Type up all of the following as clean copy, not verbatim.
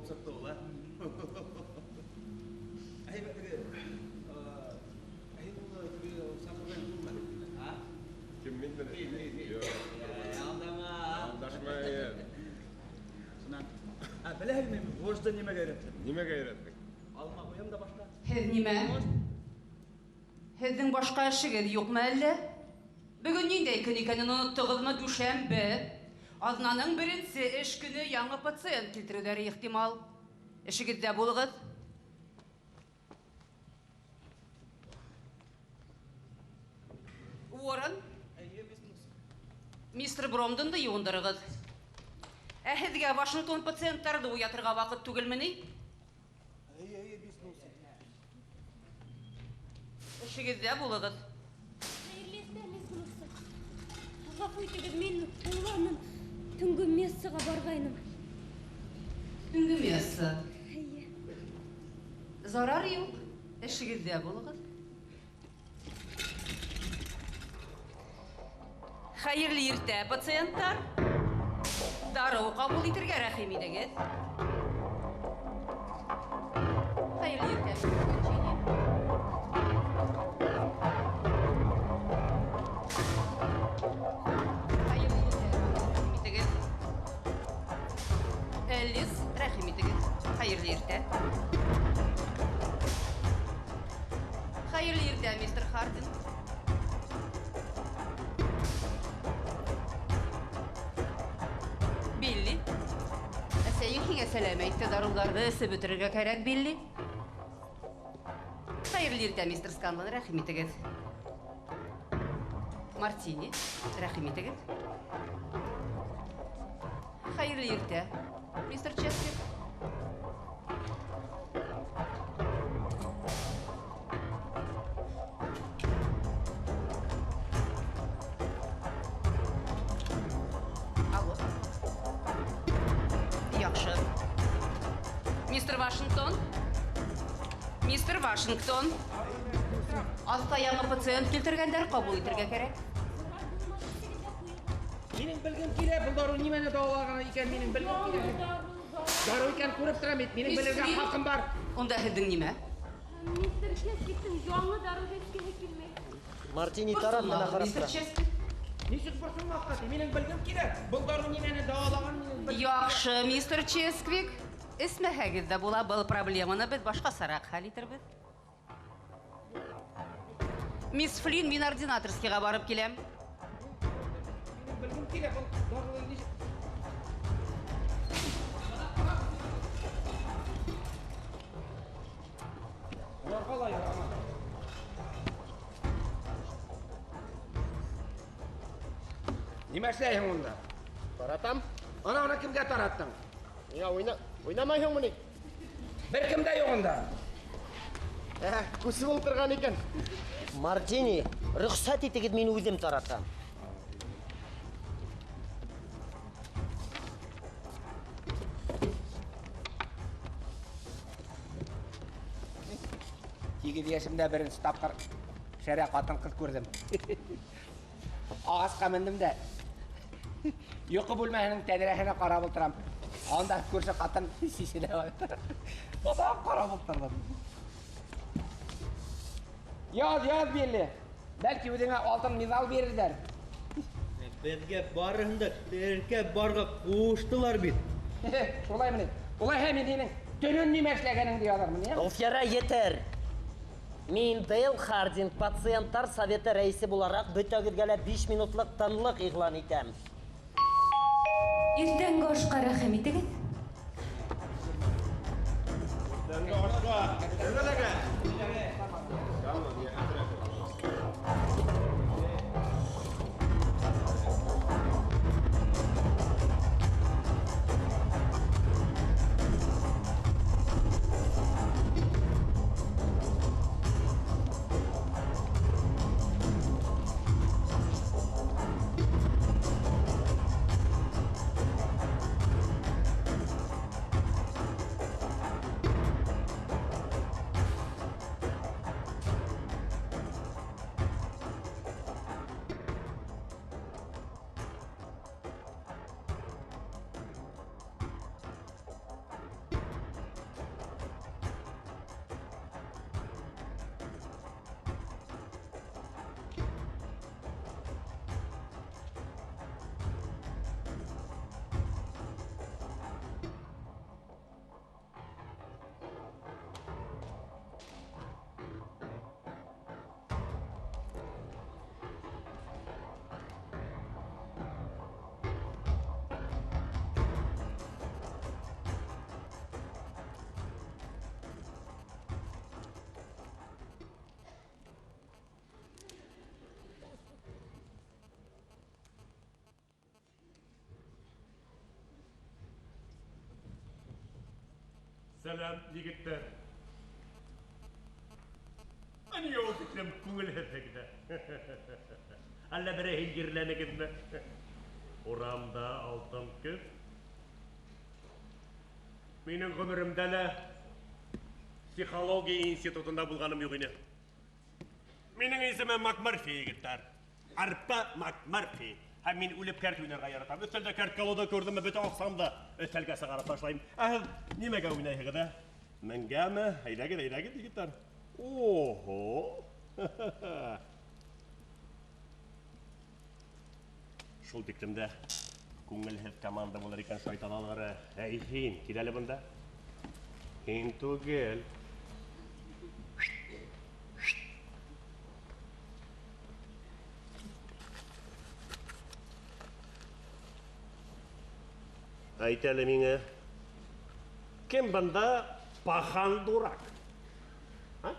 Булып сыҡты ул, ә? Әйбәт теге. Ә һин уны теге саҡырған түгелме? А? Кем мин менә? Мин, мин, мин. Юҡ. Алдама. Алдашмайым. Шунан. Ә беләһеңме, мин вожды нимәгә өйрәттем? Нимәгә өйрәттең? Алма ҡуям да башҡа. Һеҙ нимә? Һеҙҙең башҡа эшегеҙ юҡмы әллә? Бөгөн ниндәй көн икәнен оноттоғоҙмо? Дүшәмбе. Аҙнаның беренсе эш көнө яңы пациент килтереүҙәре ихтимал. Эшегеҙҙә булығыҙ. Уоррен. Мистер Бромдонды йыуындырығыҙ. Ә һеҙгә Вашингтон пациенттарҙы уятырға ваҡыт түгелме ни? Эйе, эйе, мисс Нилсон. Эшегеҙҙә булығыҙ. Хәйерле иртә, мисс Нилсон. Ғәфү итегеҙ, мин улармын. Төнгө мессаға барғайным. Төнгө месса? Эйе. Зарар юҡ. Эшегеҙҙә булығыҙ. Хәйерле иртә, пациенттар. Дарыу ҡабул итергә рәхим итегеҙ. Хәйерле иртә, мистер Манчини. Хәйерле иртә, рәхим итегеҙ. Эллис, рәхим итегеҙ. Хәйерле иртә. Хәйерле иртә, мистер Хардин. Билли. Әсәйең һиңә сәләм әйтте, дарыуҙарҙы эсеп бөтөрөргә кәрәк, Билли. Хәйерле иртә, мистер Сканлон, рәхим итегеҙ. Мартини, рәхим итегеҙ. Хәйерле иртә, мистер Ческвик. Алло. Яҡшы. Мистер Вашингтон? Мистер Вашингтон. Аҫта яңы пациент килтергәндәр, ҡабул итергә кәрәк. Минең белгем килә, был дарыу нимәне дауалаған икән, минең белгем килә. Дарыу икән күреп торам бит, минең Мисс белергә Флинн? хаҡым бар. Унда һеҙҙең нимә? Мистер Ческвиктең яңы дарыу эскеһе килмәй. Мартини тарат менә Борсолмағыҙ, ҡарап мистер тора. Ческвик. Нисек борсолмаҫҡа ти? Минең белгем килә. Был дарыу нимәне дауалаған, минең белгем килә. Яҡшы, мистер Ческвик. Эсмәһәгеҙ ҙә була, был проблеманы беҙ башҡасараҡ хәл итербеҙ. Мисс Флинн, мин ординаторскийға барып киләм. Минең белгем килә, был дарыуҙы нисек Уларға ла ярамай. Нимә эшләйһең унда? Таратам. Ана уны кемгә тараттың? Миңә уйнамайһыңмы ни? Бер кем дә юҡ унда. Күсеп ултырған икән. Мартини, рөхсәт итегеҙ, мин үҙем таратам. Һигеҙ йәшемдә беренсе тапҡыр шәрә ҡатын-ҡыҙ күрҙем. Ағасҡа мендем дә йоҡо бүлмәһенең тәҙрәһенә ҡарап ултырам. Анда күрше ҡатын сисенә башланы. Оҙаҡ ҡарап ултырҙым. Яҙ, яҙ, Билли. Бәлки үҙеңә алтын миҙал бирерҙәр. Беҙгә барыһын да теркәп барырға ҡуштылар бит. Шулаймы ни? Улайһа мин һинең төнөн нимә эшләгәнеңде яҙырмын, йә? Оф, ярай, етер. Мин Дейл Хардинг, пациенттар советы рәйесе булараҡ бөтәгеҙгә лә 5 минутлыҡ тынлыҡ иғлан итәм. Иртәнге ашҡа рәхим итегеҙ. Иртәнге ашҡа. Сәлам, егеттәр. Ә нигә ул тиклем күңелһеҙ ҙә? Әллә берәйһен ерләнегеҙме? Урамда алтын көҙ. Минең ғүмеремдә лә психология институтында булғаным юҡ ине. Минең исемем МакМерфи, егеттәр. Арпа МакМерфи. Һәм мин үлеп кәрт уйнарға яратам. Өҫтәлдә кәрт колода күрҙемме, бөтә аҡсамды өҫтәлгә сығарып ташлайым. Ә һеҙ нимәгә уйнайһығыҙ, ә? Меңгәме? Әйҙәгеҙ, әйҙәгеҙ, егеттәр. Охо! Шул тиклем дә күңелһеҙ команда булыр икән шайтан алғыры. Әй, һин, кил әле бында. Һин түгел. Әйт әле миңә, кем бында пахан дурак? А?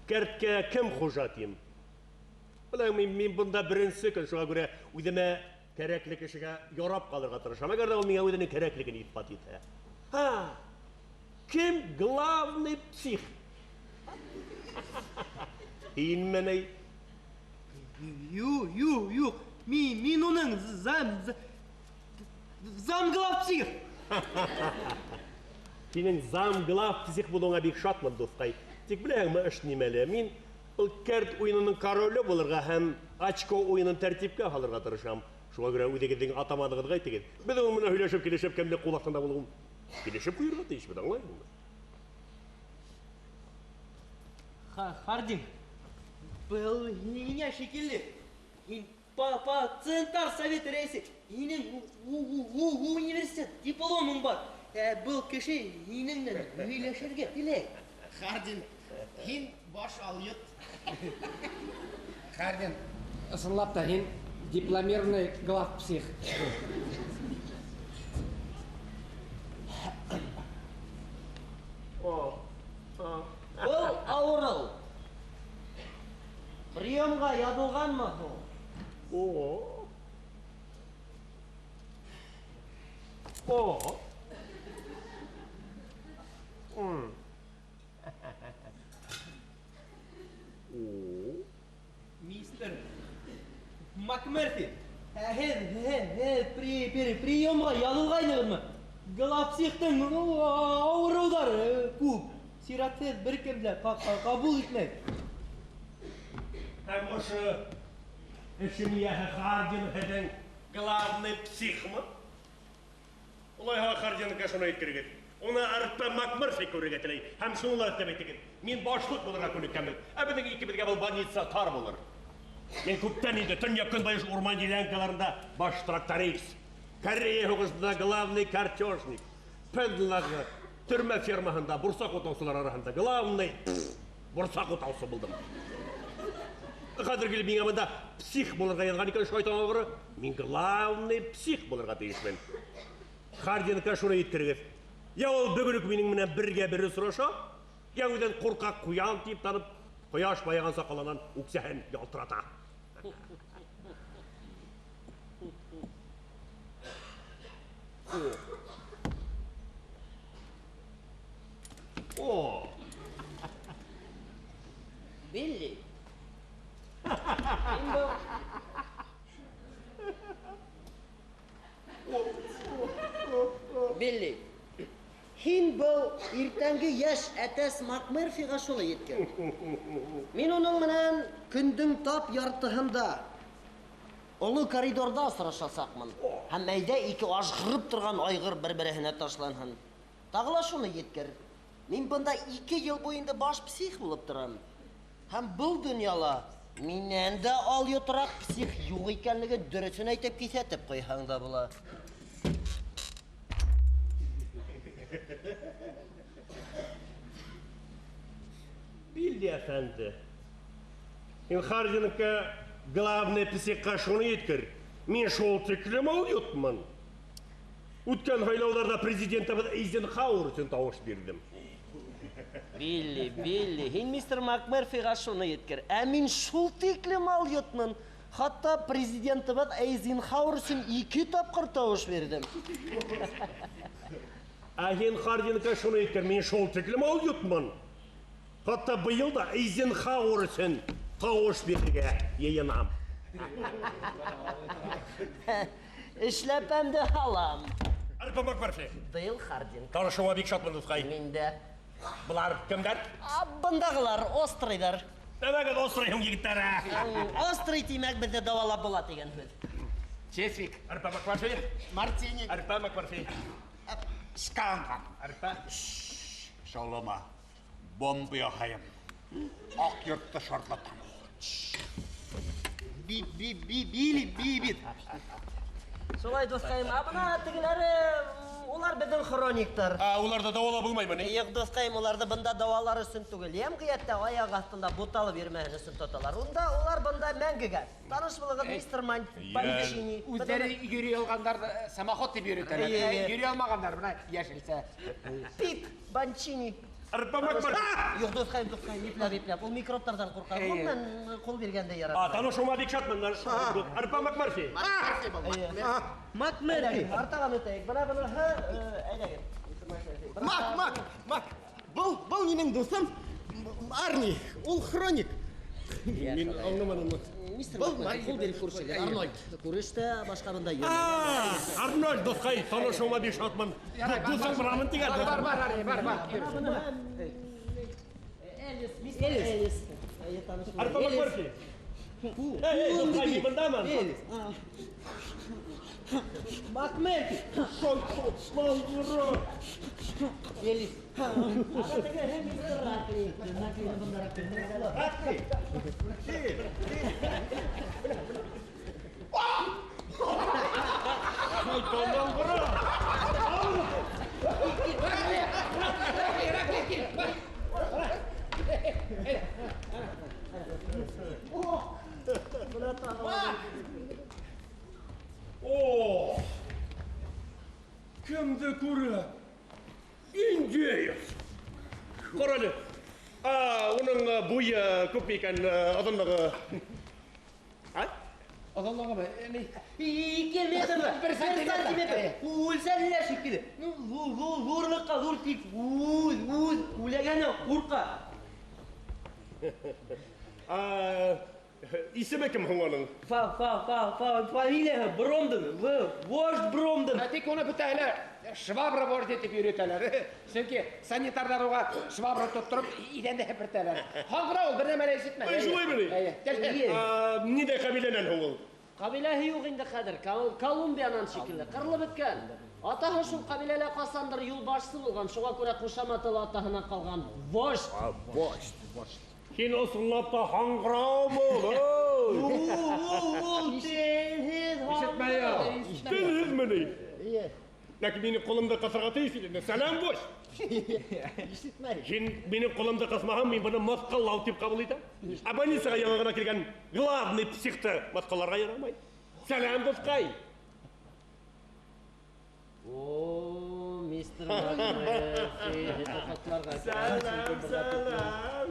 Кәрткә кем хужа тием? Беләм, мин бында беренсе көн, шуға күрә үҙемә кәрәкле кешегә ярап ҡалырға тырышам. Әгәр ҙә ул миңә үҙенең кәрәклеген иҫбат итә. Һа! Кем главный псих? Һинме ни? Юҡ, юҡ, юҡ. Мин уның замглавпсих. Һинең замглавпсих булыуыңа бик шатмын, дуҫҡай. Тик беләһеңме, эш нимәлә? Мин был кәрт уйынының короле булырға һәм очко уйынын тәртипкә һалырға тырышам. Шуға күрә үҙегеҙҙең атаманығыҙға әйтегеҙ. Беҙ уның менән һөйләшеп, килешеп, кемдең ҡул аҫтында булыуын килешеп ҡуйырға тейешбеҙ, аңлайһыңмы? Хардин, был һиңә шикелле. Һин пациенттар советы рәйесе. Һинең университет дипломың бар. Был кеше һинең менән һөйләшергә теләй. Хардин, һин баш алйот. Хардин, ысынлап та һин дипломированный главпсих. Был ауырыу. Приемға яҙылғанмы һуң? О. О. О. Мистер МакМерфи, һеҙ приемға яҙылғайнығыҙмы? Главпсихтың ауырыуҙары күп. Сиратһыҙ бер кем дә ҡабул итмәй. Һәм ошо эшем эйәһе Хардин һеҙҙең главный психмы? Улайһа Хардинға шуны әйткерегеҙ. Уны Арпа МакМерфи күрергә теләй. Һәм шуны ла өҫтәп әйтегеҙ. Мин башлыҡ булырға күнеккәнмен. Ә беҙҙең икебеҙгә был больница тар булыр. Мин күптән инде төньяҡ-көнбайыш урман делянкаларында баш тракторист, Корея һуғышында главный картежник, Пендлағы төрмә фермаһында бурсаҡ утаусылар араһында главный бурсаҡ утаусы булдым. Хәҙер килеп миңә бында псих булырға яҙған икән шайтан алғыры. Мин главный псих булырға тейешмен. Хардинға шуны еткерегеҙ. Я ул бөгөн үк минең менән бергә бер осраша, я үҙен ҡурҡаҡ ҡуян тип танып, ҡояш байыған саҡалынан үксәһен ялтырата. О! Билли. Билли. Һин был иртәнге йәш әтәс МакМерфиға шуны еткер. Мин уның менән көндөң тап яртыһында оло коридорҙа осрашасаҡмын. Һәм әйҙә ике ажғырып торған айғыр бер-береһенә ташланһын. Тағы ла шуны еткер. Мин бында 2 йыл буйында баш псих булып торам. Һәм был донъяла минән дә алйотораҡ псих юҡ икәнлеген дөрөҫөн әйтеп киҫәтеп ҡуйһаң да була. Билли әфәнде, һин Хардинға главный психҡа шуны еткер. Мин шул тиклем алйотмын. Үткән һайлауҙарҙа президентыбыҙ Эйзенхауэр өсөн тауыш бирҙем. Билли, Билли, һин мистер МакМерфиға шуны еткер. Ә мин шул тиклем алйотмын. Хатта президентыбыҙ Эйзенхауэр өсөн 2 тапҡыр тауыш бирҙем. Ә һин Хардинга шуны әйткән, мин шул тиклем алйотмын. Хатта быйыл да Эйзенхауэр өсөн тавыш бирергә йыйынам. Эшләпәмде һалам. Арпа Макмерфи. Дейл Хардинг. Танышыуыма бик шатмын, дуҫҡай. Мин дә. Былар кемдәр? Бындағылар, острыйҙар. Нәмәгә острый һуң, егеттәр? Острый тимәк беҙҙе дауалап була тигән һүҙ. Чесвик. Арпа Макмерфи. Мартини. Арпа Макмерфи. Сканга. Арпа. Шаулама. Бомба яһайым. Аҡ йортто шартлатам. Би би би били би бит. Шулай, дуҫҡайым, ә бына тегеләре, улар беҙҙең хрониктар. Ә, уларҙы дауалап булмаймы ни? Юҡ, дуҫҡайым, уларҙы бында дауалар өсөн түгел, йәмғиәттә аяҡ аҫтында буталып йөрөмәһен өсөн тоталар. Унда улар бында мәңгегә. Таныш булығыҙ, мистер Манчини. Үҙҙәре йөрөй алғандарҙы самоход тип йөрөтәләр. Эйе, эйе. Йөрөй алмағандар бына йәшелсә. Пип Банчини. Арпа Макмерфи. Юҡ, дуҫҡайым, дуҫҡайым, ипләп, ипләп. Ул микробтарҙан ҡурҡа. Эйе. Ғөмүмән, ҡул биргәндә А, яратмай. танышыуыма бик шатмын. Арпа Макмерфи. Макмерфи. Артабан үтәйек. Бына быныһы, әйҙәгеҙ. Мак, Мак, Мак. Был, был минең дуҫым Арни, ул хроник. Мин аңламаным. Мистер Макмерфи, ҡул биреп күрешегеҙ. Арнольд. Күреш тә башҡа бында йөрөмәй. А, Арнольд, дуҫҡай, танышыуыма бик шатмын. Дуҫың буламын тигән. Бар, бар, Арни, бар, бар. Элис, мистер Элис. Әйе, таныш булығыҙ. Арпа Макмерфи. Эй, дуҫҡай, мин бындамын. Макмерфи. Элис. Ана тегеһе мистер Ракли. Раклины бындараҡ күрҙем. Шайтандан ҡора. Ракли, Ракли, кил. Бар. О! Кемде күрә? Индеец. Ҡара әле. А, уның буйы күпме икән, оҙонлоғо? А? Оҙонлоғомо? Ни? 2 метр, Бер бер сантиметр. сантиметр. Үлсәнеләр шикелле. Ну, ҙурлыҡҡа ҙур тик үҙ, үҙ күләгәнән ҡурҡа. А, исеме кем һуң уның? Фа, фа, фа, фа, фамилияһы Бромден, В, вождь Бромден. Ә тик уны бөтәһе лә швабра вождь итеп йөрөтәләр. Сөнки санитарҙар уға швабра тоттороп иҙәнде һепертәләр. Һаңғырау ул, бер нәмә лә ишетмәй. Ай, шулаймы ни? Эйе. Эйе. А, ниндәй ҡәбиләнән һуң ул? Ҡәбиләһе юҡ инде хәҙер, Колумбиянан шикелле, ҡырылып бөткән. Атаһы шул ҡәбиләлә ҡасандыр юлбашсы булған, шуға күрә ҡушаматы ла атаһынан ҡалған. Вождь. Вождь, вождь. Һин ысынлап та һаңғыраумы ул? Ул телһеҙ Ишетмәй ул. Телһеҙме ни? Ләкин минең ҡулымды ҡыҫырға тейеш ине. Сәләм, вождь. Ишетмәй. Һин минең ҡулымды ҡыҫмаһаң, мин быны мыҫҡыллау тип ҡабул итәм. Ә больницаға яңы ғына килгән главный психты мыҫҡылларға ярамай. Сәләм, дуҫҡай. О, мистер Макмерфи, это хатларға. Сәләм, сәләм.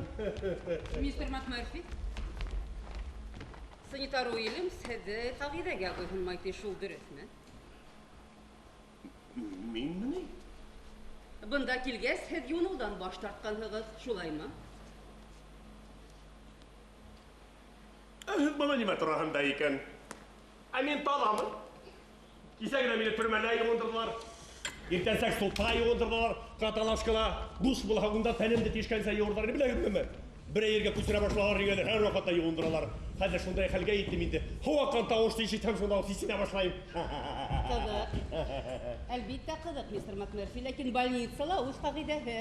Мистер Макмерфи. Санитар Уильямс һеҙҙе ҡағиҙәгә буйһонмай ти, шул дөрөҫмө? Минме ни? Бында килгәс, һеҙ юныуҙан баш тартҡанһығыҙ, шулаймы? Ә һеҙ бына нимә тураһында икән? Ә мин таҙамын. Кисә генә мине төрмәлә йыуындырҙылар. Иртәнсәк судта йыуындырҙылар. Каталашкала душ булһа, унда тәнемде тишкәнсә йыуырҙар. Ни беләһегеҙме? Берәй ергә күсерә башлалар дигәндә һәр ваҡытта йыуындыралар. Хәҙер шундай хәлгә еттем инде. Һыу аҡҡан тауышты ишетһәм, шунда уҡ сисенә башлайым. Ҡыҙыҡ. Әлбиттә ҡыҙыҡ, мистер Макмерфи, ләкин больницала үҙ ҡағиҙәһе.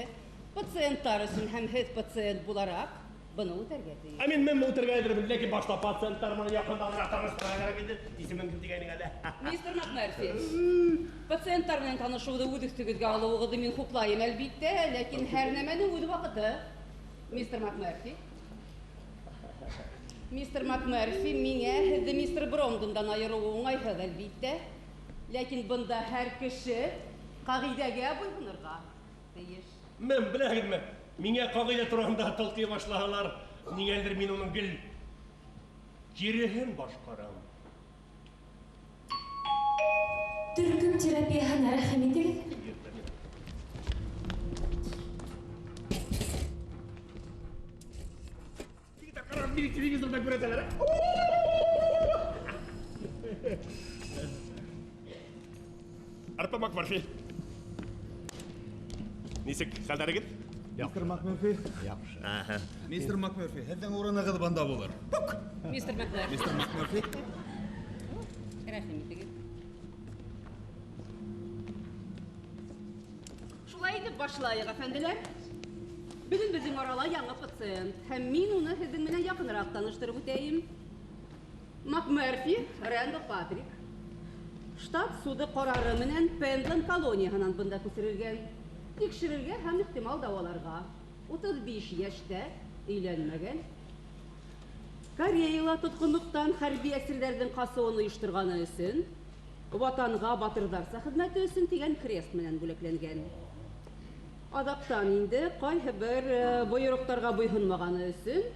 Пациенттар өсөн һәм һеҙ пациент булараҡ быны үтәргә тейеш. Ә мин мен үтәргә әҙермен, ләкин башта пациенттар менән яҡынданыраҡ таныштырырға кәрәк инде. Исемең кем тигәнең әле? Мистер Макмерфи, пациенттар менән танышыуҙы үҙ өҫтөгөҙгә алыуығыҙҙы мин хуплайым, әлбиттә, ләкин һәр нәмәнең үҙ ваҡыты. Мистер Макмерфи. Мистер Макмерфи, миңә һеҙҙе мистер Бромдондан айырыуы уңайһыҙ, әлбиттә. Ләкин бында һәр кеше ҡағиҙәгә буйһонорға тейеш. Мен беләһегеҙме? Миңә ҡағиҙә тураһында тылҡый башлаһалар, ниңәлер мин уның гел киреһен башҡарам. Төркөм терапияһына рәхим итегеҙ. турында күрәтәләр. Арпа Макмарфи. Нисек хәлдәрегеҙ? Мистер Макмерфи. Яҡшы. Мистер Макмерфи, һеҙҙең урынығыҙ бында булыр. Мистер Макмерфи. Мистер Макмерфи. Рәхим итегеҙ. Шулай итеп башлайыҡ, әфәнделәр. Бөгөн беҙҙең арала яңы пациент, һәм мин уны һеҙҙең менән яҡыныраҡ таныштырып үтәйем. Макмерфи Рэндалл Патрик. Штат суды ҡарары менән Пендланд колонияһынан бында күсерелгән. Тикшерергә һәм ихтимал дауаларға. 35 йәштә, өйләнмәгән. Кореяла тотҡонлоҡтан хәрби әсирҙәрҙең ҡасыуын ойошторғаны өсөн, ватанға батырҙарса хеҙмәте өсөн тигән крест менән бүләкләнгән. Аҙаҡтан инде ҡайһы бер бойороҡтарға буйһонмағаны өсөн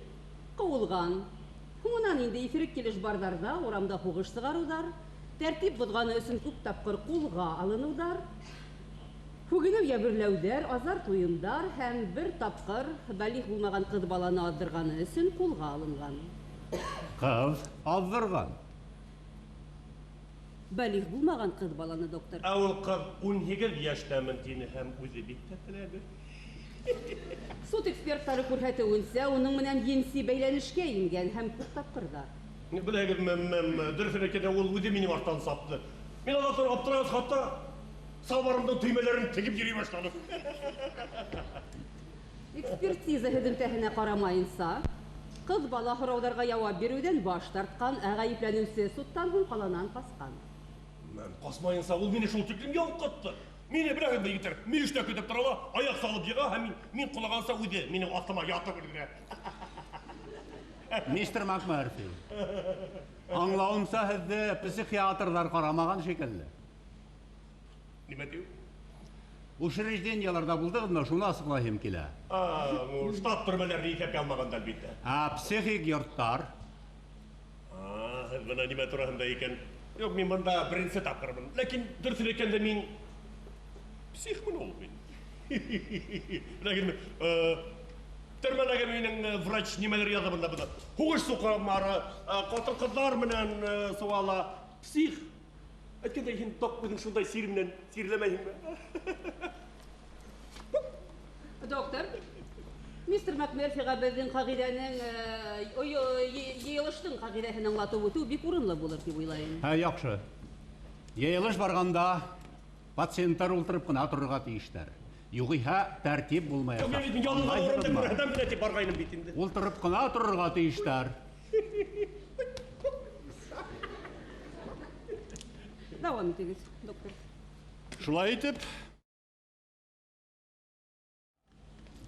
ҡыуылған. Һуңынан инде иҫерек килеш барҙарҙа урамда һуғыш сығарыуҙар, тәртип боҙғаны өсөн күп тапҡыр ҡулға алыныуҙар, һүгенеү йәберләүҙәр, азар туйымдар һәм бер тапҡыр бәлиғ булмаған ҡыҙ баланы аҙҙырғаны өсөн ҡулға алынған. Ҡыҙ аҙҙырған? Бәлиғ булмаған ҡыҙ баланы, доктор. Ә ул ҡыҙ 18 йәштәмен тине һәм үҙе бик тә теләне. Суд эксперттары күрһәтеүенсә, уның менән енси бәйләнешкә ингән һәм күп тапҡырҙар. Беләгеҙме, дөрөҫөн әйткәндә, ул үҙе минең арттан сапты. Мин аҙаҡтан аптырағас, хатта салбарымдың төймәләрен тегеп йөрөй башланым. Экспертиза һөҙөмтәһенә ҡарамайынса, ҡыҙ бала һорауҙарға яуап биреүҙән баш тартҡан, ә ғәйепләнеүсе судтан һуң ҡаланан ҡасҡан. Мен ҡасмайынса, ул мине шул тиклем ялҡытты. Мине беләһегеҙме, егеттәр, мөйөштә көтөп тора ла, аяҡ салып йыға һәм мин ҡолағанса үҙе минең аҫтыма ятып өлгөрә. Мистер Макмерфи, аңлауымса, һеҙҙе психиатрҙар ҡарамаған шикелле. Нимә тиеү? Учреждениеларҙа булдығыҙмы, шуны асыҡлайһым килә. Штат төрмәләрен иҫәпкә алмағанда, әлбиттә. Ә психик йорттар? Һеҙ бына нимә тураһында икән. Юҡ, мин бында беренсе тапҡырмын. Ләкин дөрөҫөн әйткәндә, мин психмын ул мин. Ләкин, төрмәләге минең врач нимәлер яҙа бында бында. Һуғыш суҡымары, ҡатын-ҡыҙҙар менән сыуала. Псих. Әйткәндәй, һин тап үҙең шундай сир менән сирләмәйһеңме? Доктор, мистер Макмерфиға беҙҙең ҡағиҙәнең, йыйылыштың ҡағиҙәһен аңлатып үтеү бик урынлы булыр тип уйлайым. Ә, яҡшы. Йыйылыш барғанда пациенттар ултырып ҡына торорға тейештәр. Юғиһә тәртип булмаясаҡ. Юҡ, мин бит ялынған Аңлайһығыҙмы? урында күрһәтәм генә тип барғайным бит инде. Ултырып ҡына торорға тейештәр. Дауам итегеҙ, доктор. Шулай итеп,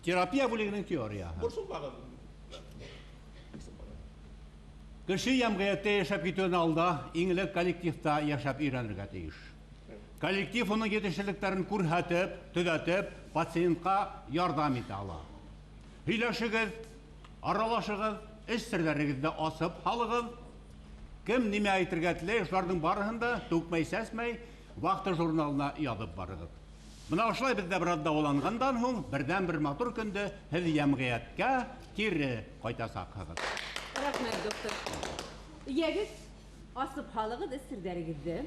терапия бүлегенең теорияһы. Борсолмағыҙ. Кеше йәмғиәттә йәшәп китеүҙән алда иң элек коллективта йәшәп өйрәнергә тейеш. Коллектив уның етешһеҙлектәрен күрһәтеп, төҙәтеп, пациентҡа ярҙам итә ала. Һөйләшегеҙ, аралашығыҙ, эш серҙәрегеҙҙе асып һалығыҙ. Кем нимә әйтергә теләй, шуларҙың барыһын да түкмәй-сәсмәй вахта журналына яҙып барығыҙ. Бына ошолай беҙҙә бер аҙ дауаланғандан һуң берҙән-бер матур көндө һеҙ йәмғиәткә кире ҡайтасаҡһығыҙ. Рәхмәт, доктор. Йәгеҙ, асып һалығыҙ эш серҙәрегеҙҙе.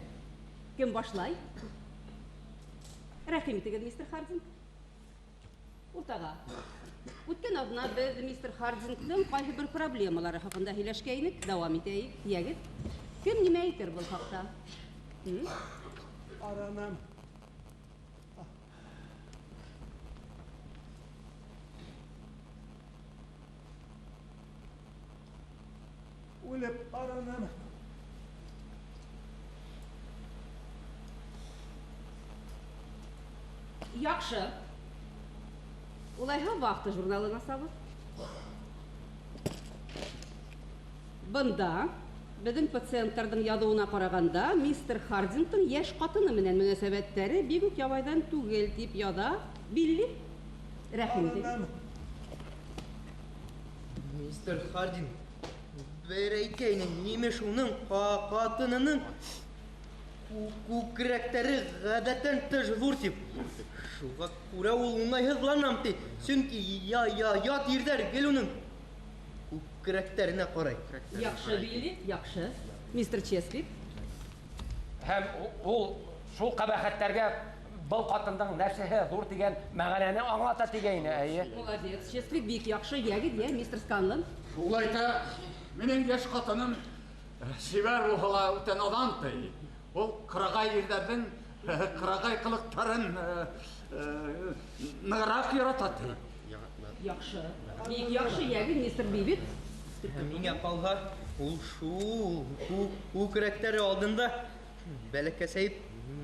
Кем башлай? Рәхим итегеҙ, мистер Хардинг. Уртаға. Үткән аҙна беҙ мистер Хардингтың ҡайһы бер проблемалары хаҡында һөйләшкәйнек. Дауам итәйек. Йәгеҙ, кем нимә әйтер был хаҡта? Араным. Үлеп араным. Яҡшы. Улайһа вахта журналын асабыҙ. Бында беҙҙең пациенттарҙың яҙыуына ҡарағанда, мистер Хардингтың йәш ҡатыны менән мөнәсәбәттәре бик үк ябайҙан түгел тип яҙа Билли. Рәхим итегеҙ. Мистер Хардинг, бер әйткәйне, нимеш уның ҡатынының күкрәктәре ғәҙәттән тыш ҙур тип. Шуға күрә ул уңайһыҙланам ти. Сөнки ят ирҙәр гел уның Күкрәктәренә ҡарай. Яҡшы, Билли, яҡшы. Мистер Ческвит. Һәм ул шул ҡәбәхәттәргә был ҡатындың нәфсеһе ҙур тигән мәғәнәне аңлата тигәйне, әйе. Молодец, Ческвит, бик яҡшы. Йәгеҙ, йә, мистер Сканлон. Шулай ҙа минең йәш ҡатыным сибәр булһа ла үтә наҙан ти. Ул ҡырағай ирҙәрҙең ҡырағай ҡылыҡтарын нығыраҡ ярата ти. Яҡшы. Бик яҡшы, йәгеҙ, мистер Бибит. Миңә ҡалһа, ул шул күкрәктәре алдында бәләкәсәйеп,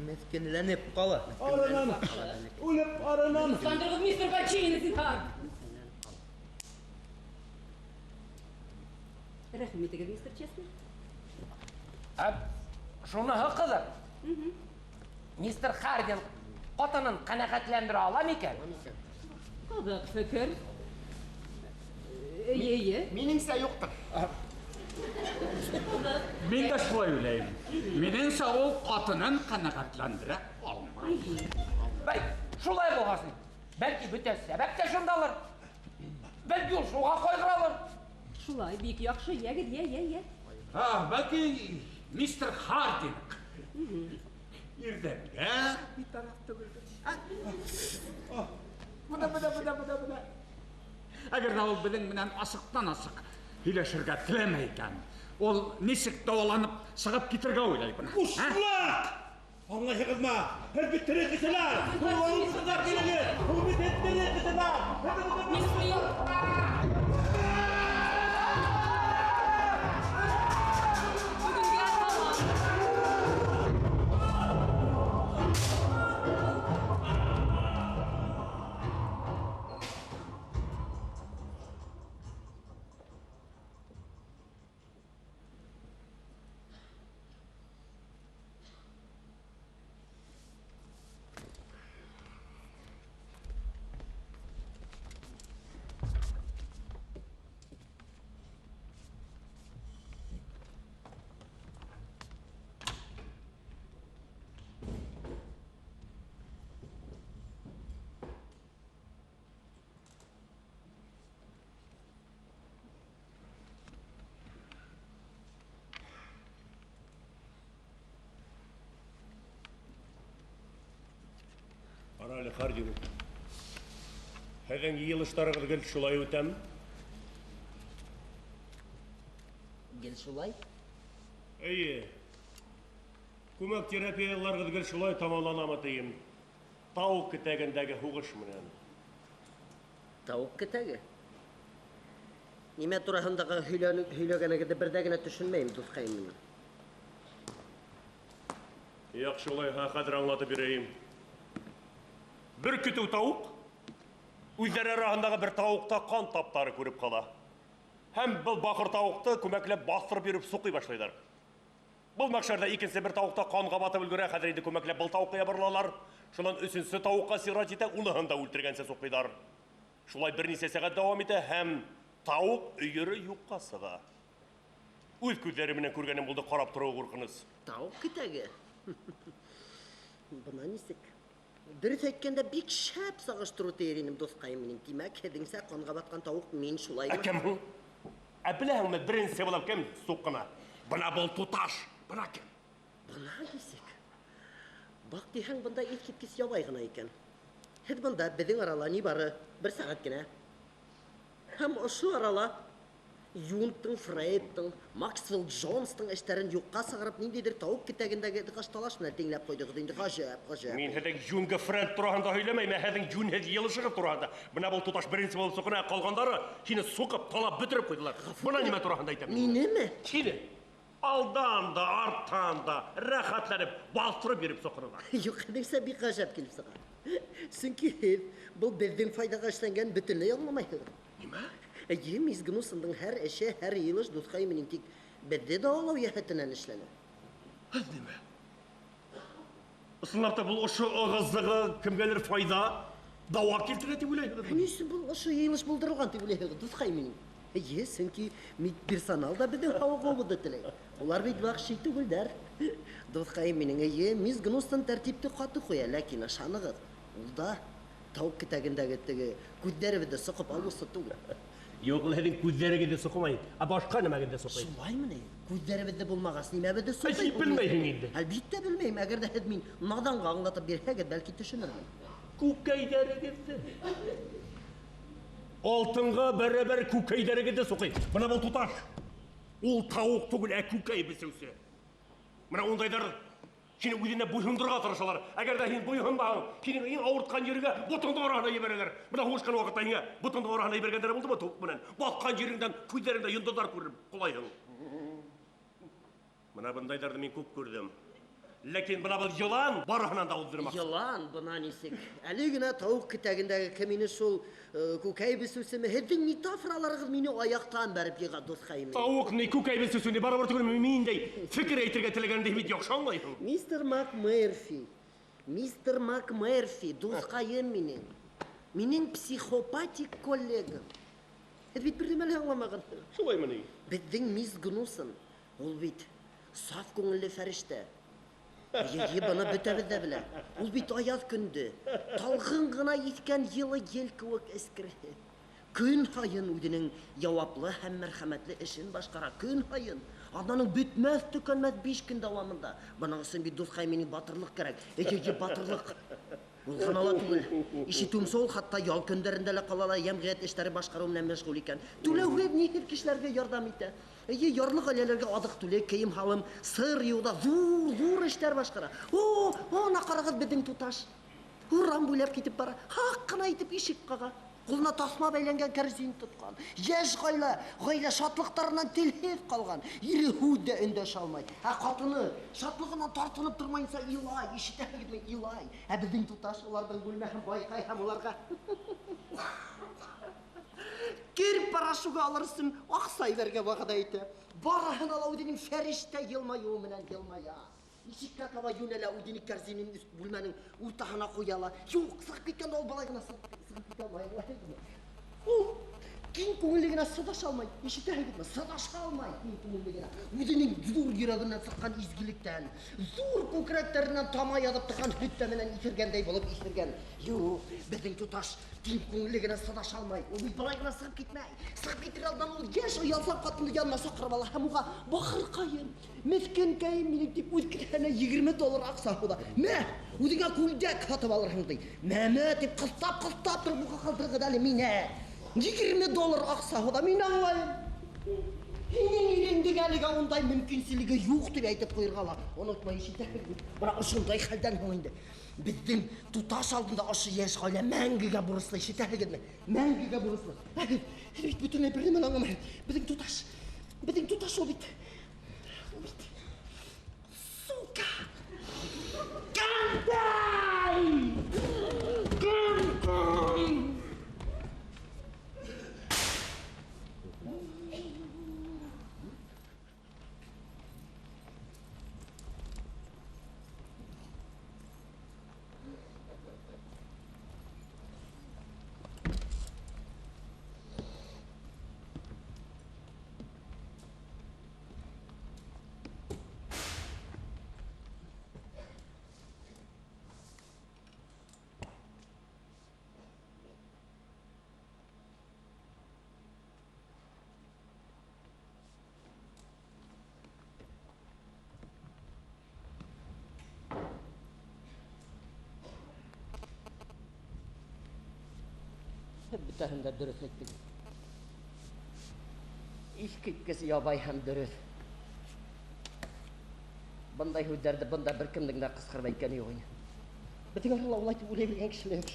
меҫкенләнеп ҡала. Арынан, үлеп арынан. Тандырығыҙ мистер Бачини, зинһар. Рәхим итегеҙ, мистер Ческвит. Ә шуныһы ҡыҙыҡ. Мистер Хардин ҡатынын ҡәнәғәтләндерә ала микән? Ҡыҙыҡ фекер. Эйе, эйе. Минеңсә юҡтыр. Мин дә шулай уйлайым. Минеңсә ул ҡатынын ҡәнәғәтләндерә алмай. Бәй, шулай булғас ни? Бәлки бөтә сәбәп тә шундалыр. Бәлки ул шуға ҡайғыралыр. Шулай, бик яҡшы. Йәгеҙ, йә, йә, йә. Бәлки мистер Хардинг ирҙәргә битараф түгелдер. Бына, бына, бына, бына, бына. Әгәр ҙә ул беҙҙең менән асыҡтан-асыҡ һөйләшергә теләмәй икән, ул нисек дауаланып сығып китергә уйлай бына? Ушлаҡ! Аңлайһығыҙмы? Һеҙ бит тере кешеләр! Ҡулығыҙҙа килегеҙ! Ул бит тере кешеләр! Бөгөнгә тамам. Ҡара әле, Хардин. Һеҙҙең йыйылыштарығыҙ гел шулай үтәме? Гел шулай? Эйе. Күмәк терапияларығыҙ гел шулай тамамланамы тием? Тауыҡ кетәгендәге һуғыш менән. Тауыҡ кетәге? Нимә тураһындағы һөйләгәнегеҙҙе бер ҙә генә төшөнмәйем, дуҫҡайым минең. Яҡшы, улайһа, хәҙер аңлатып бирәйем. Бер көтөү тауыҡ үҙҙәре араһындағы бер тауыҡта ҡан таптары күреп ҡала. Һәм был баҡыр тауыҡты күмәкләп баҫтырып йөрөп суҡый башлайҙар. Был мәхшәрҙә икенсе бер тауыҡта ҡанға батып өлгөрә, хәҙер инде күмәкләп был тауыҡҡа ябырылалар. Шунан өсөнсө тауыҡҡа сират итә, уныһын да үлтергәнсә суҡыйҙар. Шулай бер нисә сәғәт дауам итә һәм тауыҡ өйөрө юҡҡа сыға. Үҙ күҙҙәре менән күргәнем булды, ҡарап тороуы ҡурҡыныс. Тауыҡ кетәге? Бына нисек? Дөрөҫ әйткәндә, бик шәп сағыштырыу тиер инем, дуҫҡайым минең. Тимәк, һеҙҙеңсә ҡанға батҡан тауыҡ мин шулаймы? Ә кем һуң? Ә беләһеңме, беренсе булып кем суҡына? Бына был туташ, бына кем? Бына нисек? Баҡ тиһәң, бында иҫ киткес ябай ғына икән. Һеҙ бында беҙҙең арала ни бары бер сәғәт кенә. Һәм ошо арала Юнгтың, Фрейдтың, Максвелл Джонстың эштәрен юҡҡа сығарып, ниндәйҙер тауыҡ кетәгендәге талаш менән тиңләп ҡуйҙығыҙ инде. Ғәжәп, ғәжәп. Мин һеҙҙең Юнга Фрейд тураһында һөйләмәйем, ә һеҙҙең йүнһеҙ йыйылышығыҙ тураһында. Бына был туташ беренсе булып суҡына, ҡалғандары һине суҡып, талап бөтөрөп ҡуйҙылар. Бына нимә тураһында әйтәм. Минеме? Һине. Алдан да, арттан да, рәхәтләнеп, баҫтырып йөрөп суҡынылар. Юҡ, һеҙҙеңсә бик ғәжәп килеп сыға. Сөнки һеҙ был беҙҙең файҙаға эшләнгән бөтөнләй аңламайһығыҙ. Нимә? Эйе, мисс Гнусондың һәр эше, һәр йыйылыш дуҫҡай минең тик беҙҙе дауалау йәһәтенән эшләнә. Һеҙ нимә? Ысынлап та был ошо ығыҙығы кемгәлер файҙа, дауа килтерә тип уйлайһығыҙмы? Ни өсөн был ошо йыйылыш булдырылған тип уйлайһығыҙ, дуҫҡай минең? Эйе, сөнки медперсонал да беҙҙең һауығыуыбыҙҙы теләй. Улар бит вәхши түгелдәр. Дуҫҡайым минең, эйе, мисс Гнусон тәртипте ҡаты ҡуя, ләкин ышанығыҙ, ул да тауыҡ кетәгендәге теге күҙҙәребеҙҙе соҡоп алыусы түгел. Юк, ул һеҙҙең күҙҙәрегеҙҙе соҡомай, ә башҡа нәмәгеҙҙе соҡый. Шулаймы ни? Күҙҙәребеҙҙе булмағас, нимәбеҙҙе соҡый? Һин белмәйһең инде. Әлбиттә белмәйем. Әгәр ҙә һеҙ мин наҙанға аңлатып бирһәгеҙ, бәлки төшөнөрмөн. Күкәйҙәрегеҙҙе. Алтынға бәрәбәр күкәйҙәрегеҙҙе соҡый. Бына был туташ. Ул тауыҡ түгел, ә күкәй бесеүсе. Бына ундайҙар һине үҙенә буйһондорорға тырышалар. Әгәр ҙә һин буйһонмаһаң, һинең иң ауыртҡан ергә ботоңдо араһына ебәрәләр. Бына һуғышҡан ваҡытта һиңә ботоңдо араһына ебәргәндәре булдымы туп менән? Баҫҡан ереңдән күҙҙәреңдә йондоҙҙар күреп ҡолайһың. Бына бындайҙарҙы мин күп күрҙем. Ләкин бына был йылан барыһынан да уҙҙырмаҡ. Йылан бына нисек. Әле генә тауыҡ кетәгендәге кем ине шул күкәй бесеүсеме? Һеҙҙең метафораларығыҙ мине аяҡтан бәреп йыға, дуҫҡайым. Тауыҡ ни, күкәй бесеүсе ни, барыбер түгел, мин ниндәй фекер әйтергә теләгәнде бит яҡшы аңлайһың. Мистер МакМерфи, мистер МакМерфи, дуҫҡайым минең. Минең психопатик коллегам. Һеҙ бит бер нәмә лә аңламағанһығыҙ. Шулаймы ни? Беҙҙең мисс Гнусон, ул бит саф күңелле фәрештә. Йе, быны бөтәбеҙ ҙә белә. Ул бит аяҙ көндө талғын ғына иҫкән йылы ел кеүек эскерһеҙ. Көн һайын үҙенең яуаплы һәм мәрхәмәтле эшен башҡара. Көн һайын. Аҙнаның бөтмәҫ төкәнмәҫ 5 көн дауамында. Бының өсөн бит, дуҫҡай, минең батырлыҡ кәрәк. Эйе, батырлыҡ. Ул ғына ла түгел. Ишетеүемсә, ул хатта ял көндәрендә лә ҡалала йәмғиәт эштәре башҡарыу менән мәшғүл икән. Түләүһеҙ ниһеҙ кешеләргә ярҙам итә. Эйе, ярлы ғаиләләргә аҙыҡ-түлек, кейем-һалым, сыр йыуҙа ҙур-ҙур эштәр башҡара. О, ана ҡарағыҙ, беҙҙең туташ. Урам буйлап китеп бара. Һаҡ ҡына итеп ишек ҡаға. Ҡулына таҫма бәйләнгән кәрзин тотҡан. Йәш ғаилә, ғаилә шатлыҡтарынан телһеҙ ҡалған. Ире һүҙ ҙә өндәшә алмай. Ә ҡатыны шатлығынан тартынып тормайынса илай, ишетәһегеҙме, илай. Ә беҙҙең туташ уларҙың бүлмәһен байҡай һәм уларға кер порошогы алыр өсөн аҡса ебәрергә вәғәҙә итә. Барыһына ла үҙенең фәрештә йылмайыуы менән йылмая. Ишеккә таба йүнәлә, үҙенең кәрзинен бүлмәнең уртаһына ҡуя ла. Юҡ, сығып киткәндә ул былай ғына сығып китә алмай, аңлайһығыҙмы? Ул киң күңелле генә сыҙаша алмай, ишетәһегеҙме? Сыҙаша алмай киң күңелле генә. Үҙенең ҙур йөрәгенән сыҡҡан изгелектән, ҙур күкрәктәренән тама яҙып торған һөт тәменән иҫергәндәй булып иҫергән. Юҡ, беҙҙең туташ киң күңелле генә сыҙаша алмай. Ул бит былай ғына сығып китмәй. Сығып китер алдынан ул йәш оялсан ҡатынды янына саҡырып ала һәм уға бахырҡайым, меҫкенкәйем минең тип үҙ кеҫәһенә 20 доллар аҡса һуҙа. Мә, үҙеңә күлдәк һатып алырһың ти. Мә, мә тип ҡыҫтап-ҡыҫтап тороп уға ҡалдырығыҙ әле мине. 20 доллар аҡса һуҙа, мин аңлайым. Һинең иреңдең әлегә ундай мөмкинселеге юҡ тип әйтеп ҡуйырға ла онотмай, ишетәһегеҙме? Бына ошондай хәлдән һуң инде беҙҙең туташ алдында ошо йәш ғаилә мәңгегә бурыслы, ишетәһегеҙме? Мәңгегә бурыслы. Ә һеҙ бит бөтөнләй бер нәмә лә аңламайһығыҙ. Беҙҙең туташ, беҙҙең туташ ул бит, ул бит, сука! Кәнтәй! Кәнтәй! Бөтәһен дә дөрөҫ әйттегеҙ. Иҫ киткес ябай һәм дөрөҫ. Бындай һүҙҙәрҙе бында бер кемдең дә ҡысҡырып әйткәне юҡ ине. Беҙҙең арала улай тип уйлай белгән кешеләр юҡ.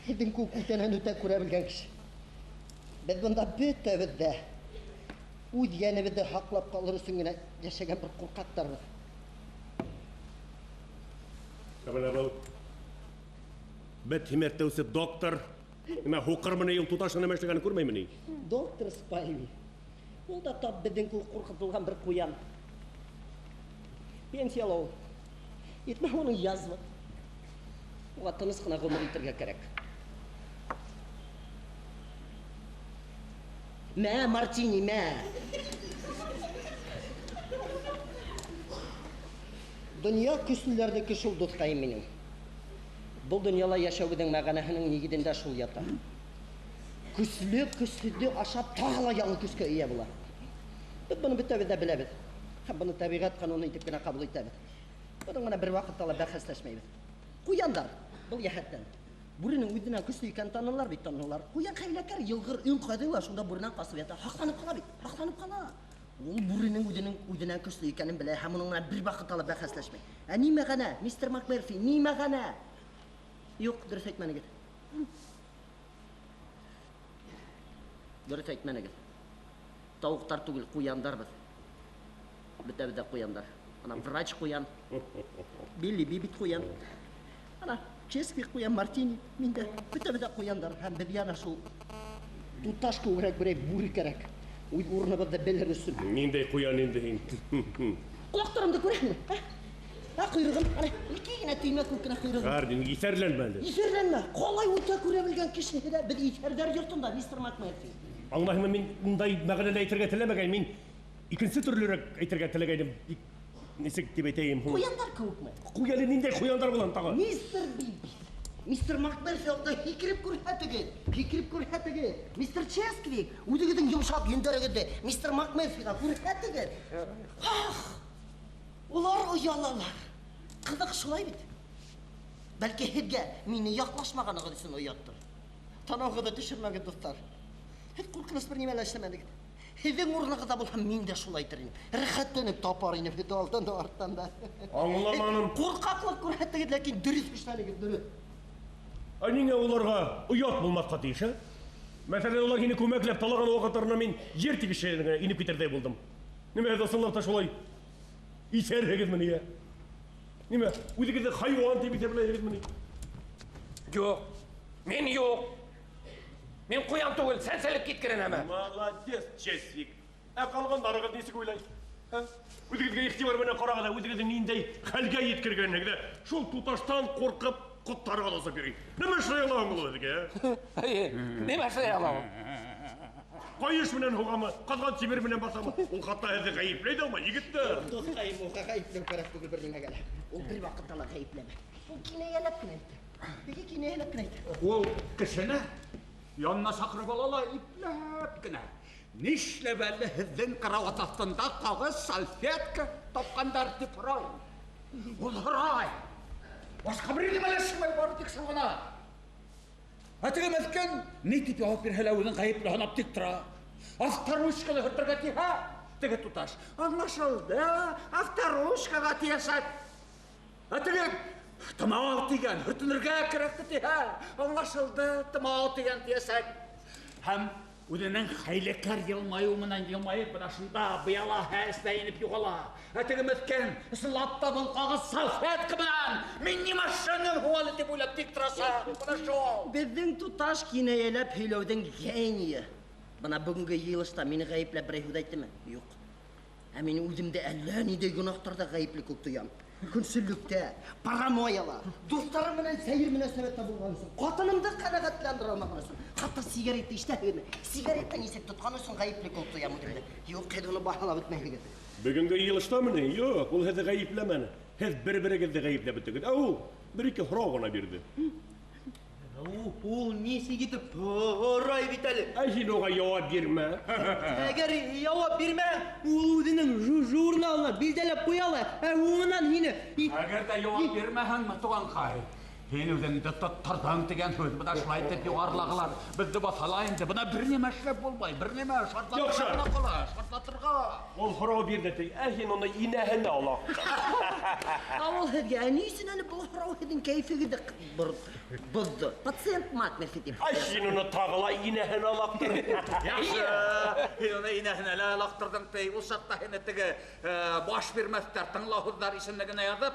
Һеҙҙең күк үтәнән үтә күрә белгән кеше. Беҙ бында бөтәбеҙ ҙә үҙ йәнебеҙҙе һаҡлап ҡалыр өсөн генә йәшәгән бер ҡурҡаҡтарбыҙ. Ә бына был бет һимәртеүсе доктор, нимә һуҡырмы ни, ул туташың нимә эшләгәнен күрмәйме ни? Доктор Спайви. Ул да тап беҙҙең кеүек ҡурҡытылған бер ҡуян. Пенсияла ул. Етмәһә уның язва. Уға тыныс ҡына ғүмер итергә кәрәк. Мә, мартини, мә. Донъя көслөләрҙеке шул, дуҫҡайым минең. Был донъяла йәшәүебеҙҙең мәғәнәһенең нигеҙендә шул ята. Көслө көсһөҙҙө ашап тағы ла яңы көскә эйә була. Беҙ быны бөтәбеҙ ҙә беләбеҙ. Һәм быны тәбиғәт ҡануны итеп кенә ҡабул итәбеҙ. Бының менән бер ваҡытта ла бәхәсләшмәйбеҙ. Ҡуяндар был йәһәттән бүренең үҙенән көслө икәнен танылар бит, танылар. Ҡуян хәйләкәр, йылғыр, өң ҡаҙый ла шунда бүренән ҡасып ята. Һаҡланып ҡала бит, һаҡланып ҡала. Ул бүренең үҙенең үҙенән көслө икәнен белә һәм уның менән бер ваҡытта ла бәхәсләшмәй. Ә ни мәғәнә, мистер Макмерфи, ни мәғәнә? Юҡ, дөрөҫ әйтмәнегеҙ. Дөрөҫ әйтмәнегеҙ. Тауыҡтар түгел, ҡуяндар беҙ. Бөтәбеҙ ҙә ҡуяндар. Ана врач ҡуян, Билли Бибит ҡуян. Ана Ческвик ҡуян, Мартини, мин дә бөтәбеҙ ҙә ҡуяндар. Һәм беҙгә ана шул туташ кеүегерәк берәй бүре кәрәк. Үҙ урыныбыҙҙы белер өсөн. Ниндәй ҡуян инде һин? Ҡолаҡтарымды күрәһеңме? Ә? Ә ҡойроғом, ана ике генә төймә кеүек кенә ҡойроғом. Хардин, иҫәрләнмә әле. Иҫәрләнмә. Ҡалай үтә күрә белгән кеше ҙә беҙ иҫәрҙәр йортонда, мистер Макмерфи. Аңлайһыңмы, мин ундай мәғәнәлә әйтергә теләмәгән, мин икенсе төрлөрәк әйтергә теләгәйнем. Нисек тип әйтәйем һуң? Ҡуяндар кеүекме? Ҡуй әле, ниндәй ҡуяндар булам тағы? Мистер Бибит. Мистер Макмерфи алда һикереп күрһәтегеҙ, һикереп күрһәтегеҙ. Мистер Ческвик, үҙегеҙҙең йомшаҡ йөндәрегеҙҙе мистер Макмерфиға күрһәтегеҙ. Ах, улар оялалар. Ҡыҙыҡ шулай бит. Бәлки һеҙгә мине яҡлашмағанығыҙ өсөн ояттыр. Танауығыҙҙы төшөрмәгеҙ, дуҫтар. Һеҙ ҡурҡыныс бер нимә лә эшләмәнегеҙ. Һеҙҙең урынығыҙҙа булһам, мин дә шулай әйтер инем. Рәхәтләнеп тапар инем һеҙҙе алдан да, арттан да. Аңламаным. Ҡурҡаҡлыҡ күрһәттегеҙ, ләкин дөрөҫ эшләнегеҙ, дөрөҫ. Ә ниңә уларға оят булмаҫҡа тейеш, ә? Мәҫәлән, улар һине күмәкләп талаған ваҡыттарына мин ер тигешенә инеп китерҙәй булдым. Нимә, һеҙ ысынлап та шулай иҫәрһегеҙме ни, ә? Нимә, үҙегеҙҙе хайуан тип иҫәпләйһегеҙме ни? Юҡ, мин юҡ. Мин ҡуян түгел, сәнсәлеп киткән әмә. Молодец, Чесвик. Ә ҡалғандарығыҙ нисек уйлай? Ә? Үҙегеҙгә иғтибар менән ҡарағыҙ, үҙегеҙҙең ниндәй хәлгә еткергәнһегеҙ, шул туташтан ҡурҡып ҡоттарығыҙ осоп йөрөй. Нимә эшләй алаһың ул һеҙгә, ә? Эйе, нимә эшләй алам? Ҡайыш менән һуғамы, ҡаҙған тимер менән баҫамы? Ул хатта һеҙҙе ғәйепләй ҙә алмай, егеттәр. Дуҫҡайым, уға ғәйепләү кәрәк түгел бер нимәгә лә. Ул бер ваҡытта ла ғәйепләмәй. Ул кинәйәләп кенә әйтә. Теге кинәйәләп кенә әйтә. Ул кешене янына саҡырып ала ла ипләп кенә. Нишләп әле һеҙҙең карауат аҫтында ҡағыҙ салфетка тапҡандар тип һорай. Ул һорай. Башҡа бер нимә лә эшләмәй, бары тик шул ғына. Ә теге меҫкен ни тип яуап бирһә лә үҙен ғәйепле һанап тик тора. Авторучканы һөртөргә тиһә, теге туташ. Аңлашылды, авторучкаға тиәсәк. Ә теге тымау тигән, һөртөнөргә кәрәк тиһә, аңлашылды, тымау тигән тиәсәк. Һәм үҙенең хәйләкәр йылмайыуы менән йылмайып, бына шунда быяла һәсенә инеп юғала. Ә теге меҫкен, ысынлап та был ҡағыҙ салфетка менән мин нимә эшләнем һуң әле тип уйлап тик торасаҡ. Бына шул. Беҙҙең туташ кинәйәләп һөйләүҙең генийы. Бына бөгөнгө йыйылышта мине ғәйепләп берәй һүҙ әйттеме? Юҡ. Ә мин үҙемде әллә ниндәй гонаһтарҙа ғәйепле кеүек тоям. Көнсөллөктә, паранойяла, дуҫтарым менән сәйер мөнәсәбәттә булған өсөн, ҡатынымды ҡәнәғәтләндерә алмаған өсөн, хатта сигаретты ишетәһегеҙме? Сигаретты нисек тотҡан өсөн ғәйепле кеүек тоям үҙемде. Юҡ, һеҙ уны баһалап бөтмәйһегеҙ. Бөгөнгө йыйылыштамы ни? Юҡ, ул һеҙҙе ғәйепләмәне. Һеҙ бер-берегеҙҙе ғәйепләп бөттөгөҙ. Ә ул бер-ике һорау ғына бирҙе. Ул нисек итеп һорай бит әле. Ә һин уға яуап бирмә. Әгәр яуап бирмә, ул үҙенең журналына билдәләп ҡуя ла, ә һуңынан һине Әгәр ҙә яуап бирмәһәңме, туғанҡай? Һин үҙеңде тоттырҙың тигән һүҙ. Бына шулай итеп юғарылағылар беҙҙе баҫала инде. Бына бер нимә эшләп булмай, бер нимә шартлатырға Яҡшы. ғына ҡала, шартлатырға. Ул һорау бирҙе ти, ә һин уны инәһенә олаҡтыр. Ә ул һеҙгә, ә ни өсөн әле был һорау һеҙҙең кәйефегеҙҙе боҙҙо? Пациент Макмерфи тип. Ә һин уны тағы ла инәһенә олаҡтыр. Яҡшы. Һин уны инәһенә лә олаҡтырҙың ти. Ул саҡта һине теге баш бирмәҫтәр, тыңлауһыҙҙар исемлегенә яҙып,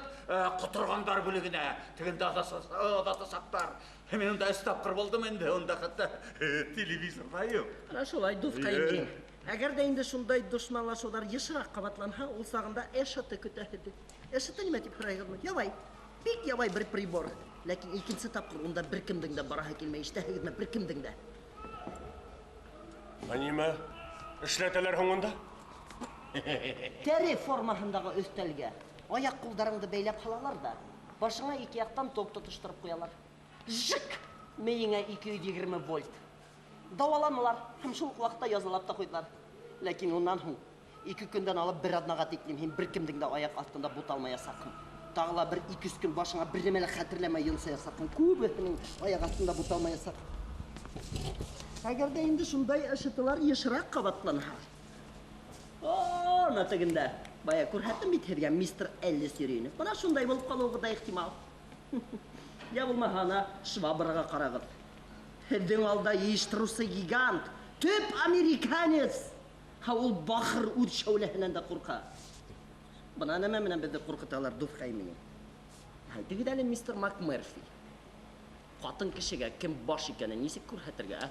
ҡоторғандар бүлегенә тегендә оҙатасаҡтар. Мин унда өс тапҡыр булдым инде, унда хатта телевизор ҙа юҡ. Ана шулай, дуҫҡайым минең. Әгәр ҙә инде шундай дошманлашыуҙар йышыраҡ ҡабатланһа, ул сағында эшоты көтә һеҙҙе. Эшоты нимә тип һорайһығыҙмы? Ябай, бик ябай бер прибор. Ләкин икенсе тапҡыр унда бер кемдең дә бараһы килмәй, ишетәһегеҙме? Бер кемдең дә. Ә нимә эшләтәләр һуң унда? Тәре формаһындағы өҫтәлгә аяҡ ҡулдарыңды бәйләп һалалар ҙа, башыңа ике яҡтан ток тотоштороп ҡуялар. Жик! Мейеңә 220 вольт. Дауаланылар һәм шул уҡ ваҡытта язалап та ҡуйҙылар. Ләкин унан һуң 2 көндән алып бер аҙнаға тиклем һин бер кемдең дә аяҡ аҫтында буталмаясаҡһың. Тағы ла бер 2-3 көн башыңа бер нәмә лә хәтерләмәй йонсаясаҡһың. Күбеһенең аяҡ аҫтында буталмаясаҡ. Әгәр ҙә инде шундай ышытылар йышыраҡ ҡабатланһа. Ана тегендә. Бая күрһәттем бит һеҙгә мистер Эллис йөрөйөнө. Бына шундай булып ҡалыуы ҙа ихтимал. Я булмаһа, ана швабраға ҡарағыҙ. Һеҙҙең алда йыйыштырыусы гигант, төп американец. Һа, ул бахыр үҙ шәүләһенән дә ҡурҡа. Бына нәмә менән беҙҙе ҡурҡыталар, дуҫҡай минең. Әйтегеҙ әле, мистер МакМерфи. Ҡатын кешегә кем баш икәнен нисек күрһәтергә, ә?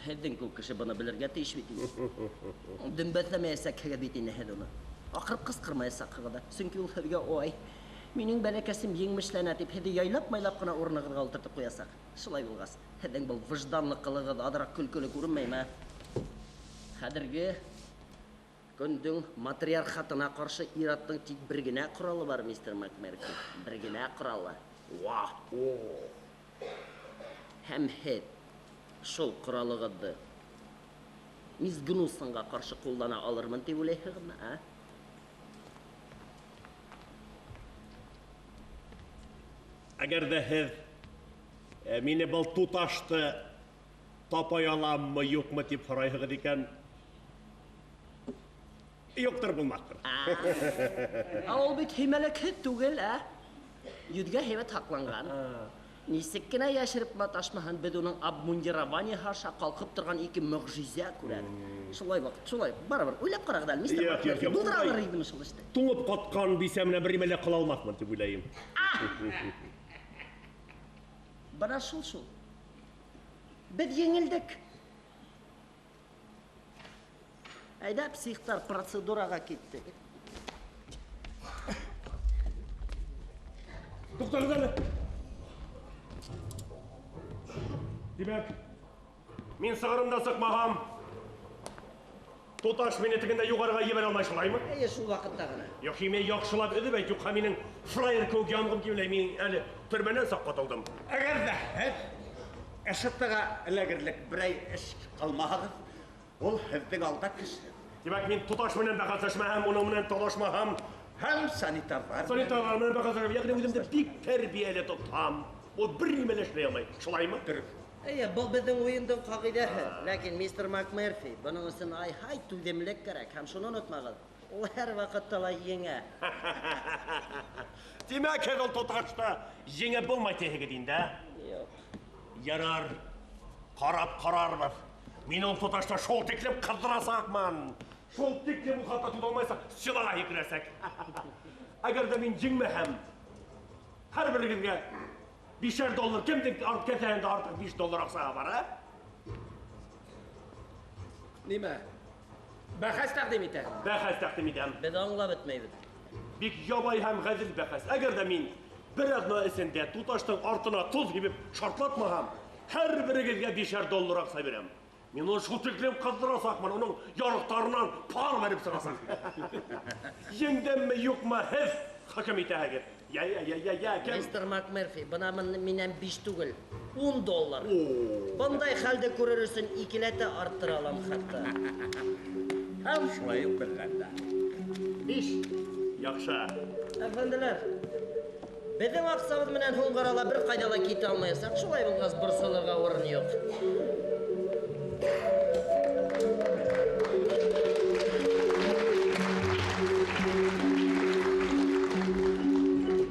Һеҙҙең күп кеше быны белергә тейеш бит инде. Дөмбәҫләмәйәсәкһегеҙ бит инде һеҙ уны. Аҡырып ҡысҡырмаясаҡһығыҙ ҙа. Сөнки ул һеҙгә, ой, минең бәләкәсем еңмешләнә тип һеҙҙе яйлап-майлап ҡына урынығыҙға ултыртып ҡуясаҡ. Шулай булғас, һеҙҙең был выжданлы ҡылығыҙ аҙыраҡ көлкөлө күренмәйме? Хәҙерге көндөң матриархатына ҡаршы ир-аттың тик бер генә ҡоралы бар, мистер МакМерфи. Бер генә ҡоралы. Уа! Һәм һеҙ шул ҡоралығыҙҙы мисс Гнусонға ҡаршы ҡуллана алырмын тип уйлайһығыҙмы, ә? Әгәр ҙә һеҙ мине был туташты тапай аламмы, юҡмы тип һорайһығыҙ икән, юҡтыр, булмаҫтыр. Ә ул бит һимәләкһеҙ түгел, ә? Йөҙгә һәйбәт һаҡланған. Нисек кенә йәшереп маташмаһын, беҙ уның обмундированиеһы аша ҡалҡып торған ике мөғжизә күрәбеҙ. Шулай ваҡыт, шулай, барыбер уйлап ҡарағыҙ әле, мистер Юҡ, юҡ, Макмерфи. юҡ. Булдыра алыр инеме шул эште? Туңып ҡатҡан бисә менән бер нимә лә ҡыла алмаҫмын тип уйлайым. Бына шул шул. Беҙ еңелдек. Әйҙә, психтар процедураға киттек. Туҡтағыҙ әле. Тимәк, мин сығырымдан сыҡмаһам, туташ мине тегендә юғарыға ебәрә алмай, шулаймы? Эйе, шул ваҡытта ғына. Юҡ, һин мине яҡшылап өҙөп әйт, юҡһа минең фраер кеүек янғым килмәй, мин әле төрмәнән саҡ ҡотолдом. Әгәр ҙә һеҙ ШТ-ға эләгерлек берәй эш ҡылмаһағыҙ, ул һеҙҙең алда кеше. Тимәк, мин туташ менән бәхәсләшмәһәм, уның менән талашмаһам, һәм санитарҙар. Санитарҙар менән бәхәсләшмәһәм, ягъни үҙемде бик тәрбиәле тотам. Ул бер нимә лә эшләй алмай, шулаймы? Дөрөҫ. Эйе, был беҙҙең уйындың ҡағиҙәһе. Ләкин мистер МакМерфи, бының өсөн ай-һай түҙемлек кәрәк һәм шуны онотмағыҙ. Ул һәр ваҡытта ла еңә. Тимәк, һеҙ ул туташты еңеп булмай тиһегеҙ инде, ә? Юҡ. Ярар, ҡарап ҡарарбыҙ. Мин ул туташты шул тиклем ҡыҙҙырасаҡмын. Шул тиклем ул хатта түҙә алмайса, стенаға һикерәсәк. Әгәр ҙә мин еңмәһәм, һәр берегеҙгә бишәр доллар, кемдең кеҫәһендә артыҡ биш доллар аҡсаһы бар, ә? Нимә? Бәхәс тәҡдим итә. Бәхәс тәҡдим итәм. Беҙ аңлап бөтмәйбеҙ. Бик ябай һәм ғәҙел бәхәс. Әгәр ҙә мин бер аҙна эсендә туташтың артына тоҙ һибеп шартлатмаһам, һәр берегеҙгә бишәр доллар аҡса бирәм. Мин уны шул тиклем ҡыҙҙырасаҡмын, уның ярыҡтарынан пар бәреп сығасаҡ. Еңдемме, юҡмы, һеҙ хөкөм итәһегеҙ. Я, я, я, я, я, кем? Мистер МакМерфи, бына минән биш түгел, ун доллар. О. Бындай хәлде күрер өсөн икеләтә арттыра алам хатта. Һәм шулай уҡ беҙҙән дә. Биш. Яҡшы. Әфәнделәр, беҙҙең аҡсабыҙ менән һуңғы арала бер ҡайҙа ла китә алмаясаҡ. Шулай булғас, борсолорға урын юҡ.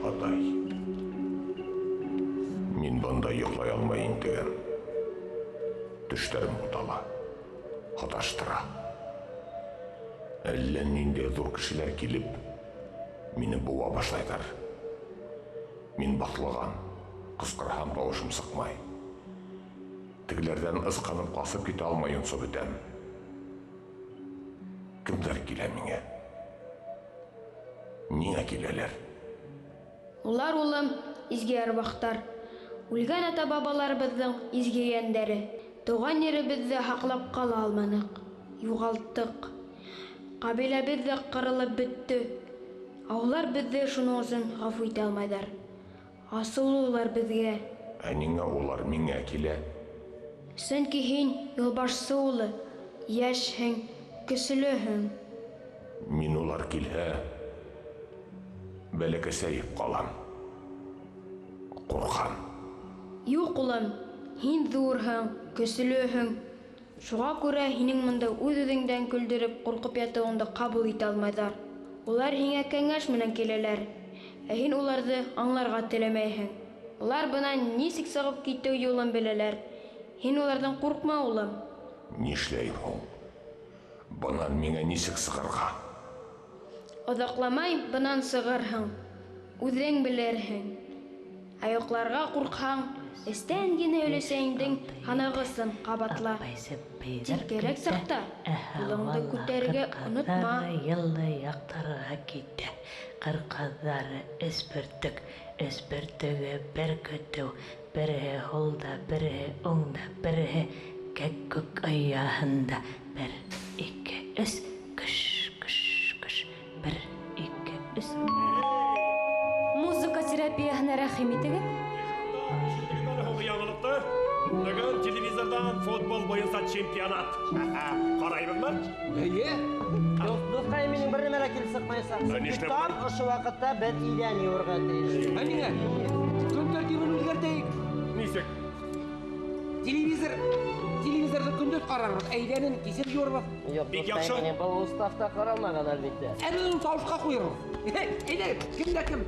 Атай, мин бында йоҡлай алмай интегәм. Төштәрем бутала, һаташтыра. Әллә ниндәй ҙур кешеләр килеп, мине быуа башлайҙар. Мин баҫлаған, ҡысҡырһам тауышым сыҡмай. Тегеләрҙән ысҡынып ҡасып китә алмай йонсоп бөтәм. Кемдәр килә миңә? Ниңә киләләр? Улар, улым, изге әрвахтар. Үлгән ата-бабаларыбыҙҙың изге йәндәре. Тыуған еребеҙҙе һаҡлап ҡала алманыҡ, юғалттыҡ. Ҡәбиләбеҙ ҙә ҡырылып бөттө. Ә улар беҙҙе шуның өсөн ғәфү итә алмайҙар. Асыулы улар беҙгә. Ә ниңә улар миңә килә? Сөнки һин юлбашсы улы, йәшһең, көслөһөң. Мин улар килһә, бәләкәсәйеп ҡалам. Ҡурҡам. Юҡ, улым, һин ҙурһың, көслөһөң. Шуға күрә һинең бында үҙ-үҙеңдән көлдөрөп ҡурҡып ятыуыңды ҡабул итә алмайҙар. Улар һиңә кәңәш менән киләләр, ә һин уларҙы аңларға теләмәйһең. Улар бынан нисек сығып китеү юлын беләләр. Һин уларҙан ҡурҡма, улым. Нишләйем һуң? Бынан миңә нисек сығырға? Оҙаҡламай бынан сығырһың, үҙең белерһең. Ә йоҡларға ҡурҡһаң, эстән генә өләсәйеңдең һанағысын ҡабатла. Тик кәрәк саҡта ҡулыңды күтәрергә онотма. Йылы яҡтарға китә. Ҡыр ҡаҙҙары өс бөртөк, өс бөртөгө бер көтөү. Береһе һулда, береһе уңда, береһе кәккүк ояһында. Бер, ике, өс, көш, көш, көш. Бер, ике, өс. Музыка терапияһына рәхим итегеҙ. Һуңғы яңылыҡты. Бөгөн телевизорҙан футбол буйынса чемпионат. Ҡарайбыҙмы? Эйе. Дуҫҡайым, минең бер нәмә лә килеп сыҡмаясаҡ. Ә Сөнки нишләп тап ошо ваҡытта беҙ иҙән йыуырға тейеш. Ә ниңә? Көн тәртибен үҙгәртәйек. Нисек? Телевизорҙы көндөҙ ҡарарбыҙ, ә иҙәнен кисен йыуырбыҙ. Юҡ, Бик дуҫҡайым, яҡшы. минең был уставта ҡаралмаған, әлбиттә. Ә беҙ уны тауышҡа ҡуйырбыҙ. Әйҙә, кем дә кем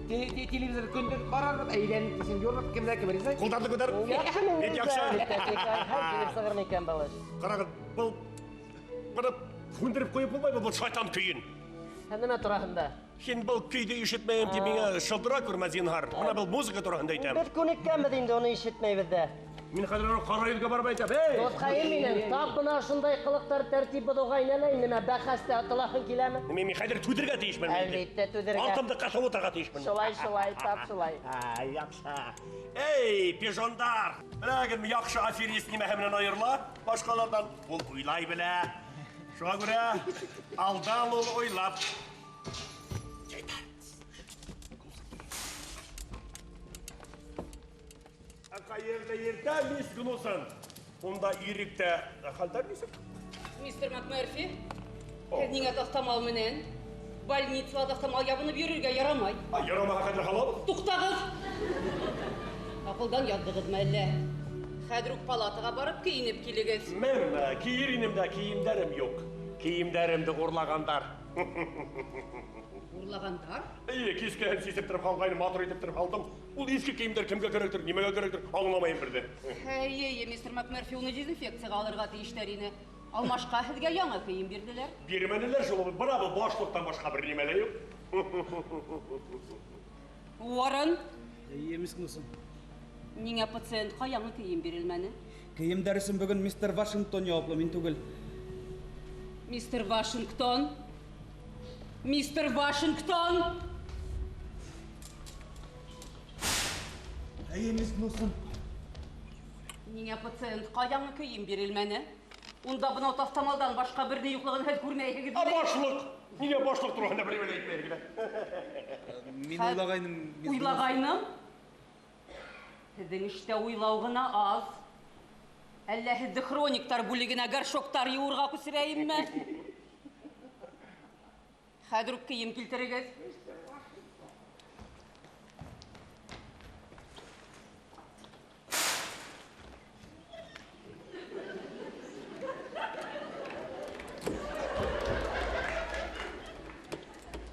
телевизорҙы көндөҙ ҡарарбыҙ, ә иҙәнен кисен йыуырбыҙ, кем дә кем риза. Ҡулдарҙы күтәр. Яҡшы, мин Бик риза, яҡшы. әлбиттә, тик һәр килеп сығыр микән был эш? Ҡарағыҙ, был быны һүндереп ҡуйып булмаймы был шайтан көйөн? Һәм нимә тураһында? Һин был көйҙө ишетмәйем тип миңә шылдыра күрмә, зинһар. Бына был музыка тураһында әйтәм. Беҙ күнеккәнбеҙ инде, уны ишетмәйбеҙ ҙә. Мин хәҙер уны ҡара йөҙгә барып әйтәм. Эй! Дуҫҡайым минең, тап бына ошондай ҡылыҡтар тәртип боҙоуға инәләй, нимә бәхәстә атылаһың киләме? Мин хәҙер түҙергә тейешмен. Әлбиттә, түҙергә. Алтымды ҡыҫып ултырырға тейешмен. Шулай, шулай, тап шулай. Ай, яҡшы. Эй, пижондар! Беләгеҙме, яҡшы аферист нимәһе менән айырыла башҡаларҙан? Ул уйлай белә. Шуға күрә алдан ул уйлап. Хәйерле иртә, мисс Гнусон. Унда иректә хәлдәр нисек? Мистер МакМерфи, һеҙ ниңә таҫтамал менән больницала таҫтамал ябынып йөрөргә ярамай? Ай, ярамаға хәҙер һалабыҙ. Туҡтағыҙ! Аҡылдан яҙҙығыҙмы әллә? Хәҙер үк палатаға барып кейенеп килегеҙ. Мин кейер инем дә кейемдәрем юҡ. Кейемдәремде урлағандар. Урлағандар? Эйе, кискеһен сисеп тороп һалғайным, матур итеп тороп һалдым. Ул иҫке кейемдәр кемгә кәрәктер, нимәгә кәрәктер, аңламайым бер дә. Эйе, эйе, мистер МакМерфи, уны дезинфекцияға алырға тейештәр ине. Алмашҡа һеҙгә яңы кейем бирҙеләр. Бирмәнеләр шул, бына был башлыҡтан башҡа бер нимә лә юҡ. Уоррен. Эйе, мисс Гнусон. Ниңә пациентҡа яңы кейем бирелмәне? Кейемдәр өсөн бөгөн мистер Вашингтон яуаплы, мин түгел. Мистер Вашингтон. Мистер Вашингтон! Эйе, мисс Гнусон. Ниңә пациентҡа яңы кейем бирелмәне? Унда бынау таҫтамалдан башҡа бер ни юҡлығын һеҙ күрмәйһегеҙме? Ә башлыҡ! Ниңә башлыҡ тураһында бер нимә лә әйтмәйһегеҙ? Мин уйлағайным, мисс Гнусон. Уйлағайным? Һеҙҙең эштә уйлау ғына аҙ. Әллә һеҙҙе хрониктар бүлегенә горшоктар йыуырға күсерәйемме? Хәҙер үк кейем килтерегеҙ.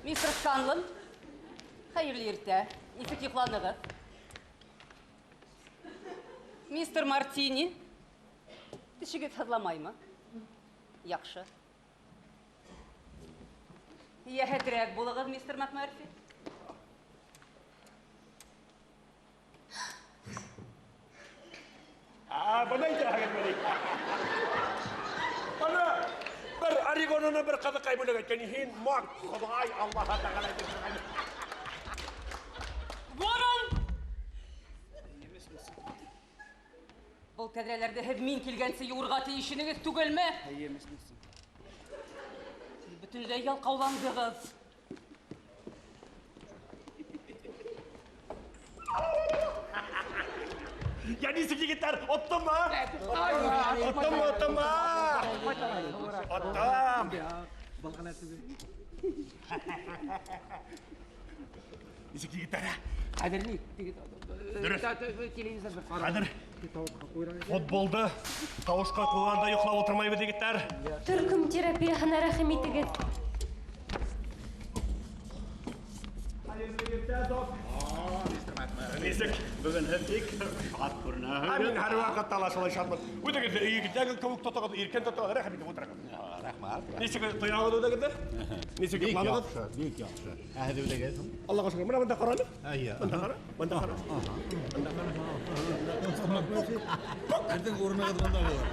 Мистер Сканлон, хәйерле иртә. Нисек йоҡланығыҙ? Мистер Мартини, тешегеҙ һыҙламаймы? Яҡшы. Йәһәтерәк булығыҙ, мистер МакМерфи. А, бына әйтәһегеҙме ни? Бына бер Орегонына бер ҡыҙыҡай бүләк иткән. Һин Мак, Хоҙай, Аллаһы Тәғәлә әйтеп. Ворон! Был тәҙрәләрҙе һеҙ мин килгәнсе йыуырға тейеш инегеҙ түгелме? Эйе, мисс Гнусон. Һеҙ бөтөнләй ялҡауландығыҙ. Я нисек егеттәр, Оттоммы? Оттоммы, оттоммы? Оттом. Нисек егеттәр? Хәҙер ни? Дөрөҫ. Телевизорҙы ҡара. Хәҙер футболды тауышҡа ҡуйғанда йоҡлап ултырмайбыҙ, егеттәр. Төркөм терапияһына рәхим итегеҙ. Нисек? Бөгөн һеҙ бик шат күренәһегеҙ. Ә мин һәр ваҡытта ла шулай шатмын. Үҙегеҙҙе өйөгөҙҙәге кеүек тотоғоҙ, иркен тотоғоҙ, рәхим итеп ултырығыҙ. Рәхмәт. Нисек тояғыҙ үҙегеҙҙе? Нисек Бик йоҡланығыҙ? яҡшы, бик яҡшы. Ә һеҙ үҙегеҙ? Аллаға шөкөр. Мына бында ҡара әле. Әйе. Бында ҡара, бында ҡара. Һеҙҙең урынығыҙ бында булыр.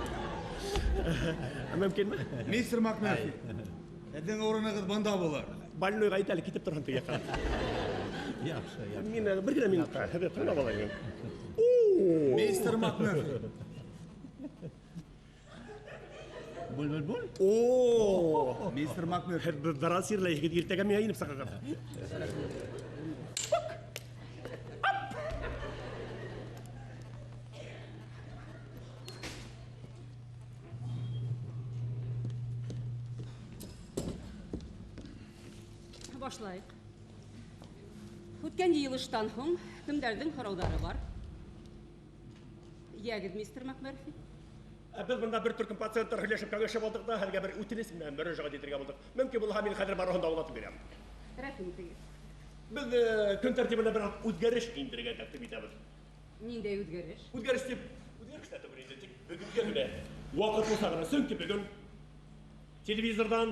Мөмкинме? Мистер Макмерфи, һеҙҙең урынығыҙ бында булыр. Больнойға әйт әле, китеп торһон теге яҡҡа. Яҡшы, яҡшы. Мин әле бер генә минутҡа һеҙҙе тыңлап алайым. Мистер Макмерфи. Бул, бул, бул. О! Мистер Макмерфи. Һеҙ бераз сирләйһегеҙ, иртәгә миңә инеп сығығыҙ. Башлайыҡ. Үткән йыйылыштан һуң кемдәрҙең һорауҙары бар? Йәгеҙ, мистер Макмерфи. Ә беҙ бында бер төркөм пациенттар һөйләшеп кәңәшеп алдыҡ та, һеҙгә бер үтенес менән мөрәжәғәт итергә булдыҡ. Мөмкин булһа, мин хәҙер барыһын да аңлатып бирәм. Рәхим итегеҙ. Беҙ көн тәртибенә бер үҙгәреш индерергә тәҡдим итәбеҙ. Ниндәй үҙгәреш? Үҙгәреш тип, үҙгәреш тә түгел инде, тик бөгөнгә генә ваҡыт булһа ғына, сөнки бөгөн телевизорҙан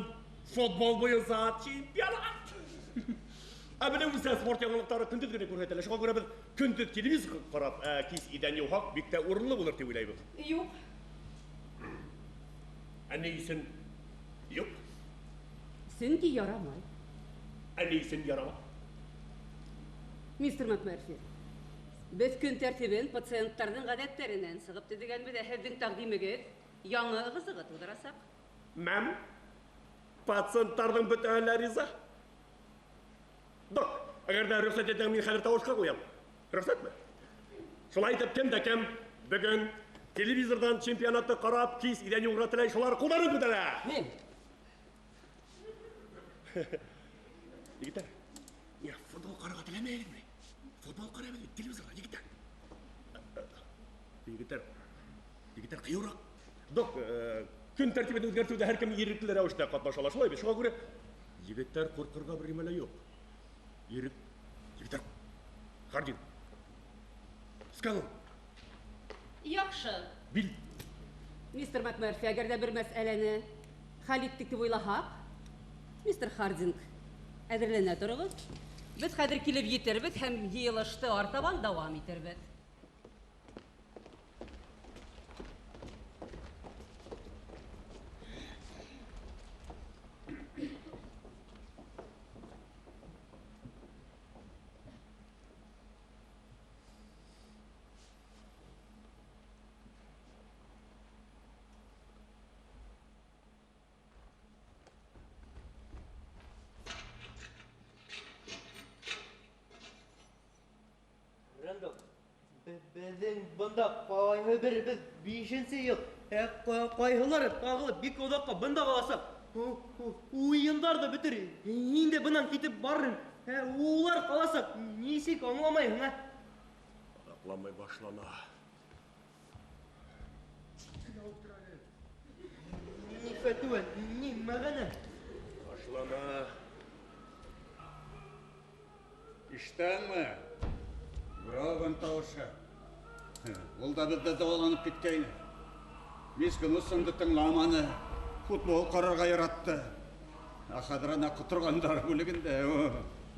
футбол буйынса чемпионат. Ә белеүемсә, спорт яңылыҡтары көндөҙ генә күрһәтелә. Шуға күрә беҙ көндөҙ телевизор ҡарап, кис иҙән йыуһаҡ бик тә урынлы булыр тип уйлайбыҙ. Юҡ. Ә ни өсөн юҡ? Сөнки ярамай. Ә ни өсөн ярамай? Мистер Макмерфи, беҙ көн тәртибен пациенттарҙың ғәҙәттәренән сығып төҙөгәнбеҙ, ә һеҙҙең тәҡдимегеҙ яңы ығы-зығы тыуҙырасаҡ. Мәм, пациенттарҙың бөтәһе лә риза. Док, әгәр ҙә рөхсәт итһәң, мин хәҙер тауышҡа ҡуям. Рөхсәтме? Шулай итеп, кем дә кем бөгөн телевизорҙан чемпионатты ҡарап, кис иҙән йыуырға теләй, шулар ҡулдарын күтәрә. Мин. Егеттәр, мин футбол ҡарарға теләмәйем. Футбол ҡарайбыҙ бит телевизорҙа, егеттәр. Егеттәр, егеттәр ҡыйыуыраҡ. Док, көн тәртибен үҙгәртеүҙә һәр кем ирекле рәүештә ҡатнаша ала, шулай бит? Шуға күрә егеттәр ҡурҡырға бер нимә лә юҡ. Ирек, егеттәр, Хардин, Скалон. Яҡшы. Бил. Мистер Макмерфи, әгәр ҙә бер мәсьәләне хәл иттек тип уйлаһаҡ, мистер Хардинг, әҙерләнә тороғоҙ. Беҙ хәҙер килеп етербеҙ һәм йыйылышты артабан дауам итербеҙ. Рэндалл, беҙҙең бында ҡайһы беребеҙ бишенсе йыл, ә ҡайһылары тағы ла бик оҙаҡҡа бында ҡаласаҡ. Уйындар ҙа бөтөр, инде бынан китеп барырым. Ә улар ҡаласаҡ, нисек аңламайһың, ә? Аҡламай башлана. Ни фәтүә, ни мәғәнә? Башлана. Ишетәңме? Броган тауышы. Ул да беҙҙә дауаланып киткәйне. Мисс Гнуссонды тыңламаны. Футбол ҡарарға яратты. Ә хәҙер ана ҡоторғандар бүлегендә.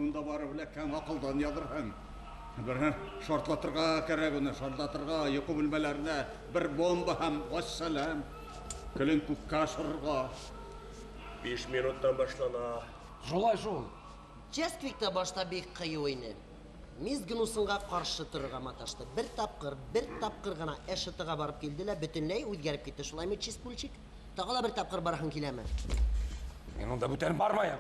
Унда барып эләккән аҡылдан яҙырһың. Бер шартлатырға кәрәк уны, шартлатырға, йоҡо бүлмәләренә бер бомба һәм вассалам. Көлөн күккә ашырырға. 5 минуттан башлана. Шулай шул. Чествик та башта бик ҡыйыу ине. Мисс Гнуссонға ҡаршы торорға маташты. Бер тапҡыр, бер тапҡыр ғына Эшетыға барып килде лә бөтөнләй үҙгәреп китте. Шулаймы, Чистпульчик? Тағы ла бер тапҡыр бараһың киләме? Мин унда бүтән бармайым.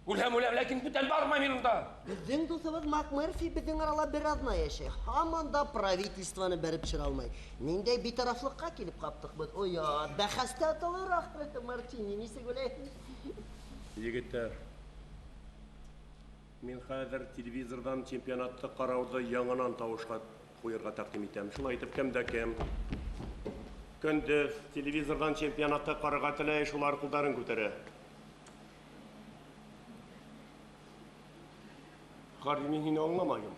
Үлһәм үләм, ләкин бүтән бармайм мин унда. Беҙҙең дуҫыбыҙ МакМерфи беҙҙең арала бер аҙна йәшәй. Һаман да правительствоны бәреп төшөрә алмай. Ниндәй битарафлыҡҡа килеп ҡаптыҡ беҙ. Оят, бәхәстә атылыр ахыры, Мартини, нисек уйлайһың? Егеттәр, мин хәҙер телевизорҙан чемпионатты ҡарауҙы яңынан тауышҡа ҡуйырға тәҡдим итәм. Шулай итеп, кем дә кем көндөҙ телевизорҙан чемпионатты ҡарарға теләй, шулар ҡулдарын күтәрә. Харди, мин һине аңламайым.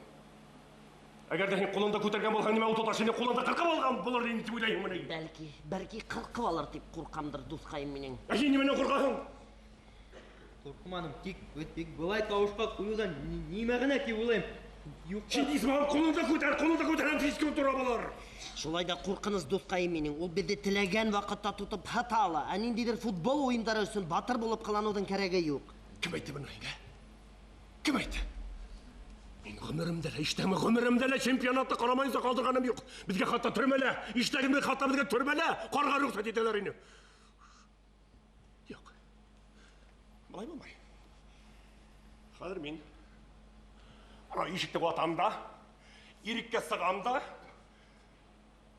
Әгәр ҙә һин ҡулыңда күтәргән булһаң, нимә ул тоташ һине ҡулыңда ҡырҡып алған булыр инде тип уйлайһыңмы ни? Бәлки, бәлки ҡырҡып алыр тип ҡурҡамдыр, дуҫҡайым минең. Ә һин нимәнән ҡурҡаһың? Ҡурҡманым, тик, тик былай тауышҡа ҡуйыуҙан ни мәғәнә тип уйлайым. Юҡ. Һин Исмәғил, ҡулыңда күтәр, ҡулыңда күтәр һәм тиҙ кенә тора булыр. Шулай ҙа ҡурҡыныс, дуҫҡайым минең. Ул беҙҙе теләгән ваҡытта тотоп һата ала. Ә ниндәйҙер футбол уйындары өсөн батыр булып ҡыланыуҙың кәрәге юҡ. Кем әйтте быны һиңә? Кем әйтте? Мин ғүмеремдә лә, ишетәме, ғүмеремдә лә чемпионатты ҡарамайынса ҡалдырғаным юҡ. Беҙгә хатта төрмәлә, ишетәгеҙме, хатта беҙгә төрмәлә ҡарға рөхсәт итәләр ине. Юҡ. Былай булмай. Хәҙер мин ана ишекте ватам да, иреккә сығам да,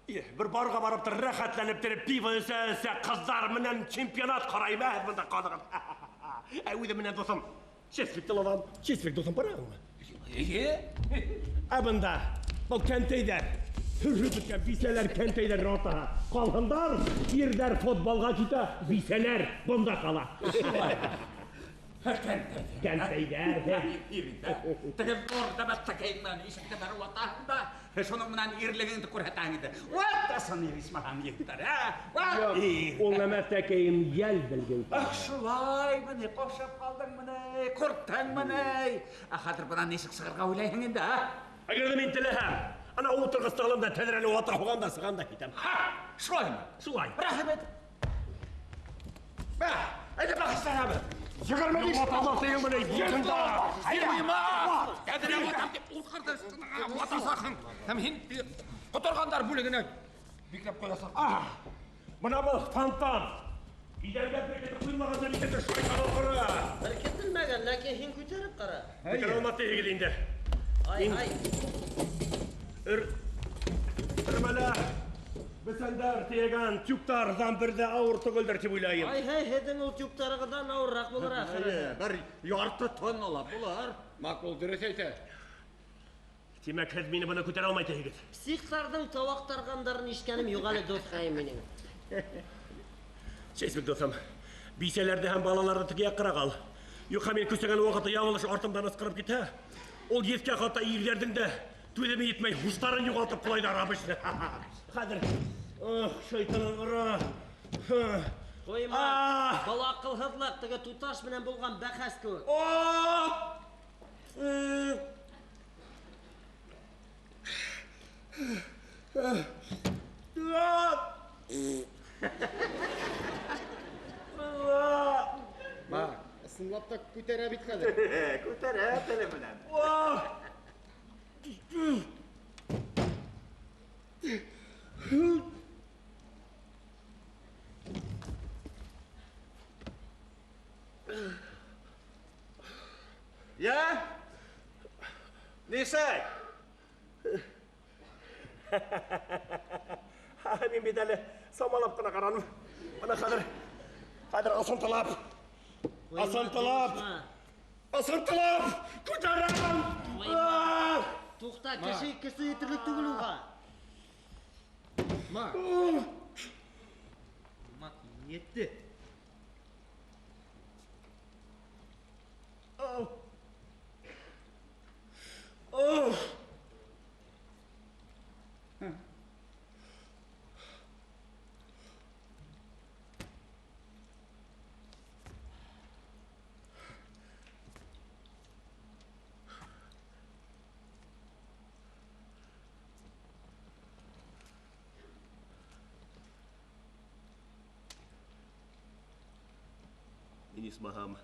бер барға барып тор, рәхәтләнеп тереп, пиво эсә-эсә, ҡыҙҙар менән чемпионат ҡарайым, ә, бында ҡалығыҙ. Ә үҙем менән дуҫым, Чесвикте алам. Чесвик дуҫым барамы? Эйе. Ә бында был кәнтәйҙәр, һөрһөп бөткән бисәләр кәнтәйҙәр ротаға ҡалһындар, ирҙәр футболға китә, бисәләр бында ҡала. Кәнтәйҙәр. Теге ҙур нәмәттәкәй менән ишекте бәреп ватаһың да, шуның менән ирлегеңде күрһәтәһең инде. Ватасын исмаһам егеттәр, ә? Ват! Юҡ, ул нәмәттәкәйем йәл белгән. Ах, шулаймы ни, ҡаушап ҡалдыңмы ни, ҡурҡтыңмы ни? Ә хәҙер бынан нисек сығырға уйлайһың инде, ә? Әгәр ҙә мин теләһәм, ана ултырғысты алам да тәҙрәне вата һуғам да сығам да китәм. Һа, шулаймы? Шулай. Рәхмәт. Бә, әйҙә бәхәсләнәбеҙ. 25 ваталар тиң менә йөзендә. Тәҙрә ватам тип ултырҙы, ватасаҡһың. Һәм һин ҡоторғандар бүлегенә бикләп ҡуясаҡ. Аһ, бына был фонтан. Иҙәнгә беркетеп ҡуймағандар икән дә шайтан алғыры. Беркетелмәгән, ләкин һин күтәреп ҡара. Күтәрә алмаҫ тиһегеҙ инде. Ай, ай. Өрмәлә бесәндәр тейәгән тюктарҙан бер ҙә ауыр түгелдер тип уйлайым. Ай, һей, һеҙҙең ул тюктарығыҙҙан ауырыраҡ булыр ахыры. Эйе, бер ярты тонналап булыр. Маҡул, дөрөҫ әйтә. Тимәк, һеҙ мине быны күтәрә алмай тиһегеҙ. Психтарҙың тауаҡ тарғандарын ишеткәнем юҡ әле, дуҫҡайым минең. Чесбик дуҫым, бисәләрҙе һәм балаларҙы теге яҡҡараҡ ал. Юҡһа мин көсәгән ваҡытта яңылыш артымдан ысҡырып китһә, ул еҫкә хатта ирҙәрҙең дә түҙеме етмәй, һуштарын юғалтып ҡолайҙар обычно. Хәҙер, ох, шайтан ора. Ҡуйма, А! был аҡылһыҙлыҡ, теге туташ менән булған бәхәс кеүек. Ма, ысынлап та күтәрә бит хәҙер. Күтәрә теле менән. Йә? Нисек? Мин бит әле самалап ҡына ҡараным. Бына хәҙер, хәҙер асынтылап, асынтылап, асынтылап күтәрәм. Туҡта, кеше кеше етерлек түгел уға. Ма. Ма, етте. Мин исмаһам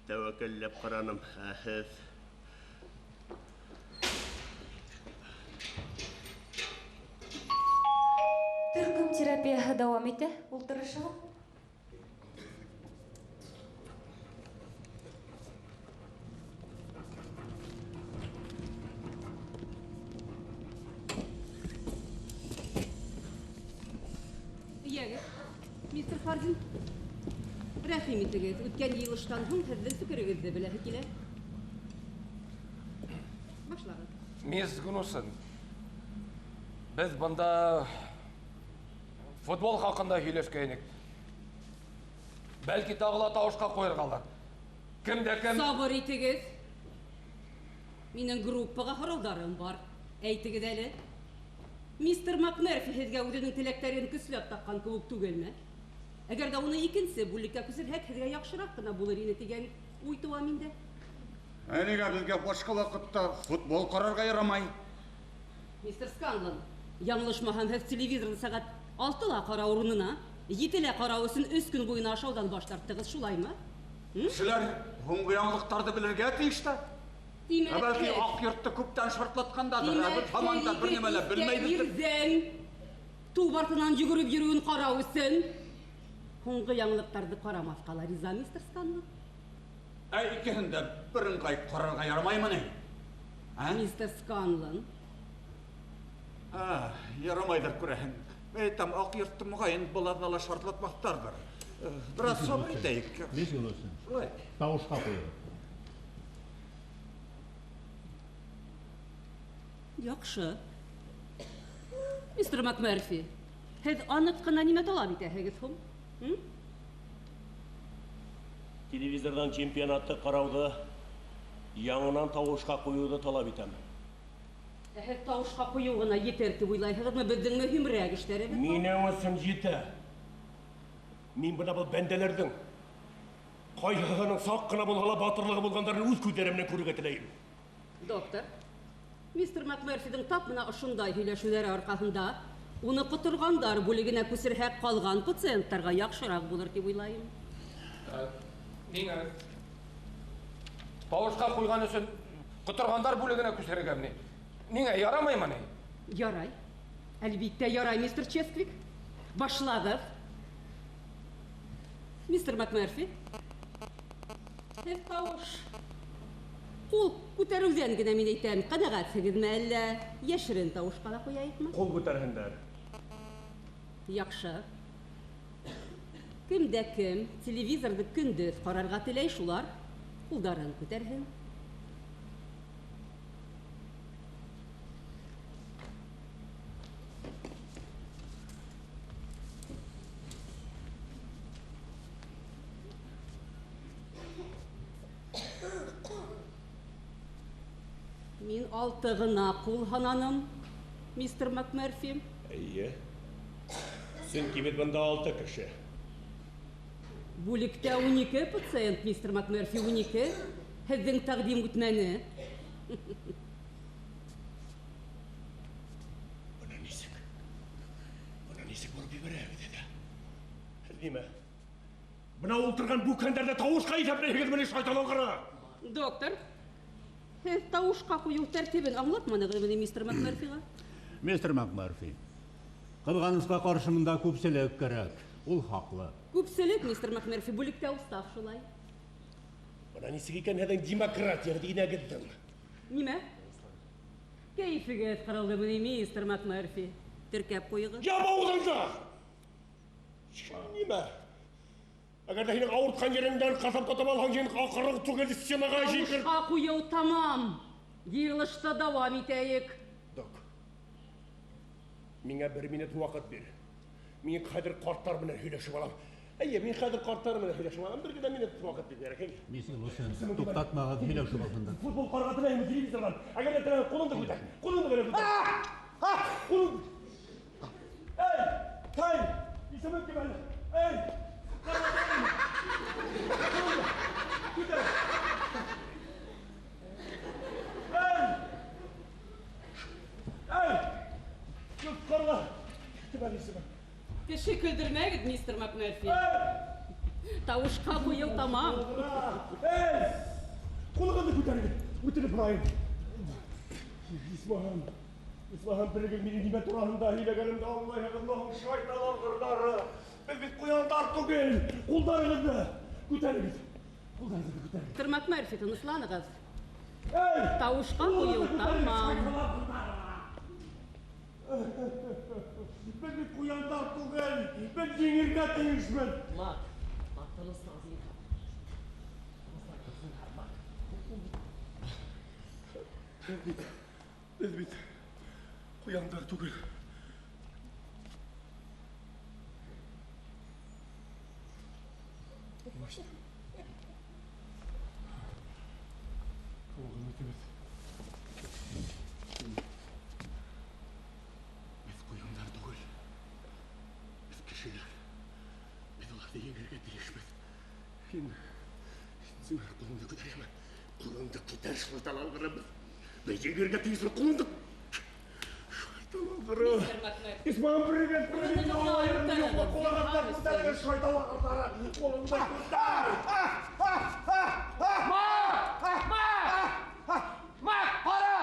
тәүәккәлләп ҡараным, ә һеҙ Төркөм терапияһы дауам итә, ултырышығыҙ. Хардин. Рәхим итегеҙ, үткән йыйылыштан һуң һеҙҙең фекерегеҙҙе беләһе килә. Башлағыҙ. Мисс Гнусон, беҙ бында футбол хаҡында һөйләшкәйнек. Бәлки тағы ла тауышҡа ҡуйырғалар. Кем дә кем... Сабыр итегеҙ. Минең группаға һорауҙарым бар. Әйтегеҙ әле. Мистер Макмерфи һеҙгә үҙенең теләктәрен көсләп таҡҡан кеүек түгелме? Әгәр ҙә уны икенсе бүлеккә күсерһәк, һеҙгә яҡшыраҡ ҡына булыр ине тигән уй тыуа миндә. Ә нигә беҙгә башҡа ваҡытта футбол ҡарарға ярамай? Мистер Сканлон, яңылышмаһам, һеҙ телевизорҙы сәғәт 6-ла ҡарау урынына, 7-лә ҡарау өсөн 3 көн буйына ашауҙан баш тарттығыҙ, шулаймы? Кешеләр һуңғы яңылыҡтарҙы белергә тейеш тә. Тимәк, Ә бәлки һеҙ- Аҡ йортто күптән шартлатҡандадыр, ә беҙ Тимәк, һаман да һеҙ бер нәмә лә ике белмәйбеҙ. Ирҙең туп артынан йүгереп йөрөүен ҡарау өсөн һуңғы яңылыҡтарҙы ҡарамаҫҡа ла риза, мистер Сканлон. Ә икеһен дә берыңғай ҡарарға ярамаймы ни? Ә? Мистер Сканлон. А, ярамайҙыр күрәһең. Мин әйтәм, Аҡ йортто моғайын был аҙнала шартлатмаҫтарҙыр. Бераз сабыр итәйек. Мисс Гнусон, Шулай. тауышҡа ҡуйығыҙ. Яҡшы. Мистер Макмерфи, һеҙ аныҡ ҡына нимә талап итәһегеҙ һуң? Телевизорҙан чемпионатты ҡарауҙы, яңынан тауышҡа ҡуйыуҙы талап итәм. Ә һеҙ тауышҡа ҡуйыу ғына етер тип уйлайһығыҙмы? Беҙҙең мөһимерәк эштәребеҙ бар. Минең өсөн етә. Мин бына был бәндәләрҙең ҡайһыһының саҡ ҡына булһа ла батырлығы булғандарын үҙ күҙҙәрем менән күрергә теләйем. Доктор, мистер Макмерфиҙың тап бына ошондай һөйләшеүҙәре арҡаһында уны ҡоторғандар бүлегенә күсерһәк ҡалған пациенттарға яҡшыраҡ булыр тип уйлайым. Ниңә? Тауышҡа ҡуйған өсөн ҡоторғандар бүлегенә күсерергәме ни? Ниңә, ярамаймы ни? Ярай. Әлбиттә, ярай, мистер Ческвик. Башлағыҙ. Мистер Макмерфи. Һеҙ тауыш ҡул күтәреүҙән генә мин әйтәм, ҡәнәғәтһегеҙме әллә йәшерен тауышҡа ла ҡуяйыҡмы? Ҡул күтәрһендәр. Яҡшы. Кем дә кем телевизорҙы көндөҙ ҡарарға теләй, шулар ҡулдарын күтәрһен. Мин 6 ғына ҡул һананым, мистер Макмерфи. Эйе. Сөнки беҙ бында 6 кеше. Бүлектә 12 пациент, мистер Макмерфи, 12. Һеҙҙең тәҡдим үтмәне. Бына нисек? Бына нисек бороп ебәрәбеҙ ҙә? Һеҙ нимә? Бына ултырған бүкәндәрҙе тауышҡа иҫәпләйһегеҙме ни, шайтан алғыры? Доктор, һеҙ тауышҡа ҡуйыу тәртибен аңлатманығыҙмы ни мистер Макмерфиға? Мистер Макмерфи, ҡыҙғанысҡа ҡаршы бында күпселек кәрәк. Ул хаҡлы. Күпселек, мистер Макмерфи, бүлектә устав шулай. Бына нисек икән һеҙҙең демократия динәгеҙҙең? Нимә? Кәйефегеҙ ҡырылдымы ни, мистер Макмерфи? Теркәп ҡуйығыҙ. Ям ауыҙыңды! Нимә? Әгәр ҙә һинең ауыртҡан ереңдән ҡасап тотоп алһаң, һин аҡырың түгел стенаға жикер. Тауышҡа ҡуйыу тамам. Йыйылышты дауам итәйек. Док, миңә бер минут ваҡыт бир. Мин хәҙер ҡарттар менән һөйләшеп алам. Әйе, мин хәҙер ҡарттар менән һөйләшеп алам. Бер генә минут ваҡыт бир, кәрәк. Мистер Лусен, туҡтатмағыҙ, һөйләшеп алһындар. Футбол ҡарарға теләйем телевизорҙан. Әгәр ҙә теләһәң, ҡулыңды күтәр. Ҡулыңды бер күтәр. Ҡулың. Эй, тай, исемең кем әле? Эй, күтәр. Эй! Эй! Юҡ, ҡарға. Кем әле исеме? Кеше көлдөрмәгеҙ, мистер Макмерфи. Тауышҡа ҡуйыу тамам. Эй! Ҡулығыҙҙы күтәрегеҙ. Үтенеп һорайым. Исмаһам, Исмаһам, берегеҙ минең нимә тураһында һөйләгәнемде аңлайһығыҙмы һуң, шайтан алғырҙары? Беҙ бит ҡуяндар түгел. Ҡулдарығыҙҙы күтәрегеҙ. Ҡулдарығыҙҙы күтәрегеҙ. Мистер Макмерфи, тынысланығыҙ. Эй! Тауышҡа ҡуйыу тамам. Беҙ бит ҡуяндар түгел, беҙ еңергә тейешбеҙ. Мак, Мак, тыныслан, зинһар. Тыныслан, зинһар, Мак. Беҙ бит ҡуяндар түгел. Беҙ ҡуяндар түгел. Беҙ кешеләр. Беҙ уларҙы еңергә тейешбеҙ. Һин, зинһар, ҡулыңды күтәр. Ҡулыңды күтәр, шайтан алғыры. Беҙ еңергә тейешбеҙ, ҡулыңды. Шайтан алғыры. Исман, привет, привет. Ҡулыңды күтәр, шайтан алғырҙары. Ҡулыңды күтәр. Мак! Мак! Мак, ҡара! Мак! Мак!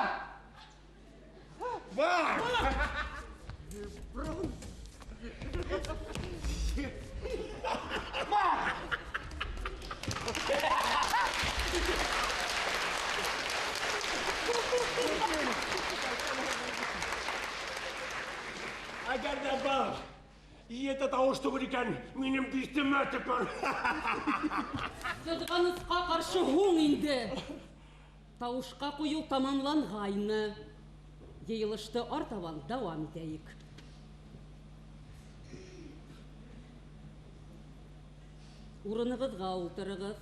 Әгәр ҙә был ете тауыш түгел икән, минең биҫтемә төкөр. Ҡыҙғанысҡа ҡаршы һуң инде. Тауышҡа ҡуйыу тамамланғайны. Йыйылышты артабан дауам итәйек. Урынығыҙға ултырығыҙ.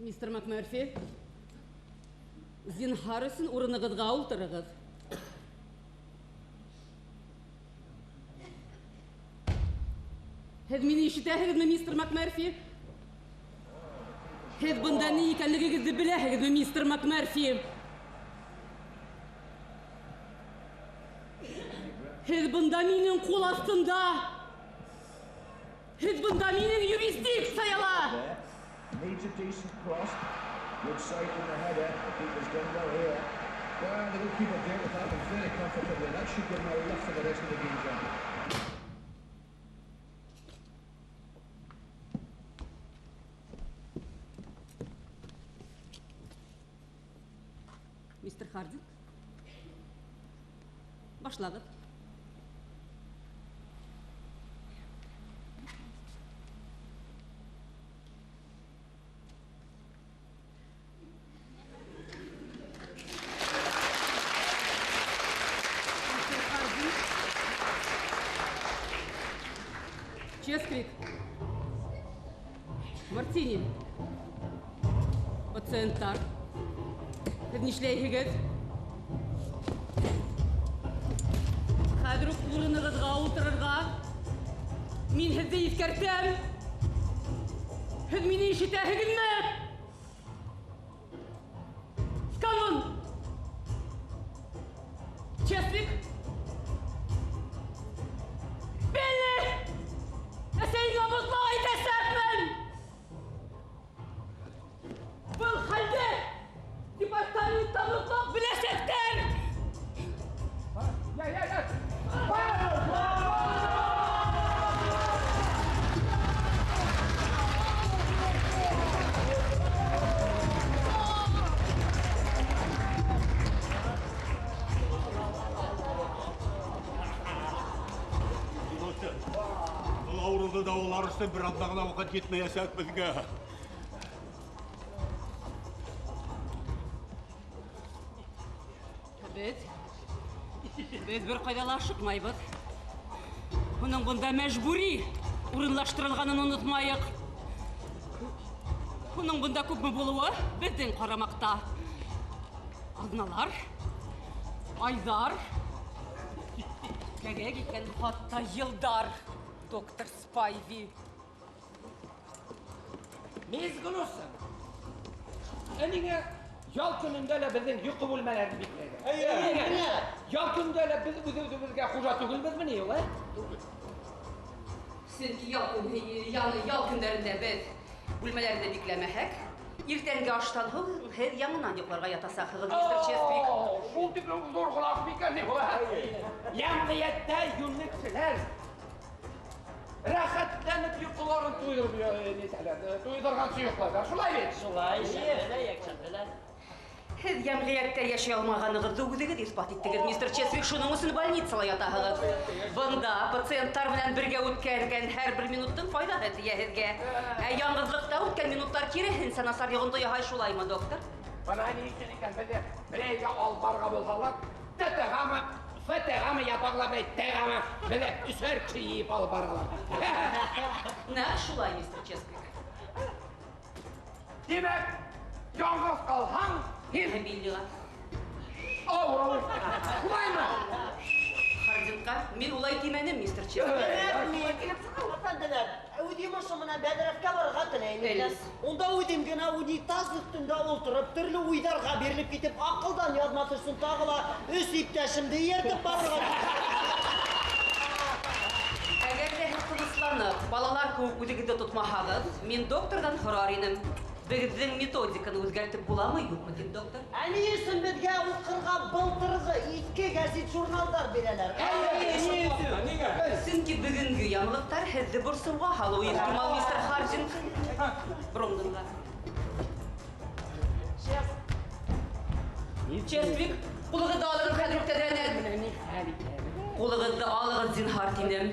Мистер МакМерфи, зинһар өсөн урынығыҙға ултырығыҙ. Һеҙ мине ишетәһегеҙме, мистер МакМерфи? Һеҙ бында ни икәнлегегеҙҙе беләһегеҙме, мистер МакМерфи? Һеҙ бында минең ҡул аҫтында. Һеҙ бында минең юрисдикцияла. Needs a decent cross. Good save from the header. The keeper's done well here. Well, the goalkeeper dealt with that one very comfortably. That should give him a lift for the rest of the game, John. Мистер Хардинг, башлағыҙ. Ческвик. Мартини. Пациенттар. Һеҙ нишләйһегеҙ? Хәҙер үк урынығыҙға ултырырға. Мин һеҙҙе иҫкәртәм. Һеҙ мине ишетәһегеҙме? Сканлон! Чествик! Билли! Әсәйеңә мотлаҡ әйтәсәкмен! Был хәлде департаментта мотлаҡ беләсәктәр! Был ауырыуҙы дауалар өсөн бер аҙна ғына ваҡыт етмәйәсәк беҙгә. Беҙ бер ҡайҙа ла ашыҡмайбыҙ. Уның бында мәжбүри урынлаштырылғанын онотмайыҡ. Уның бында күпме булыуы беҙҙең ҡарамаҡта. Аҙналар, айҙар, кәрәк икән хатта йылдар, доктор Спайви. Мисс Глуссон, ә ниңә ял көнөндә лә беҙҙең йоҡо бүлмәләрен бикләйҙәр? Эйе. Ниңә? Ял көнөндә лә беҙ үҙ-үҙебеҙгә хужа түгелбеҙме ни ул, ә? Түгел. Сөнки ял көндәрендә беҙ бүлмәләрҙе бикләмәһәк, Иртәнге аштан һуң һеҙ яңынан йоҡларға ятасаҡһығыҙ, мистер Чествик. Шул тиклем ҙур гонаһ микән ни була? Йәмғиәттә йүнле кешеләр рәхәтләнеп йоҡоларын туйҙырып нитәләр, туйҙырғансы йоҡлайҙар. Шулай бит? Шулай, йәкшәмбеләр. Һеҙ йәмғиәттә йәшәй алмағанығыҙҙы үҙегеҙ иҫбат иттегеҙ, мистер Чествик, шуның өсөн больницала ятаһығыҙ. Бында пациенттар менән бергә үткәргән һәр бер минуттың файҙаһы тейә һеҙгә. Ә яңғыҙлыҡта үткән минуттар киреһенсә насар йоғонто яһай, шулаймы, доктор? Бына ни өсөн икән беҙҙе берәйгә алып барырға булһалар, ТТ-ғамы, ФТ-ғамы, ятағылар белән Т-ғамы, беҙҙе өсәр кеше йыйып алып баралар. Нәҡ шулай, мистер Чествик. Тимәк, яңғыҙ ҡалһаң, һин Биллиға. Ауырыу. Шулаймы? Хардинға мин улай тимәнем, мистер Чествик. Әфәнделәр, үҙем ошо менән бәҙрәфкә барырға теләйем икән. Элис. Унда үҙем генә унитаз өҫтөндә ултырып, төрлө уйҙарға бирелеп китеп, аҡылдан яҙмаҫ өсөн тағы ла өс иптәшемде эйәртеп барырға. Әгәр ҙә һеҙ тынысланып, балалар кеүек үҙегеҙҙе тотмаһағыҙ, мин докторҙан һорар инем. Беҙҙең методиканы үҙгәртеп буламы, юҡмы тип, доктор? Ә ни өсөн беҙгә уҡырға былтырғы иҫке гәзит-журналдар бирәләр? Сөнки бөгөнгө яңылыҡтар һеҙҙе борсоуға һалыуы ихтимал, мистер Хардинг. Брондонға. Чествик, ҡулығыҙҙы алығыҙ хәҙер үк тәҙрәнән. Ҡулығыҙҙы алығыҙ, зинһар, тинем.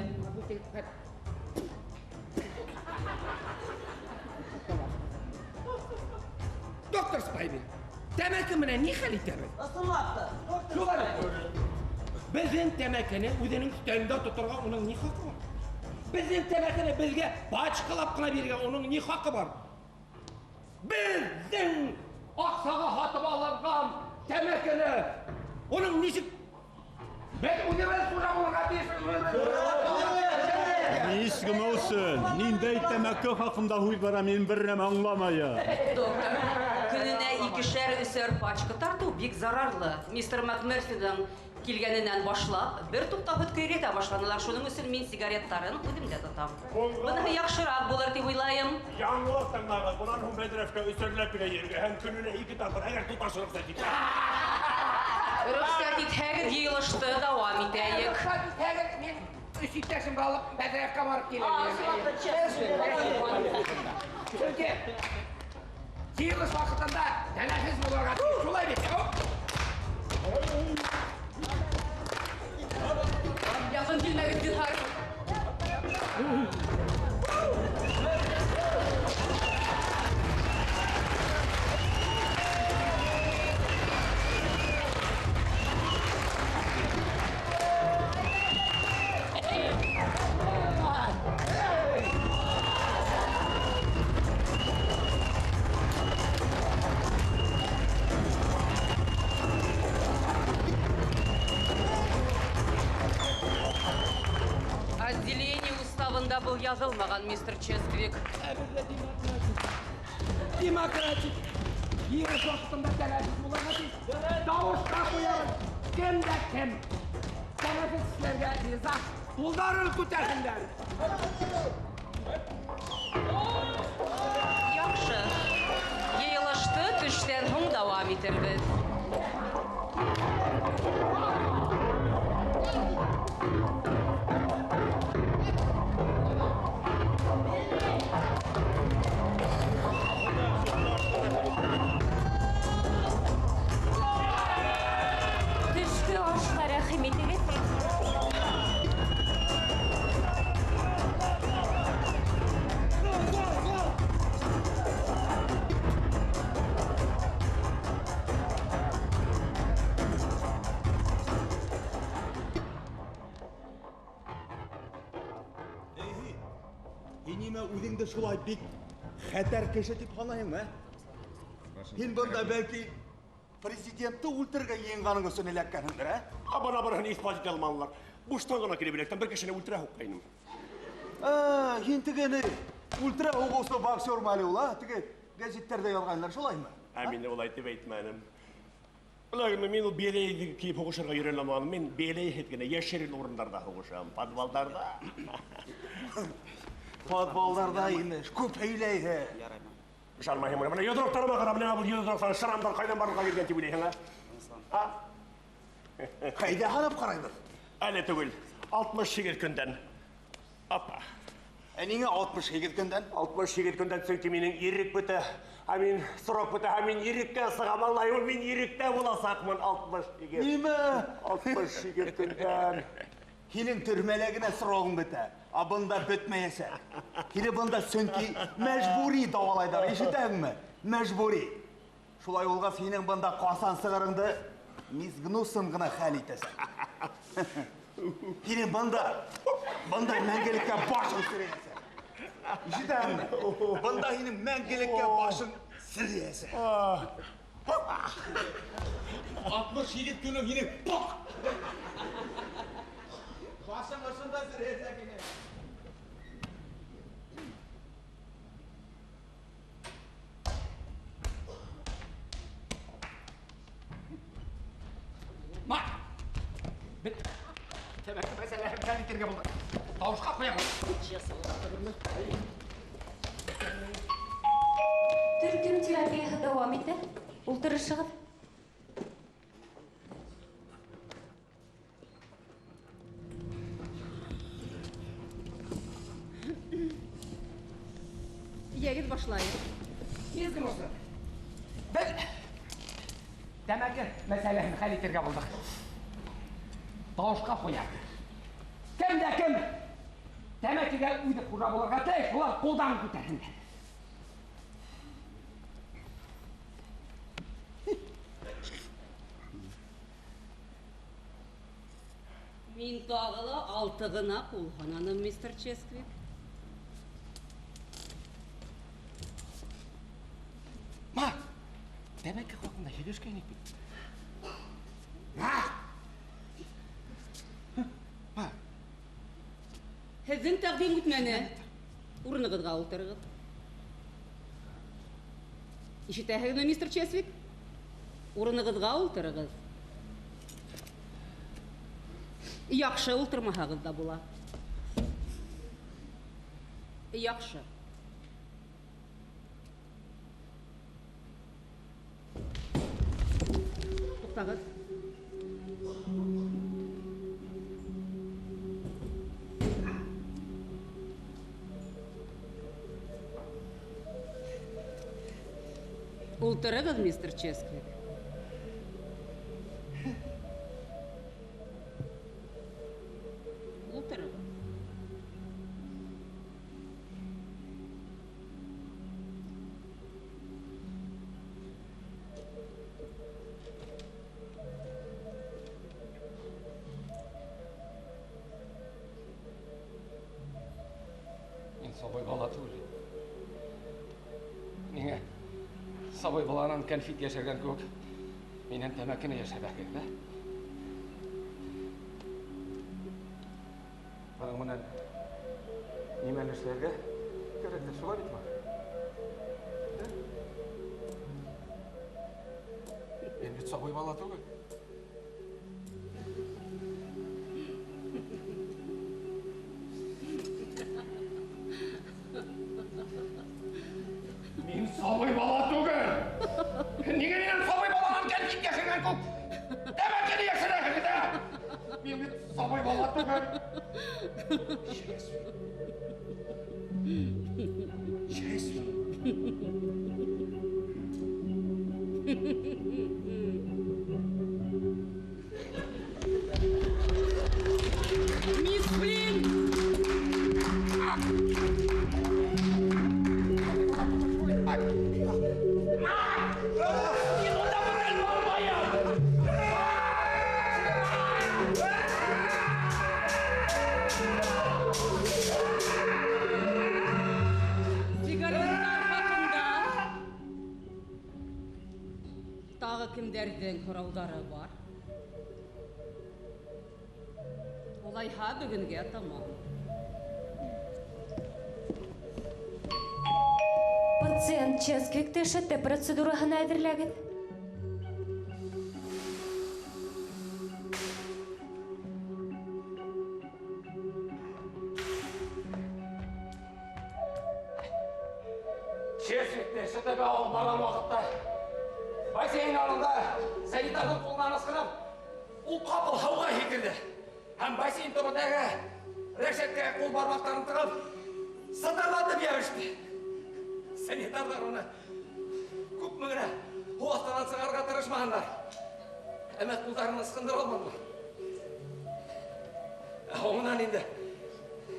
Доктор Спайби, тәмәке менән ни хәл итәбеҙ? Ысынлап та, доктор Шулай. Спайби. Беҙҙең тәмәкене үҙенең өҫтәлендә тоторға уның ни хаҡы бар? Беҙҙең тәмәкене беҙгә пачкалап ҡына бирергә уның ни хаҡы бар? Беҙҙең аҡсаға һатып алынған тәмәкене уның нисек беҙ үҙебеҙ хужа булырға тейешбеҙ? Нисек өсөн? Ниндәй тәмәке хаҡында һүҙ бара, мин бер нәмә аңламайым. Доктор, көнөнә икешәр, өсәр пачка тартыу бик зарарлы. Мистер МакМерфиҙың килгәненән башлап, бер туҡтауһыҙ көйрәтә башланылар. Шуның өсөн мин сигареттарын үҙемдә тотам. Быныһы яҡшыраҡ булыр тип уйлайым. Яңылыҡ тыңлағыҙ. Бынан һуң бәҙрәфкә өсәрләп кенә йөрөргә һәм көнөнә ике тапҡыр, әгәр туташ рөхсәт итһә. Рөхсәт итһәгеҙ, йыйылышты дауам итәйек. Рөхсәт итһәгеҙ, мин өс иптәшемде алып бәҙрәфкә барып киләм. Сөнки йыйылыш ваҡытында тәнәфес булырға тейеш. Шулай бит? Яҡын килмәгеҙ, зинһар. Отделение уставында был яҙылмаған, мистер Чествик. Демократик. Йыйылыш ваҡытында тәнәфес булырға тейеш. Тауышҡа ҡуябыҙ. Кем дә кем тәнәфес эшләргә риза, ҡулдарын күтәрһендәр. Яҡшы. Йыйылышты төштән һуң дауам итербеҙ. Төшкө ашҡа рәхим итегеҙ. Һин нимә үҙеңде шулай бик хәтәр кеше тип һанайһыңмы, ә? Һин бында бәлки президентты үлтерергә йыйынғаның өсөн эләккәнһеңдер, ә? Бына быныһын иҫбат итә алманылар. Буштан ғына килеп эләктем, бер кешене үлтерә һуҡҡайным. Һин тегене үлтерә һуғыусы боксер мәле ул, а? Теге гәзиттәрҙә яҙғайнылар, шулаймы? Ә мин улай тип әйтмәнем. Улай мин ул беләйҙе кейеп һуғышырға өйрәнә алманым. Мин беләйһеҙ генә йәшерен урындарҙа һуғышам, подвалдарҙа. Подвалдарҙа имеш, күп һөйләйһең. Ышанмайһыңмы? Менә йодрыҡтарыма ҡара, менә был йодрыҡтар шрамдар ҡайҙан барлыҡҡа килгән тип уйлайһың, а? Ҡайҙа һанап ҡарайбыҙ? Әле түгел. 68 көндән. Апа. Ә ниңә 68 көндән? 68 көндән, сөнки минең ирек бөтә. Ә мин срок бөтә, ә мин иреккә сығам, аңлайһыңмы? Мин иректә буласаҡмын 68. Нимә? 68 көндән. Һинең төрмәлә генә срогың бөтә, ә бында бөтмәйәсәк. Һине бында сөнки мәжбүри дауалайҙар, ишетәһеңме? Мәжбүри. Шулай булғас, һинең бында ҡасан сығырыңды мисс Гнусон ғына хәл итәсәк. Һинең бында мәңгелеккә башың серейәсәк. Ишетәһеңме? Бында һинең мәңгелеккә башың серейәсәк. 68 көнөң һинең пук! Башың ошонда серейәсәк һинең. Ма! Бит тәмәке мәсьәләһен хәл итергә булдыҡ. Тауышҡа ҡуябыҙ. Төркөм терапияһы дауам итә. Ултырышығыҙ. Йәгеҙ, башлайыҡ. Мисс Гнусон, беҙ тәмәке мәсьәләһен хәл итергә булдыҡ. Тауышҡа ҡуябыҙ. Кем дә кем тәмәкегә үҙе хужа булырға теләй, шулар ҡулдан күтәрһендәр. Мин тағы ла алты ғына ҡул һананым, мистер Ческвик. Ма, тәмәке хаҡында һөйләшкәйнек бит. Ма! Ма! Һеҙҙең тәҡдим үтмәне. Урынығыҙға ултырығыҙ. Ишетәһегеҙме, мистер Чесвик? Урынығыҙға ултырығыҙ. Яҡшы ултырмаһағыҙ ҙа була. Яҡшы. Туҡтағыҙ. Ултырығыҙ, мистер Ческвик. Ултырығыҙ. Мин сабый бала түгел. Ниңә сабый баланан кәнфит йәшергән кеүек, минән тәмәкене йәшерәһегеҙ, ә? Бының менән нимәне эшләргә кәрәктер, шулай битме? Ә? Мин бит сабый бала түгел. Мин сабый бала түгел. Ниңә минән сабый баланан кәнфит йәшергән кеүек, тәмәкене йәшерәһегеҙ, ә? Мин бит сабый бала түгел. Честно. Мисс Флинн! Мин унда бүтән бармайым! Сигареттар хаҡында тағы кемдәрҙең һорауҙары бар? Улайһа, бөгөнгә тамам. Пациент Ческвикты ШТ процедураһына әҙерләгеҙ. Ческвикты ШТ Барған ваҡытта бассейн янында санитарҙың ҡулынан ысҡынып, ул ҡапыл һыуға һикерҙе. Һәм бассейн төбөндәге рәшәткәгә ҡул бармаҡтарын тығып, сытырлатып йәбеште. Санитарҙар уны күпме генә һыу аҫтынан сығарырға тырышмағандар. Әммә ҡулдарын ысҡындыра алманылар. Ә һуңынан инде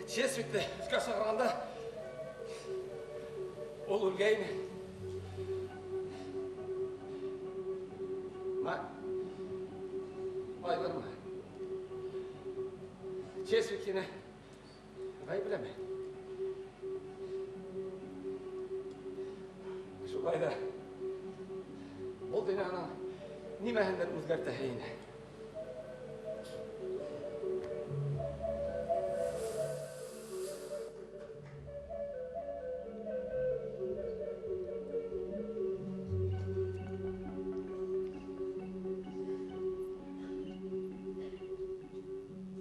Чесвикте өҫкә сығарғанда ул үлгәйне. Мак, айғырма. Чесвик һине ғәйепләмәй. Шулай ҙа был донъяның нимәһендер үҙгәртәһе ине.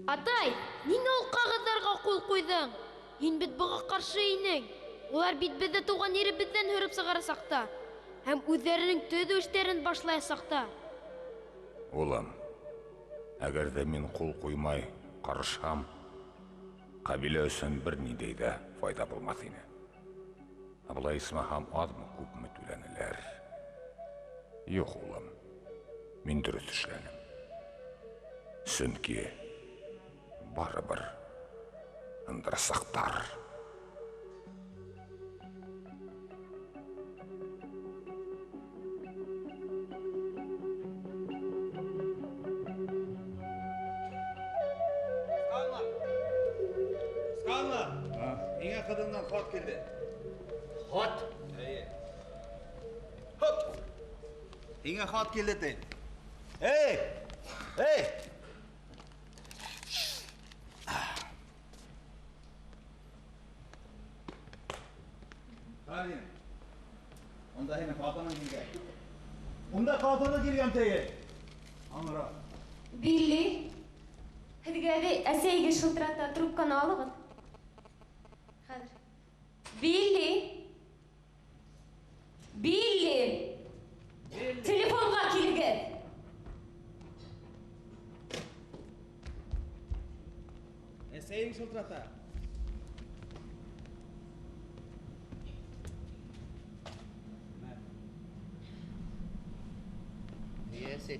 Атай, ниңә ул ҡағыҙҙарға ҡул ҡуйҙың? Һин бит быға ҡаршы инең. Улар бит беҙҙе тыуған еребеҙҙән һөрөп сығарасаҡ та һәм үҙҙәренең төҙөү эштәрен башлаясаҡ та. Улым, әгәр ҙә мин ҡул ҡуймай ҡарышһам, ҡәбилә өсөн бер ниндәй ҙә файҙа булмаҫ ине. Ә былай исмаһам аҙмы күпме түләнеләр. Юҡ, улым, мин дөрөҫ эшләнем. Сөнки барыбер һындырасаҡтар. Сканла! Һиңә ҡыҙыңдан хат килде. Хат? Эйе. Хоп! Һиңә хат килде ти. Эй! Эй! Хардин, унда һинең ҡатының килгән. Унда ҡатыны килгән теге. Аңра. Билли, һеҙгә әсәйегеҙ шылтырата, трубканы алығыҙ. Хәҙер. Билли! Билли! Телефонға килегеҙ! Әсәйең шылтырата. Эйе, әсәй.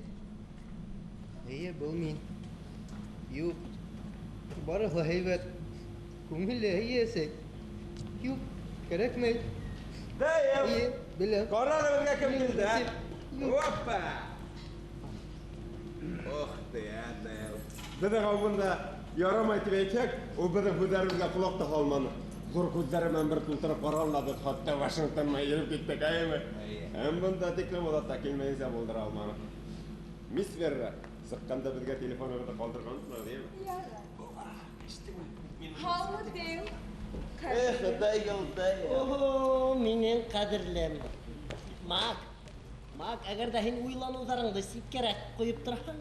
Эйе, был мин. Юҡ, барыһы ла һәйбәт. Күңелле, эйе, әсәй. Юҡ, кәрәкмәй. Дэйв! Эйе, беләм. Ҡара әле беҙгә кем килде, ә? Опа! Ох ты, Дэйв. Беҙҙең ауылда ярамай тип әйтһәк, ул беҙҙең һүҙҙәребеҙгә ҡолаҡ та һалманы. Ҙур күҙҙәре менән бер тултырып ҡараны ла, беҙ хатта Вашингтонға йөрөп киттек, әйеме? Һәм бында тиклем оҙаҡ та килмәйенсә булдыра алманы. Мисс Верра, сыҡҡанда беҙгә телефонығыҙҙы ҡалдырғанһың, әйеме? Һаумы, Дэйв. Эх, Дэйв, Дэйв. Ого, минең ҡәҙерлем. Мак, Мак, әгәр ҙә һин уйланыуҙарыңды ситкәрәк ҡуйып торһаң,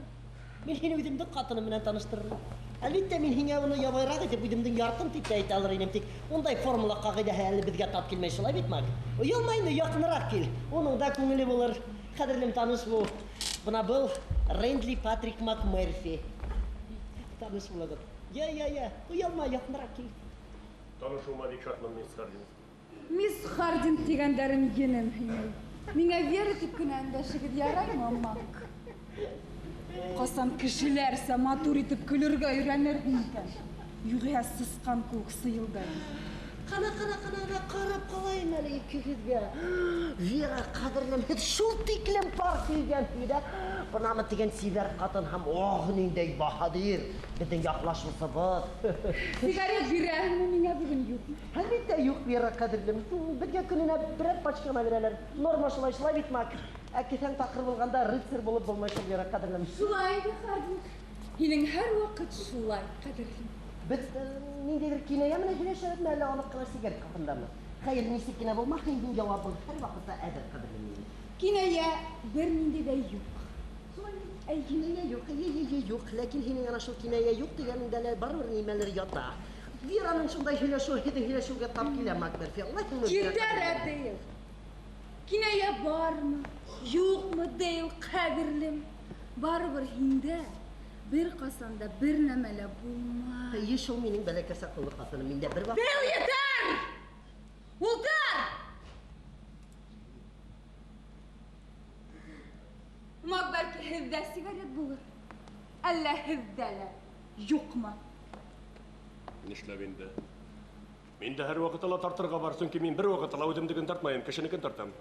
мин һине үҙемдең ҡатыным менән таныштырырмын. Әлбиттә, мин һиңә уны ябайыраҡ итеп үҙемдең яртым тип тә әйтә алыр инем, тик ундай формула ҡағиҙәһе әле беҙгә тап килмәй, шулай бит, Мак? Оялма инде, яҡыныраҡ кил. Уның да күңеле булыр. Ҡәҙерлем, таныш бул. Бына был Рендли Патрик Макмерфи. Таныш булығыҙ. Я, я, я. Оялма, яҡыныраҡ кил. Танышыуыма бик шатмын, мисс Хардин. Мисс Хардин тигәндәрем енем һөймәй. Миңә Вера тип кенә өндәшегеҙ, яраймы, Мак? Ҡасан кешеләрсә матур итеп көлөргә өйрәнерһең икән? Юғиһә сысҡан кеүек сыйылдайым. Ҡана, ҡана, ҡана, ҡана, ҡарап ҡалайым әле икегеҙгә. Вера, ҡәҙерлем, һеҙ шул тиклем пар килгәнһегеҙ, ә? Бынамы тигән сибәр ҡатын һәм ох, ниндәй баһадир, беҙҙең яҡлашыусыбыҙ. Сигарет бирәһеңме миңә бөгөн юҡ? Әлбиттә юҡ, Вера, ҡәҙерлем. Беҙгә көнөнә берәр пачка ғына бирәләр. Норма шулай, шулай бит, Мак? Ә кеҫәң таҡыр булғанда рыцарь булып булмай шул, Вера, ҡәҙерлем. Шулай инде, Хардин. Һинең һәр ваҡыт шулай, ҡәҙерлем. Беҙ ниндәйҙер кинәйә менән һөйләшәбеҙме, әллә аныҡ ҡына сигарет хаҡындамы? Хәйер, нисек кенә булмаһын, һинең яуабың һәр ваҡытта әҙер, ҡәҙерлем минең. Кинәйә бер ниндәй ҙә юҡ. Әй, кинәйә юҡ, әй, әй, әй, юҡ. Ләкин һинең ана шул кинәйә юҡ тигәнеңдә лә барыбер нимәлер ята. Вераның шундай һөйләшеүе һеҙҙең һөйләшеүгә тап килә, Макмерфи. Аңлайһыңмы? Китәр, Дэйв. Кинәйә бармы, юҡмы, Дейл, ҡәҙерлем? Барыбер һиндә бер ҡасан да бер нәмә лә булмай. Эйе шул минең бәләкәс аҡыллы ҡатыным, миндә бер ваҡыт... Дейл, етәр! Ултыр! Мак, бәлки һеҙҙә сигарет булыр? Әллә һеҙҙә лә юҡмы? Нишләп инде? Миндә һәр ваҡытта ла тартырға бар, сөнки мин бер ваҡытта ла үҙемдекен тартмайым, кешенекен тартам.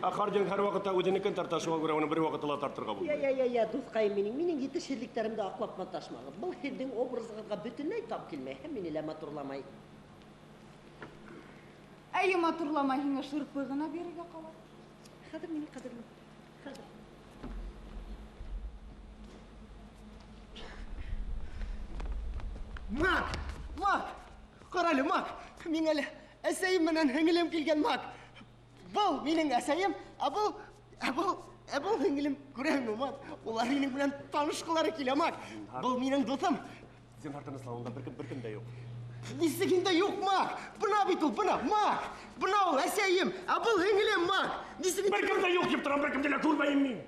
Ә Хардинг һәр ваҡытта үҙенекен тарта, шуға күрә уны бер ваҡытта ла тартырға булмай. Я, я, я, я, дуҫҡайым минең, минең етешһеҙлектәремде аҡлап маташмағыҙ. Был һеҙҙең образығыҙға бөтөнләй тап килмәй һәм мине лә матурламай. Әйе, матурламай, һиңә шырпы ғына бирергә ҡала. Хәҙер минең ҡәҙерлем, хәҙер. Мак! Мак! Ҡара әле, Мак! Миңә әле әсәйем менән һеңлем килгән, Мак! Был минең әсәйем, ә был, ә был, ә был һеңлем. Күрәһеңме, Мак? Улар минең белән танышҡылары килә, Мак. Был минең дуҫым. Зинһар тыныслан, унда бер кем, бер кем дә юҡ. Нисек инде юҡ, Мак? Бына бит ул, бына, Мак! Бына ул әсәйем, ә был һеңлем, Мак! Нисек инде Бер кем дә юҡ тип торам, бер кемде лә күрмәйем мин.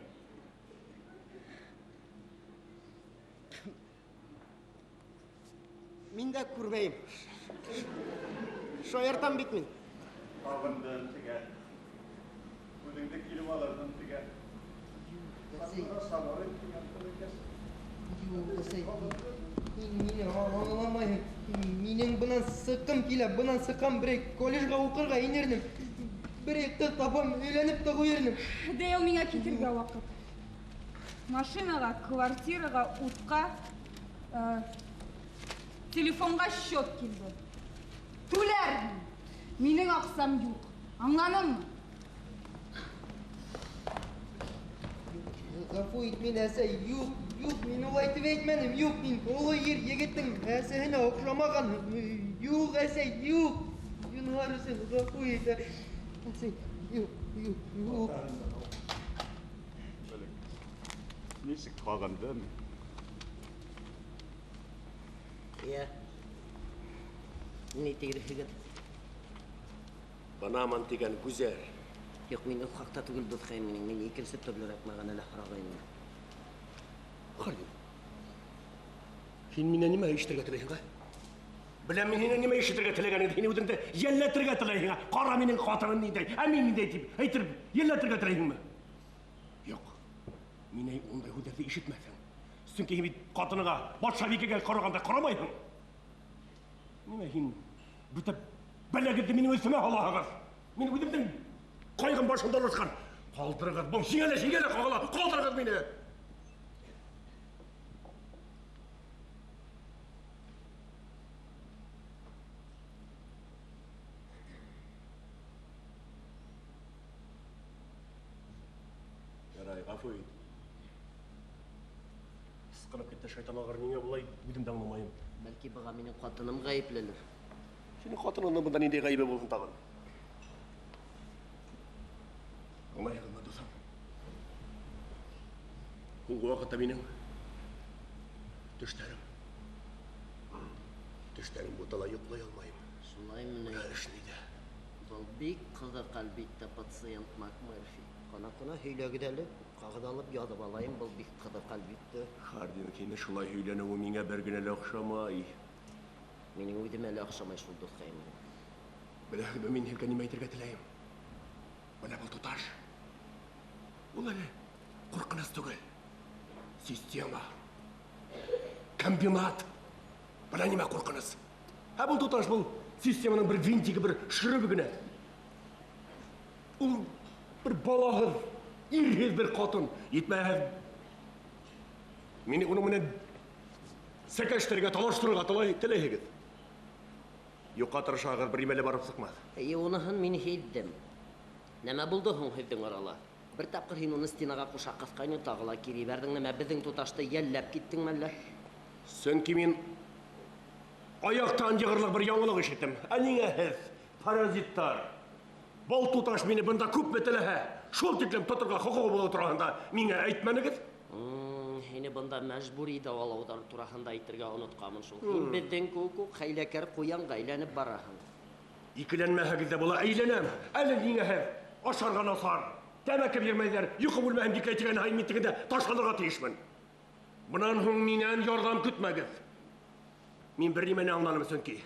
Мин дә күрмәйем. Шаяртам бит мин. Һағындым тигән. Үҙеңде килеп алырҙым тигән. Сабыр ит тигән бәләкәс. Юҡ, әсәй, һин мине аңламайһың. Минең бынан сыҡҡым килә, бынан сыҡһам, берәй колледжға уҡырға инернем. Берәй ҡыҙ тапам, өйләнеп тә ҡуйырным. Дейл, миңә китергә ваҡыт. Машинаға, квартираға, утҡа, телефонға счет килде. Түләрмен. Минең аҡсам юҡ. Аңланыңмы? Ғәфү ит мине, әсәй. Юҡ, юҡ, мин улай тип әйтмәнем. Юҡ, мин оло ир егеттең әсәһенә оҡшамаған. Юҡ, әсәй, юҡ. Зинһар өсөн ғәфү ит. Әсәй, юҡ, юҡ, юҡ. Нисек һағындым. Йә. Ни тиерһегеҙ? Бынамын тигән гүзәл. Юҡ, мин ул хаҡта түгел, дуҫҡайым минең. Мин икенсе төрлөрәк мәғәнәлә һорағайным. Хардин, һин минән нимә ишетергә теләйһең, ә? Беләм мин һинән нимә ишетергә теләгәнеңде, һин үҙеңде йәлләтергә теләйһең, ә? Ҡара минең ҡатыным ниндәй, ә мин ниндәй тип әйтеп йәлләтергә теләйһеңме? Юҡ, минән ундай һүҙҙәрҙе ишетмәҫһең. Сөнки һин бит ҡатыныңа, батшабикәгә ҡарағанда ҡарамайһың. Нимә һин бөтә бәләгеҙҙе минең өҫтөмә һалаһығыҙ? Мин үҙемдең ҡайғым башымдан ашҡан. Ҡалдырығыҙ, был һиңә лә, һиңә лә ҡағыла. Ҡалдырығыҙ мине. Ярай, ғәфү ит. Ысҡынып китте шайтан алғыр, ниңә былай үҙем дә аңламайым. Бәлки быға минең ҡатыным ғәйеплелер. Һинең ҡатыныңдың бында ниндәй ғәйебе булһын тағын? Аңлайһығыҙмы, дуҫым? Һуңғы ваҡытта минең төштәрем бутала, йоҡлай алмайым. Шулаймы ни? Бына эш ниҙә? Был бик ҡыҙыҡ, әлбиттә, пациент МакМерфи. Ҡана-ҡана һөйләгеҙ әле, ҡағыҙ алып яҙып алайым, был бик ҡыҙыҡ, әлбиттә. Хардин, һине шулай һөйләнеүе миңә бер генә лә оҡшамай. Минең үҙемә лә оҡшамай шул, дуҫҡайым. Беләһегеҙме, мин һеҙгә нимә әйтергә теләйем? Бына был туташ. Ул әле ҡурҡыныс түгел. Система. Комбинат. Бына нимә ҡурҡыныс. Ә был туташ, был системаның бер винтиге, бер шөрөбө генә. Ул бер балаһыҙ, ирһеҙ бер ҡатын. Етмәһә, мине уның менән сәкәштерергә, талаштырырға теләйһегеҙ. Юҡҡа тырышағыҙ, бер нимә лә барып сыҡмаҫ. Эйе, уныһын мин һиҙҙем. Нәмә булды һуң һеҙҙең арала? Бер тапҡыр һин уны стенаға ҡуша ҡыҫҡайны, тағы ла кире ебәрҙең. Нәмә, беҙҙең туташты йәлләп киттеңме әллә? Сөнки мин аяҡтан йығырлыҡ бер яңылыҡ ишеттем. Ә ниңә һеҙ, паразиттар? Был туташ мине бында күпме теләһә, шул тиклем тоторға хоҡуғы булыу тураһында миңә әйтмәнегеҙ? Һине бында мәжбүри дауалауҙар тураһында әйтергә онотҡанмын шул. Һин беҙҙең кеүек үк хәйләкәр ҡуянға әйләнеп бараһың. Икеләнмәһәгеҙ ҙә була, әйләнәм. Әле ниңә һеҙ ашарға насар, тәмәке бирмәйҙәр, йоҡо бүлмәһен бикләй тигән һайын мин тегендә ташланырға тейешмен. Бынан һуң минән ярҙам көтмәгеҙ. Мин бер нимәне аңланым сөнки.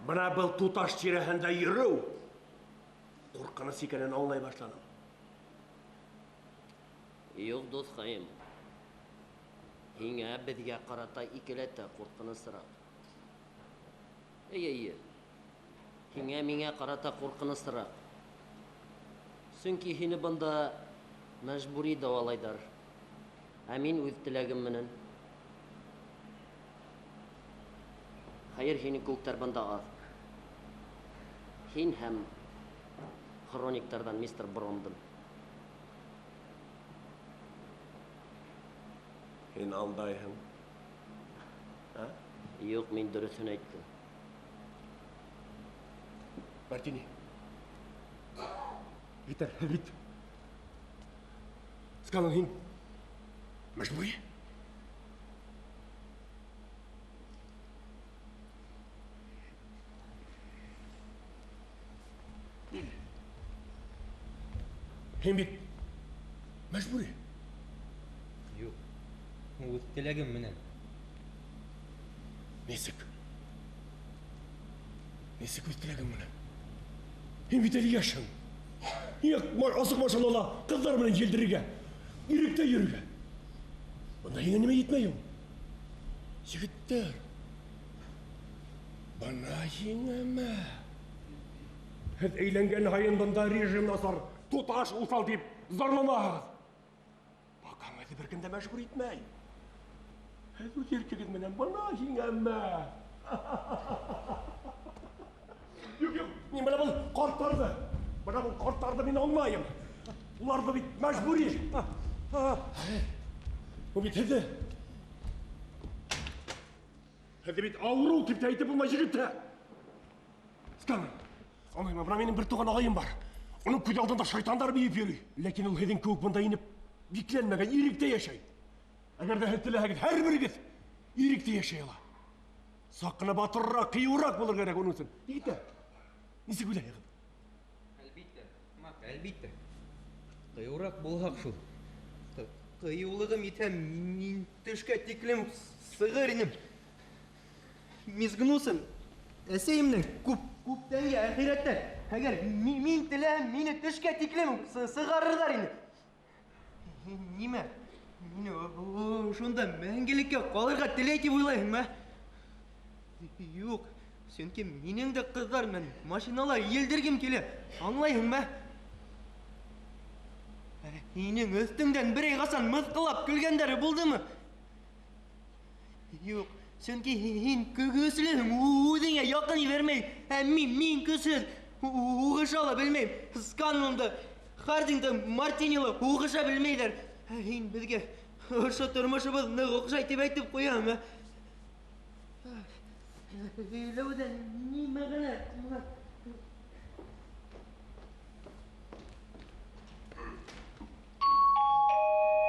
Бына был туташ тирәһендә йөрөү ҡурҡыныс икәнен аңлай башланым. Юҡ, дуҫҡайым. Һиңә беҙгә ҡарата икеләтә ҡурҡынысыраҡ. Эйе, эйе. Һиңә миңә ҡарата ҡурҡынысыраҡ. Сөнки һине бында мәжбүри дауалайҙар. Ә мин үҙ теләгем менән. Хәйер, һинең кеүектәр бында аҙ. Һин һәм хрониктарҙан мистер Брондон. Һин алдайһың. Ә? Юҡ, мин дөрөҫөн әйттем. Мартини. Етәр, бит. Скалон, һин мәжбүри? Һин бит мәжбүри. Юҡ, үҙ теләгем менән. Нисек? Нисек үҙ теләгең менән? Һин бит әле йәшһең. Һиңә асыҡ машинала ҡыҙҙар менән елдерергә, иректә йөрөргә. Бында һиңә нимә етмәй ул? Егеттәр, бына һиңәмә. Һеҙ әйләнгән һайын бында режим насар, туташ уҫал тип зарланаһығыҙ. Баҡһаң, һеҙҙе бер кем дә мәжбүр итмәй. Һеҙ үҙ иркегеҙ менән бына һиңәмә. Юҡ, юҡ, мин бына был ҡарттарҙы, бына был ҡарттарҙы мин аңлайым. Уларҙы бит мәжбүри. Ул бит һеҙҙе. Һеҙҙе бит ауырыу тип тә әйтеп булмай, егеттәр. Сканер. Аңлайым, бына минең бер туған ағайым бар. Уның күҙ алдында шайтандар бейеп йөрөй. Ләкин ул һеҙҙең кеүек бында инеп бикләнмәгән, иректә йәшәй. Әгәр ҙә һеҙ теләһәгеҙ, һәр берегеҙ иректә йәшәй ала. Саҡ ҡына батырыраҡ, ҡыйыуыраҡ булыр кәрәк уның өсөн. Егеттәр, нисек уйлайһығыҙ? Әлбиттә, Мак, әлбиттә. Ҡыйыуыраҡ булһаҡ шул. Ҡыйыулығым етһә, мин төшкә тиклем сығыр инем. Мисс Гнусон, әсәйемдең күптәнге әхирәттән. Әгәр мин теләһәм, мине төшкә тиклем сығарырҙар ине. Нимә? Мине шунда мәңгелеккә ҡалырға теләй тип уйлайһыңмы, ә? Юҡ, сөнки минең дә ҡыҙҙар менән машинала елдергем килә. Аңлайһыңмы? Һинең өҫтөңдән берәй ҡасан мыҫҡыллап көлгәндәре булдымы? Юҡ, сөнки һин көслөһөң, үҙеңә яҡын ебәрмәй. Ә мин көсһөҙ, һуғыша ла белмәйем. Сканлон да, Хардинг да, Мартини ла һуғыша белмәйҙәр. Ә һин беҙгә ошо тормошобоҙ ныҡ оҡшай тип әйтеп ҡуяһың, ә? Һөйләүҙән ни мәғәнә?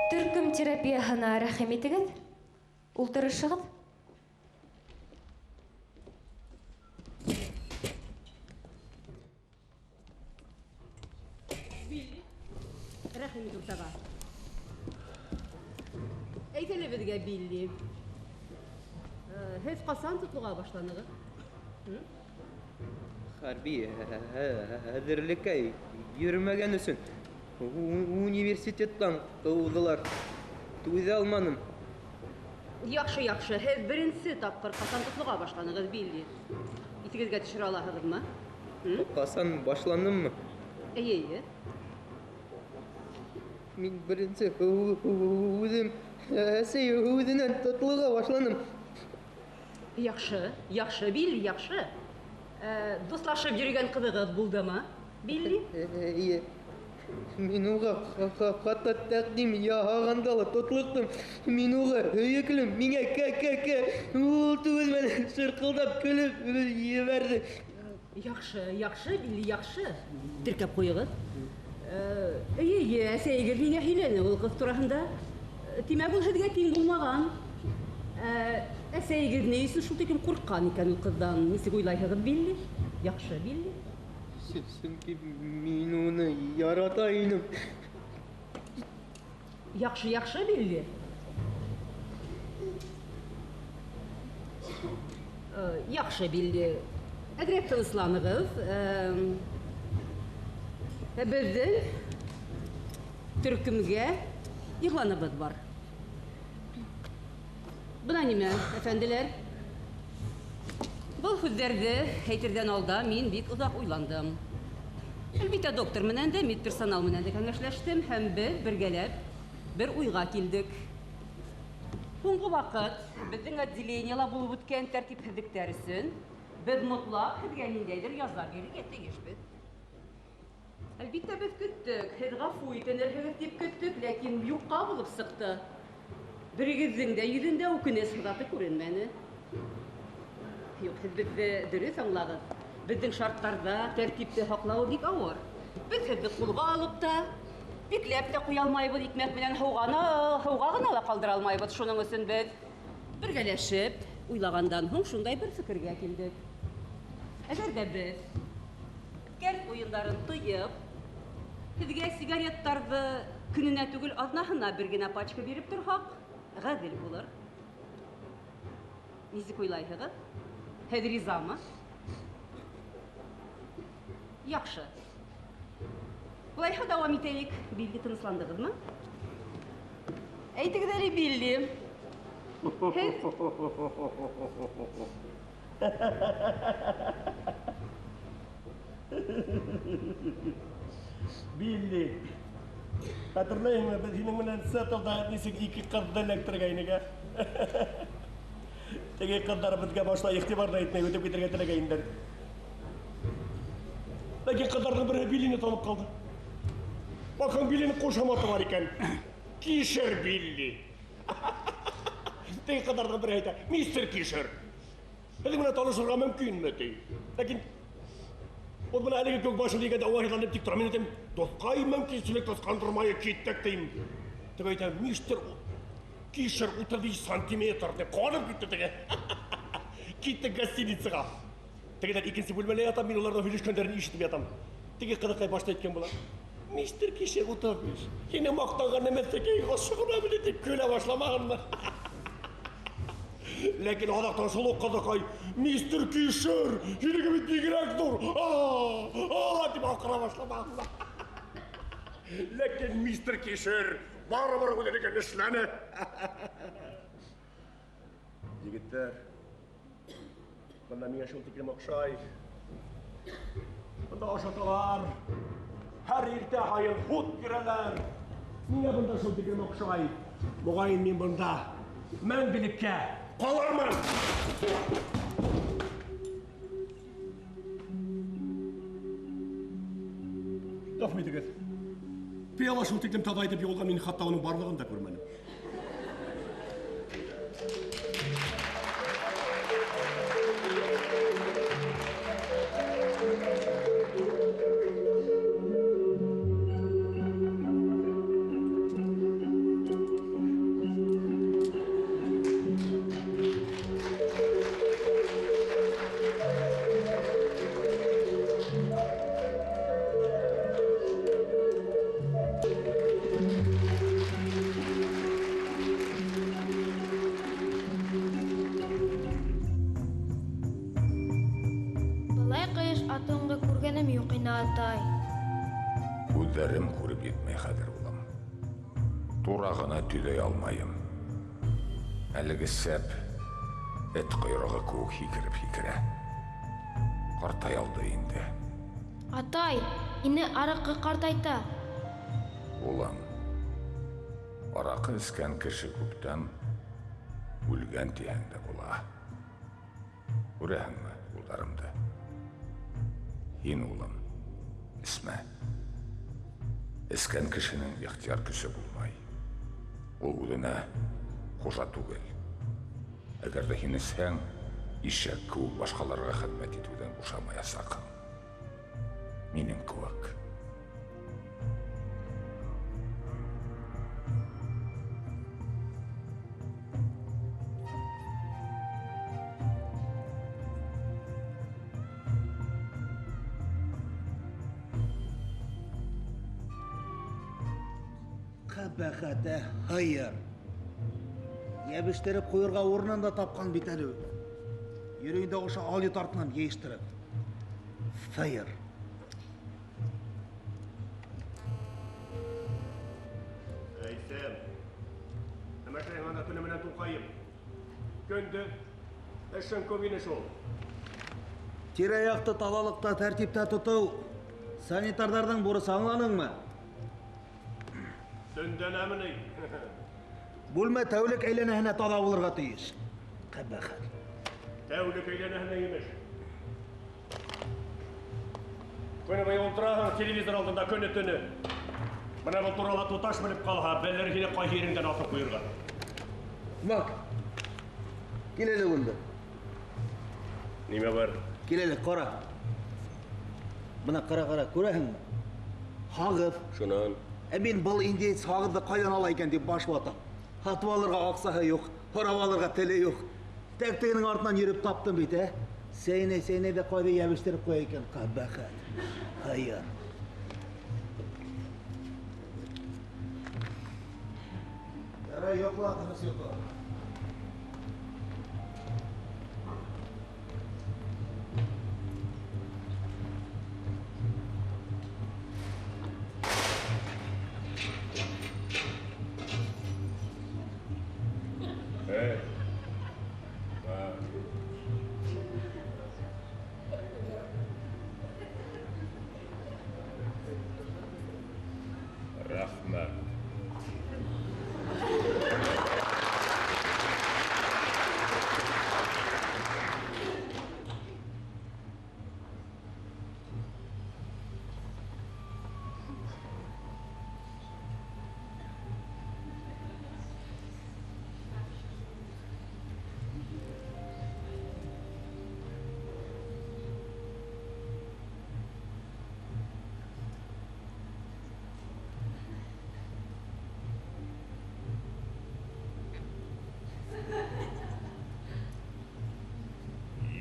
Төркөм терапияһына рәхим итегеҙ. Ултырышығыҙ. Билли, рәхим ит уртаға. Әйт әле беҙгә, Билли. Һеҙ ҡасан тотлоға башланығыҙ? Хәрби әҙерлеккә йөрөмәгән өсөн университеттан ҡыуҙылар. Түҙә алманым. Яҡшы, яҡшы. Һеҙ беренсе тапҡыр ҡасан тотлоға башланығыҙ, Билли? Иҫегеҙгә төшөрә алаһығыҙмы? Ҡасан башланыммы? Эйе, эйе. Мин беренсе үҙем әсәй үҙенән тотлоға башланым. Яҡшы, яҡшы, Билли, яҡшы. Дуҫлашып йөрөгән ҡыҙығыҙ булдымы, Билли? Эйе. Мин уға хатта тәҡдим яһағанда ла тотлоҡтом. Мин уға һөйөклөм, миңә кә-кә-кә. Ул түҙмәне, шырҡылдап көлөп ебәрҙе. Яҡшы, яҡшы, Билли, яҡшы. Теркәп ҡуйығыҙ. Эйе, эйе, әсәйегеҙ миңә һөйләне ул ҡыҙ тураһында. Тимәк, ул һеҙгә тиң булмаған. Әсәйегеҙ ни өсөн шул тиклем ҡурҡҡан икән ул ҡыҙҙан? Нисек уйлайһығыҙ, Билли? Яҡшы, Билли. Сөнки мин уны ярата инем. Яҡшы, яҡшы, Билли. Яҡшы, Билли. Әҙерәк тынысланығыҙ. Беҙҙең төркөмгә иғланыбыҙ бар. Бына нимә, әфәнделәр. Был һүҙҙәрҙе әйтерҙән алда мин бик оҙаҡ уйландым. Әлбиттә, доктор менән дә, медперсонал менән дә кәңәшләштем һәм беҙ бергәләп бер уйға килдек. Һуңғы ваҡыт беҙҙең отделениела булып үткән тәртипһеҙлектәр өсөн беҙ мотлаҡ һеҙгә ниндәйҙер яза бирергә тейешбеҙ. Әлбиттә, беҙ көттөк, һеҙ ғәфү итенерһегеҙ тип көттөк, ләкин юҡҡа булып сыҡты. Берегеҙҙең дә йөҙөндә үкенес һыҙаты күренмәне. Юҡ, һеҙ беҙҙе дөрөҫ аңлағыҙ. Беҙҙең шарттарҙа тәртипте һаҡлауы бик ауыр. Беҙ һеҙҙе ҡулға алып та, бикләп тә ҡуя алмайбыҙ, икмәк менән һыуға ғына ла ҡалдыра алмайбыҙ. Шуның өсөн беҙ бергәләшеп уйлағандан һуң шундай бер фекергә килдек. Әгәр ҙә беҙ кәрт уйындарын тыйып, һеҙгә сигареттарҙы көнөнә түгел, аҙнаһына бер генә пачка биреп торһаҡ, ғәҙел булыр. Нисек уйлайһығыҙ? Һеҙ ризамы? Яҡшы. Улайһа дауам итәйек. Билли, тынысландығыҙмы? Әйтегеҙ әле, Билли. Һеҙ Билли, хәтерләйһеңме, беҙ һинең менән Сетлда нисек ике ҡыҙҙы эләктергәйнек, ә? Теге ҡыҙҙар беҙгә башта иғтибар ҙа итмәй үтеп китергә теләгәйнеләр. Ләкин ҡыҙҙарҙың береһе Биллине танып ҡалды. Баҡһаң, Биллинең ҡушаматы бар икән. Кишер Билли. Теге ҡыҙҙарҙың береһе әйтә, мистер Кишер, һеҙҙең менән танышырға мөмкинме, ти. Ләкин ул бына әлеге кеүек башын эйгәндә уңайһыҙланып тик тора. Мин әйтәм, дуҫҡай, мөмкинселек ысҡандырмай киттек, тим. Теге әйтә, мистер Кишер 35 сантиметр, тип ҡыуанып китте теге. Киттек гостиницаға. Тегеләр икенсе бүлмәлә ятам, мин уларҙың һөйләшкәндәрен ишетеп ятам. Теге ҡыҙыҡай башта әйткән була, мистер Кишер 35, һине маҡтанған нәмәҫтәкәй ошо ғына белә, тип көлә башламағанмы? Ләкин аҙаҡтан шул уҡ ҡыҙыҡай, мистер Кишер, һинеке бит бигерәк ҙур, а, тип аҡыра башламағанмы? Ләкин мистер Кишер барыбер үҙенекен эшләне. Егеттәр, бында миңә шул тиклем оҡшай. Бында ашаталар, һәр иртә һайын һут бирәләр. Миңә бында шул тиклем оҡшай. Моғайын мин бында мәңгелеккә ҡалырмын. Ғәфү итегеҙ. Пыяла шул тиклем таҙа итеп йыуылған, мин хатта уның барлығын да күрмәнем. Былай ҡыйыш атыңды күргәнем юҡ ине, атай. Күҙҙәрем күреп етмәй хәҙер, улым. Тура ғына төҙәй алмайым. Әлеге сәп эт ҡойроғо кеүек һикереп һикерә. Ҡартай алды инде. Атай, һине араҡы ҡартайта. Улым, араҡы эскән кеше күптән үлгән тиһәң дә була. Күрәһеңме ҡулдарымды? Һин, улым, эсмә. Эскән кешенең ихтыяр көсө булмай. Ул үҙенә хужа түгел. Әгәр ҙә һин эсһәң, ишәк кеүек башҡаларға хеҙмәт итеүҙән бушамаясаҡһың. Минең кеүек. Ҡәбәхәт, ә, һыйыр. Йәбештереп ҡуйырға урынын да тапҡан бит әле. Йөрөй инде ошо алйот артынан йыйыштырып. Һыйыр. Әйсәм. Нәмә эшләйһең анда төнө менән туңҡайып? Көндөҙ эшең күп ине шул. Тирә-яҡты таҙалыҡта, тәртиптә тотоу санитарҙарҙың бурысы, аңланыңмы? Төндәнәме ни? Бүлмә тәүлек әйләнәһенә таҙа булырға тейеш. Ҡәбәхәт. Тәүлек әйләнәһенә имеш. Көнө буйы ултыраһың телевизор алдында көнө-төнө. Бына был турала туташ белеп ҡалһа, белер һине ҡайһы ереңдән атып ҡуйырға. Мак, кил әле бында. Нимә бар? Кил әле, ҡара. Бына ҡара, ҡара, күрәһеңме? Һағыҙ. Шунан. Ә мин был индеец һағыҙҙы ҡайҙан ала икән тип баш ватам. Һатып алырға аҡсаһы юҡ, һорап алырға теле юҡ. Тәк тегенең артынан йөрөп таптым бит, ә? Сәйнәй, сәйнәй ҙә ҡайҙа йәбештереп ҡуя икән, ҡәбәхәт. Һыйыр. Ярай, йоҡла, тыныс йоҡла. Эй. А. Рәхмәт.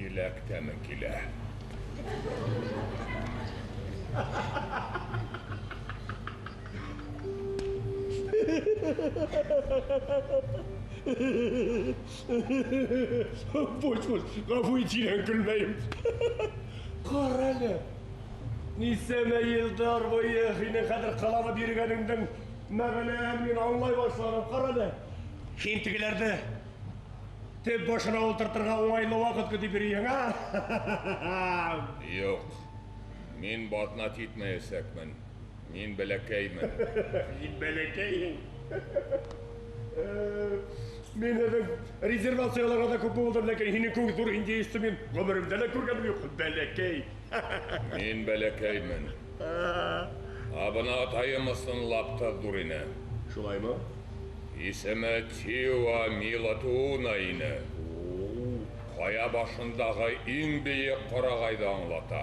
Еләк тәме килә. Буш, буш, ғәфү ит, һинән көлмәйем. Ҡара әле. Нисәмә йылдар буйы һинең хәҙер ҡыланып йөрөгәнеңдең мәғәнәһен мин аңлай башланым. Ҡара әле. Һин тегеләрҙе төп башына ултыртырға уңайлы ваҡыт көтөп йөрөйһөң, а? Юҡ. Мин батнат итмәйәсәкмен. Мин бәләкәймен. Һин бәләкәйһең. Мин һеҙҙең резервацияларға ҙа күп булдым, ләкин һинең кеүек ҙур индеецты мин ғүмеремдә лә күргәнем юҡ. Бәләкәй. Мин бәләкәймен. Ә бына атайым ысынлап та ҙур ине. Шулаймы? Исеме Тиуа Милатуна ине. Ҡая башындағы иң бейек ҡарағайҙы аңлата.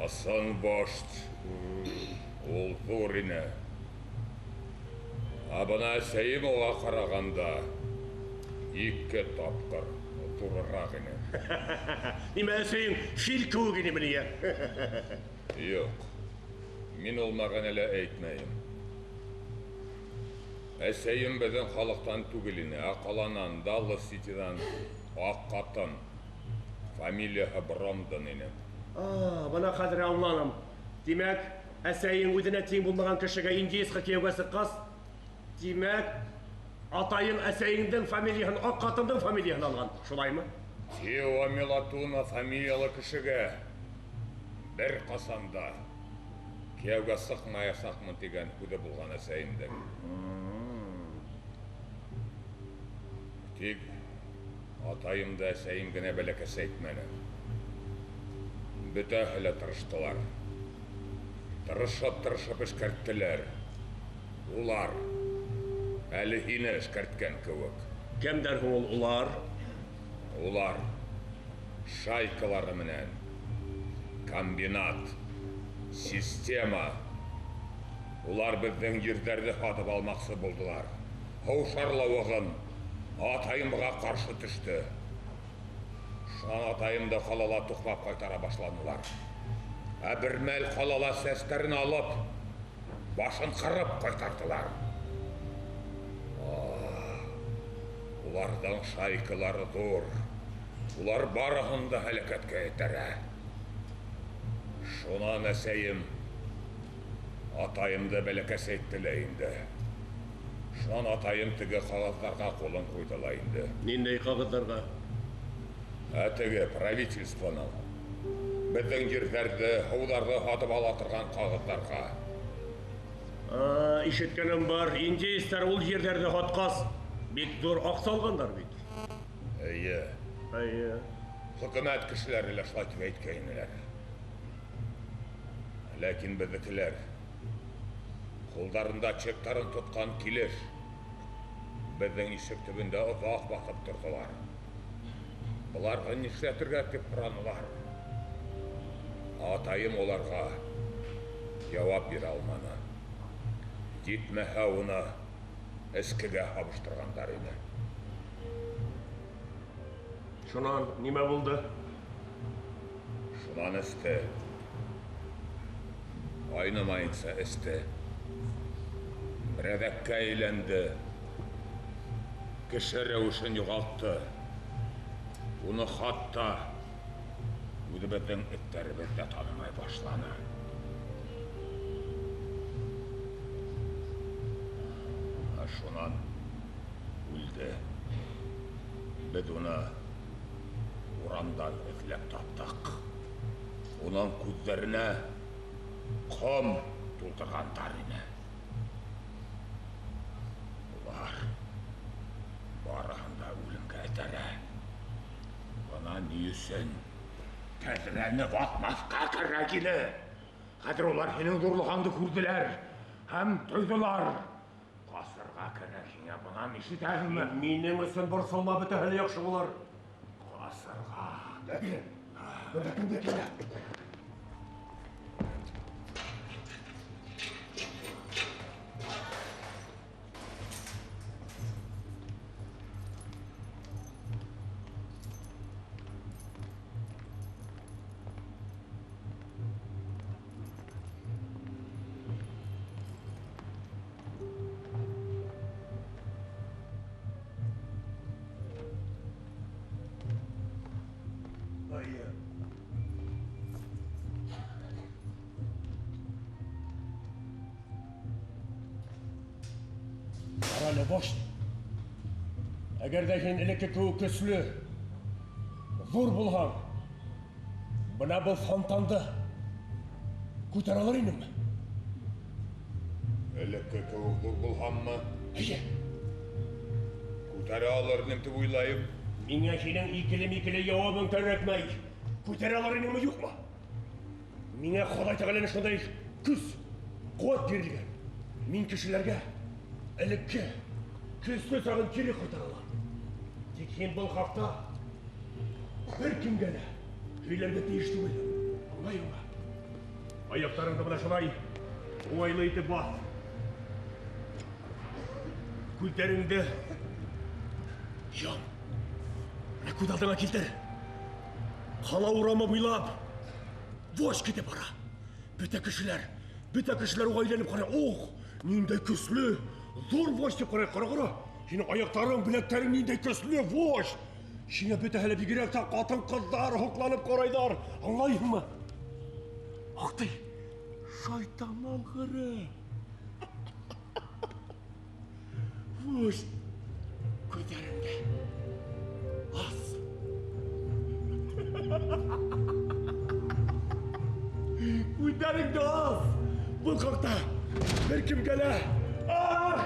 Ысын вождь. Ул ҙур ине. Ә бына әсәйем уға ҡарағанда ике тапҡыр ҙурыраҡ ине. Нимә, әсәйең фил кеүек инеме ни, ә? Юҡ. Мин ул мәғәнәлә әйтмәйем. Әсәйем беҙҙең халыҡтан түгел ине, ә ҡаланан, Даллас Ситиҙан аҡ ҡатын. Фамилияһы Бромдон ине. А, бына хәҙер аңланым. Тимәк, әсәйең үҙенә тиң булмаған кешегә индеецҡа кейәүгә сыҡҡас, тимәк, атайың әсәйеңдең фамилияһын, аҡ ҡатындың фамилияһын алған, шулаймы? Тиуа Милатуна фамилиялы кешегә бер ҡасан да кейәүгә сыҡмаясаҡмын тигән һүҙе булған әсәйемдең. Тик атайым да әсәйем генә бәләкәс әйтмәне. Бөтәһе лә тырыштылар. Тырышып-тырышып эшкәрттеләр. Улар әле һине эшкәрткән кеүек. Кемдәр һуң ул улар? Улар шайкалары менән комбинат, система. Улар беҙҙең ерҙәрҙе һатып алмаҡсы булдылар. Һыу шарлауығын атайымға ҡаршы төштө. Шунан атайымды ҡалала туҡмап ҡайтара башланылар. Ә бер мәл ҡалала сәстәрен алып, Башын ҡырып ҡайтарҙылар. Уларҙың шайкалары ҙур. Улар барыһын да һәләкәткә этәрә. Шунан әсәйем атайымды бәләкәс итте лә инде. Шунан атайым теге ҡағыҙҙарға ҡулын ҡуйҙы ла инде. Ниндәй ҡағыҙҙарға? Ә теге правительствоның беҙҙең ерҙәрҙе, һыуҙарҙы һатып ала торған ҡағыҙҙарға. Ишеткәнем бар, индеецтар ул ерҙәрҙе һатҡас, бик ҙур аҡса алғандар бит. Эйе. Эйе. Хөкүмәт кешеләре лә шулай тип әйткәйнеләр. Ләкин беҙҙекеләр ҡулдарында чектарын тотҡан килеш беҙҙең ишек төбөндә оҙаҡ баҫып торҙолар. Быларға нишләтергә тип һоранылар. Атайым уларға яуап бирә алманы. Етмәһә уны эскегә һабыштырғандар ине. Шунан нимә булды? Шунан эсте. Айнымайынса эсте. Берәҙәккә әйләнде. Кеше рәүешен юғалтты. Уны хатта үҙебеҙҙең эттәребеҙ ҙә танымай башланы. Ә шунан үлде. Беҙ уны урамдан эҙләп таптыҡ. Уның күҙҙәренә ҡом тултырғандар ине. Улар барыһын да үлемгә этәрә. Бына ни өсөн тәҙрәне ватмаҫҡа кәрәк ине. Хәҙер улар һинең ҙурлығыңды күрҙеләр һәм тойҙолар. Ҡасырға кәрәк һиңә бынан, ишетәһеңме? Минең өсөн борсолма, бөтәһе лә яҡшы булыр. Ҡасырға. Бында кемдер килә. Ҡарале, вождь. Әгәр ҙә һин элекке кеүек көслө, ҙур булһаң, бына был фонтанды күтәрә алыр инеңме? Элекке кеүек ҙур булһаммы? Эйе. Күтәрә алыр инем тип уйлайым. Миңә һинең икеле-микеле яуабың кәрәкмәй. Күтәрә алыр инеңме, юҡмы? Миңә Хоҙай Тәғәләнең шундай көс, ҡеүәт бирелгән. Мин кешеләргә элекке көслө сағын кире ҡайтара алам. Тик һин был хаҡта бер кемгә лә һөйләргә тейеш түгел. Аңлайһыңмы? Аяҡтарыңды бына шулай уңайлы итеп баҫ. Күҙҙәреңде йом. Бына күҙ алдыңа килтер. Ҡала урамы буйлап вождь китеп бара. Бөтә кешеләр уға әйләнеп ҡарай. Ух, ниндәй көслө, ҙур вождь тип ҡарай. Ҡара, ҡара. Һинең аяҡтарың, беләктәрең ниндәй көслө, вождь. Һиңә бөтәһе лә бигерәк тә ҡатын-ҡыҙҙар һоҡланып ҡарайҙар. Аңлайһыңмы? Аҡтай, шайтан алғыры. Вождь, күҙҙәреңде ас. Күҙҙәреңде ас. Был хаҡта бер кемгә лә. Ах!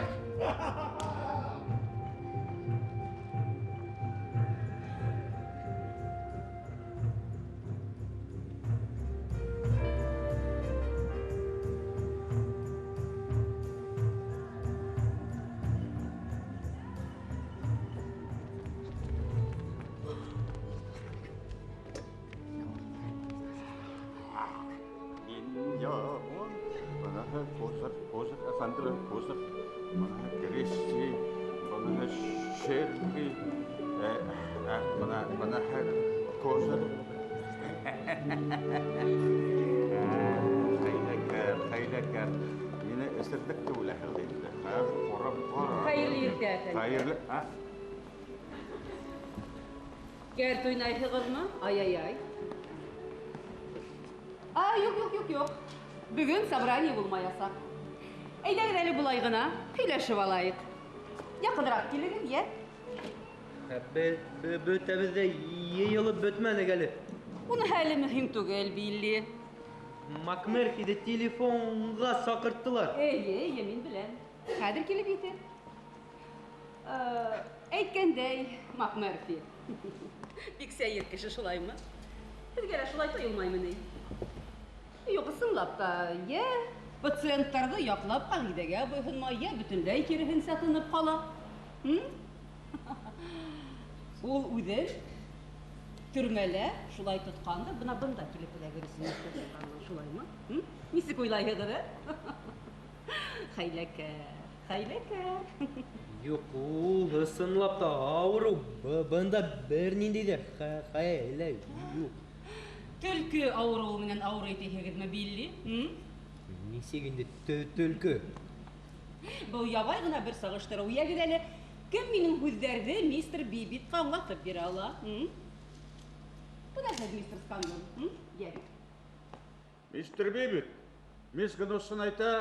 мине эсердек тип уйлайһығыҙ инде. Хәҙер ҡарап ҡара. Хәйерле иртә, әфәндем. Хәйерле, ә? Кәрт уйнайһығыҙмы? Ай-ай-ай. А, юҡ, юҡ, юҡ, юҡ. Бөгөн собрание булмаясаҡ. Әйҙәгеҙ әле былай ғына һөйләшеп алайыҡ. Яҡыныраҡ килегеҙ, йә? Бөтәбеҙ ҙә йыйылып бөтмәнек әле. Уныһы әле мөһим түгел, Билли. Макмерфиҙы телефонға саҡырттылар. Эйе, эйе, мин беләм. Хәҙер килеп етер. Әйткәндәй, Макмерфи. Бик сәйер кеше, шулаймы? Һеҙгә лә шулай тойолмаймы ни? Юҡ, ысынлап та, йә пациенттарҙы яҡлап ҡағиҙәгә буйһонмай, йә бөтөнләй киреһенсә тынып ҡала. Ул үҙен төрмәлә шулай тотҡандыр, бына бында килеп эләгер өсөн тотҡанмын, шулаймы? Нисек уйлайһығыҙ, ә? Хәйләкәр, хәйләкәр. Юҡ, ул ысынлап та ауырыу. Бында бер ниндәй ҙә хәйлә юҡ. Төлкө ауырыуы менән ауырый тиһегеҙме, Билли? Нисек инде төлкө? Был ябай ғына бер сағыштырыу. Йәгеҙ әле, кем минең һүҙҙәрҙе мистер Бибитҡа аңлатып бирә ала? Бына һеҙ, мистер Сканлон. Йәгеҙ. Мистер Бибит, мисс Гнуссон әйтә,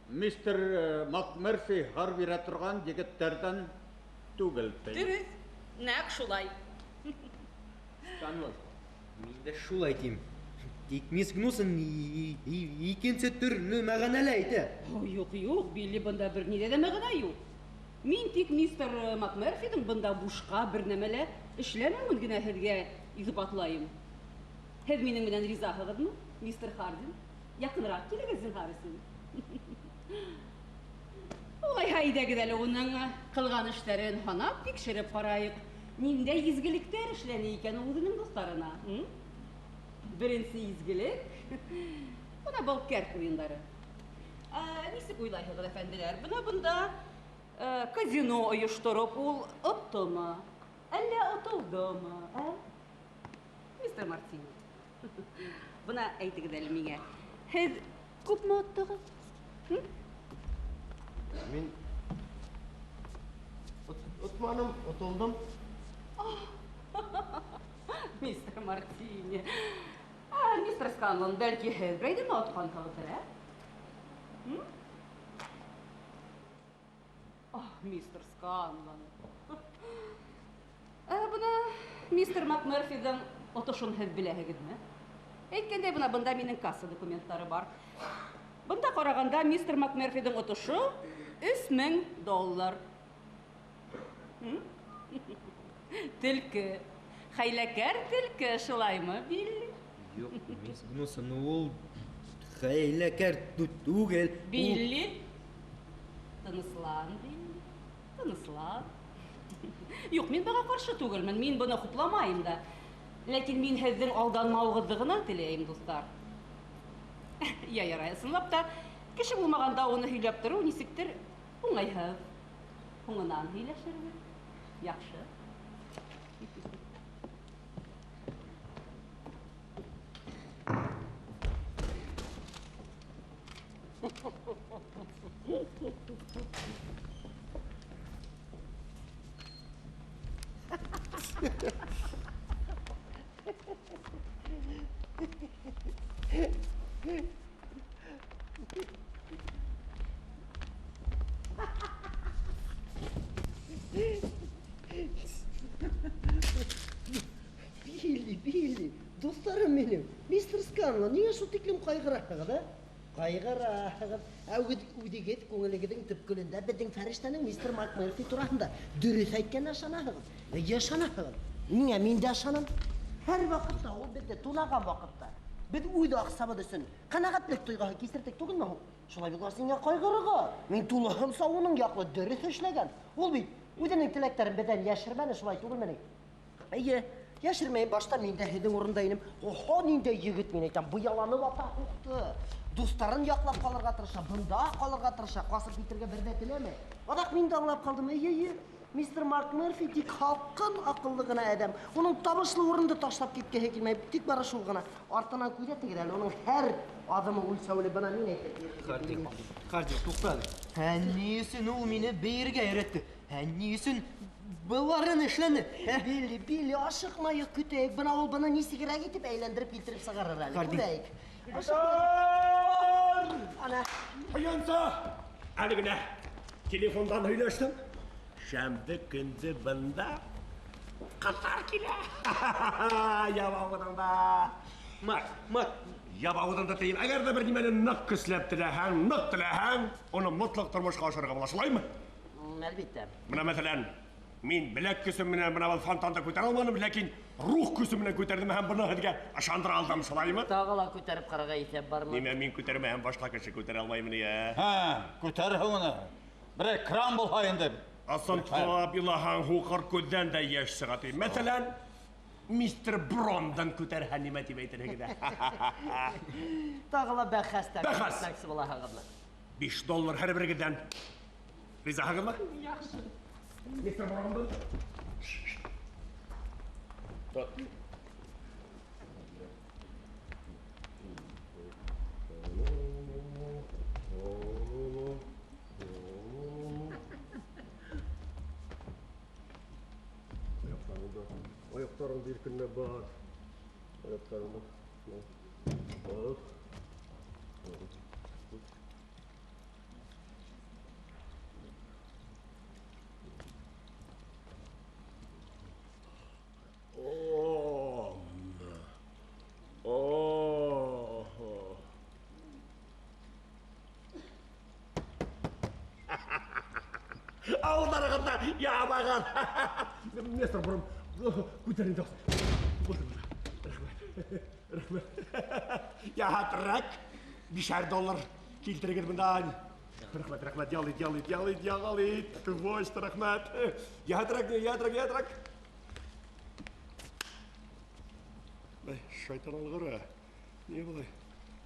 мистер Макмерфи һар бирә торған егеттәрҙән түгел, ти. Дөрөҫ, нәҡ шулай. Сканлон, мин дә шулай тим. Тик мисс Гнуссон икенсе төрлө мәғәнәлә әйтә. О, юҡ, юҡ, Билли, бында бер ниндәй ҙә мәғәнә юҡ. Мин тик мистер Макмерфиҙың бында бушҡа бер нәмә лә эшләмәүен генә һеҙгә иҫбатлайым. Һеҙ минең менән ризаһығыҙмы, мистер Хардин? Яҡыныраҡ килегеҙ, зинһар өсөн. Улайһа, әйҙәгеҙ әле уның ҡылған эштәрен һанап тикшереп ҡарайыҡ. Ниндәй изгелектәр эшләне икән ул үҙенең дуҫтарына? Беренсе изгелек бына был кәрт уйындары. Нисек уйлайһығыҙ, әфәнделәр? Бына бында казино ойоштороп ул оттомо? Әллә отолдомо? Ә? Мистер Мартини. Бына әйтегеҙ әле миңә. Һеҙ күпме оттоғоҙ? Мин отманым, отолдом. Мистер Мартини. Мистер Сканлон, бәлки һеҙ берәйҙе отҡанһығыҙҙыр, ә? Ах, мистер Сканлон. Бына мистер Макмерфиҙың отошон һеҙ беләһегеҙме? Әйткәндәй, бына бында минең касса документтары бар. Бында ҡарағанда мистер Макмерфиҙың отошо өс мең доллар. Төлкө. Хәйләкәр төлкө, шулаймы, Билли? Юҡ, мисс Гнуссон, ул хәйләкәр түгел. Билли, тыныслан, Билли, тыныслан. Юҡ, мин быға ҡаршы түгелмен, мин быны хупламайым да. Ләкин мин һеҙҙең алданмауығыҙҙы ғына теләйем, дуҫтар. Я, ярай, ысынлап та, кеше булмағанда уны һөйләп тороу нисектер уңайһыҙ. Һуңынан һөйләшербеҙ. Яҡшы. Билли, Билли, дуҫтарым минең, мистер Сканлон, ниңә шул тиклем ҡайғыраһығыҙ, ә? Ҡайғыраһығыҙ. Ә үҙегеҙ күңелегеҙҙең төпкөлөндә беҙҙең фәрештәнең мистер Макмерфи тураһында дөрөҫ әйткәненә ышанаһығыҙ. Эйе, ышанаһығыҙ. Ниңә мин дә ышанам? Һәр ваҡытта ул беҙҙе тунаған ваҡытта беҙ үҙ аҡсабыҙ өсөн ҡәнәғәтлек тойғоһо кисерҙек түгелме һуң? Шулай булғас, ниңә ҡайғырырға? Мин тулыһынса уның яҡлы дөрөҫ эшләгән. Ул бит үҙенең теләктәрен беҙҙән йәшермәне, шулай түгелме ни? Эйе, йәшермәйем, башта мин дә һеҙҙең урында инем. Оһо, ниндәй егет, мин әйтәм, быяланы вата һуҡты. Дуҫтарын яҡлап ҡалырға тырыша, бында ҡалырға тырыша, ҡасып китергә бер ҙә теләмәй. Аҙаҡ мин дә аңлап ҡалдым, эйе, эйе. Мистер МакМерфи тик һалҡын аҡыллы ғына әҙәм. Уның табышлы урынды ташлап киткеһе килмәй, тик бары шул ғына. Артынан күҙәтегеҙ әле, уның һәр аҙымы үлсәүле. Бына мин әйтәм. Хардин, Хардин, туҡта әле. Ә ни өсөн ул мине бейергә өйрәтте? Ә ни өсөн быларын эшләне? Ә? Билли, Билли, ашыҡмайыҡ, көтәйек. Бына ул быны нисегерәк итеп әйләндереп килтереп сығарыр әле. Хардин. Күрәйек. Ашыҡмайыҡ. Ана. Ҡаянса! Әле генә телефондан һөйләштем. Шәмбе көндө бында ҡыҙҙар килә. Ябауыҙыңда. Мак, Мак. Ябауыҙыңда тием. Әгәр ҙә бер нимәне ныҡ көсләп теләһәң, ныҡ теләһәң, уны мотлаҡ тормошҡа ашырырға була, шулаймы? Әлбиттә. Бына мәҫәлән, мин беләк көсөм менән бына был фонтанды күтәрә алманым, ләкин рух көсө менән күтәрҙем һәм быны һеҙгә ышандыра алдым, шулаймы? Тағы ла күтәреп ҡарарға иҫәп бармы? Нимә мин күтәрмәһәм, башҡа кеше күтәрә алмаймы ни, ә? Һә, күтәрһең уны. Берәй кран булһа инде. Ысынлап илаһаң, һуҡыр күҙҙән дә йәш сыға ти. Мәҫәлән, мистер Брондон күтәрһә нимә тип әйтерһегеҙ? Тағы ла бәхәс тә Бәхәс. күтәрмәксе булаһығыҙмы? 5 доллар һәр берегеҙҙән. Ризаһығыҙмы? Яҡшы. Мистер Брондон. Тот. Аяҡтарыңды иркенләп баҫ. Аяҡтарыңды баҫ. Ауылдарығыҙҙа ябаған. Мистер Бром, күтәр инде. Рәхмәт. Рәхмәт. Яһатрак. 5 доллар килтерегеҙ бынан. Рәхмәт, рәхмәт. Ял ит, ял ит, ял ит, ял ит. Твойст, рәхмәт. Яһатрак, яһатрак, яһатрак. Эй, шайтан алғыры. Ни былай?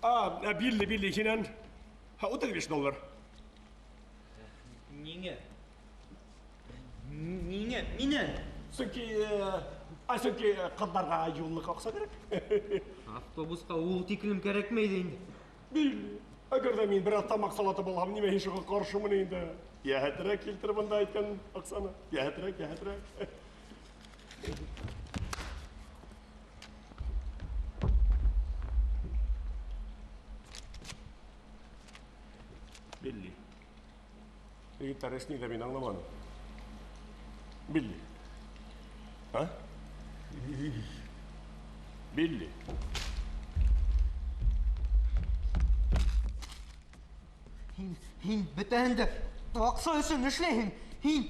А, Билли, Билли, һинән 35 доллар. Ниңә? Ниңә? Минән? Сөнки, сөнки ҡыҙҙарға юллыҡ аҡса кәрәк. Автобусҡа ул тиклем кәрәкмәй ҙә инде. Билли, әгәр ҙә мин бер аҙ тамаҡ салатып алһам, нимә һин шуға ҡаршымын инде? Йәһәтерәк килтер бында әйткән аҡсаны. Йәһәтерәк, йәһәтерәк. Билли. Егеттәр, эш ниҙә мин аңламаным. Билли. А? Билли. Һин бөтәһен дә аҡса өсөн эшләйһең. Һин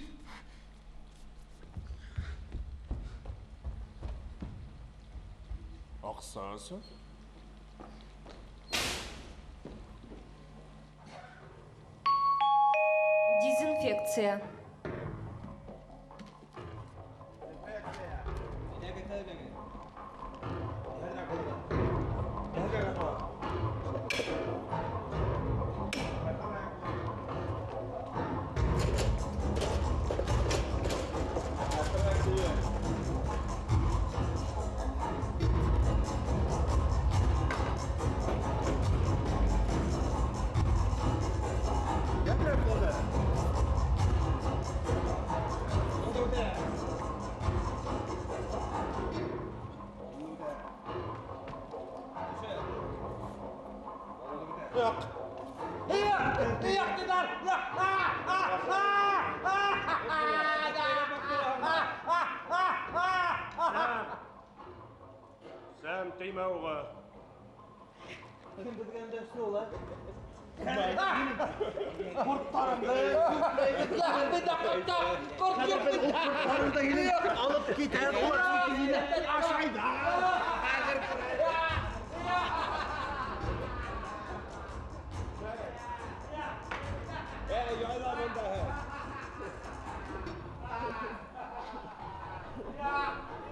Аҡса өсөн? Дезинфекция. Сәм теймә уға. Кем беҙгә өндәште ул, ә? Ҡорттарыңды алып китә, улар һине ашайҙар.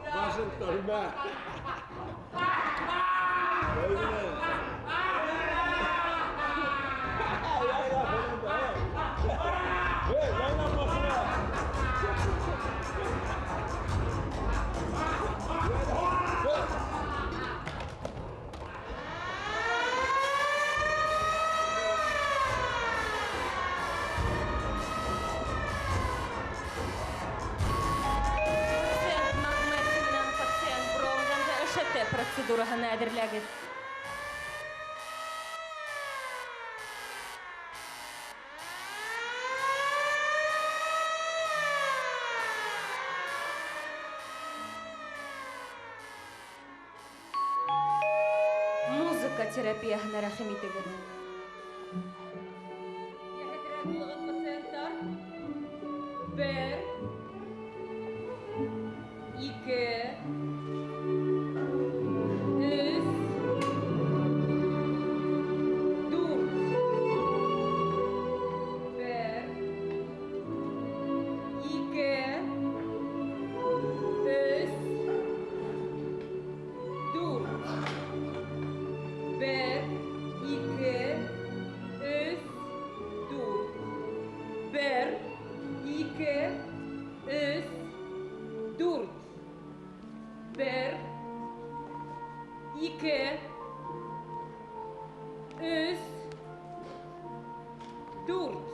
Вашингтон, мә. процедураһына әҙерләгеҙ. Музыка терапияһына рәхим итегеҙ. Йәһәтерәк булығыҙ, пациенттар. Бер, ике, өс, дүрт. Бер, ике, өс, дүрт. Бер, ике, өс, дүрт. Бер, ике, өс, дүрт. Бер, ике, өс, дүрт.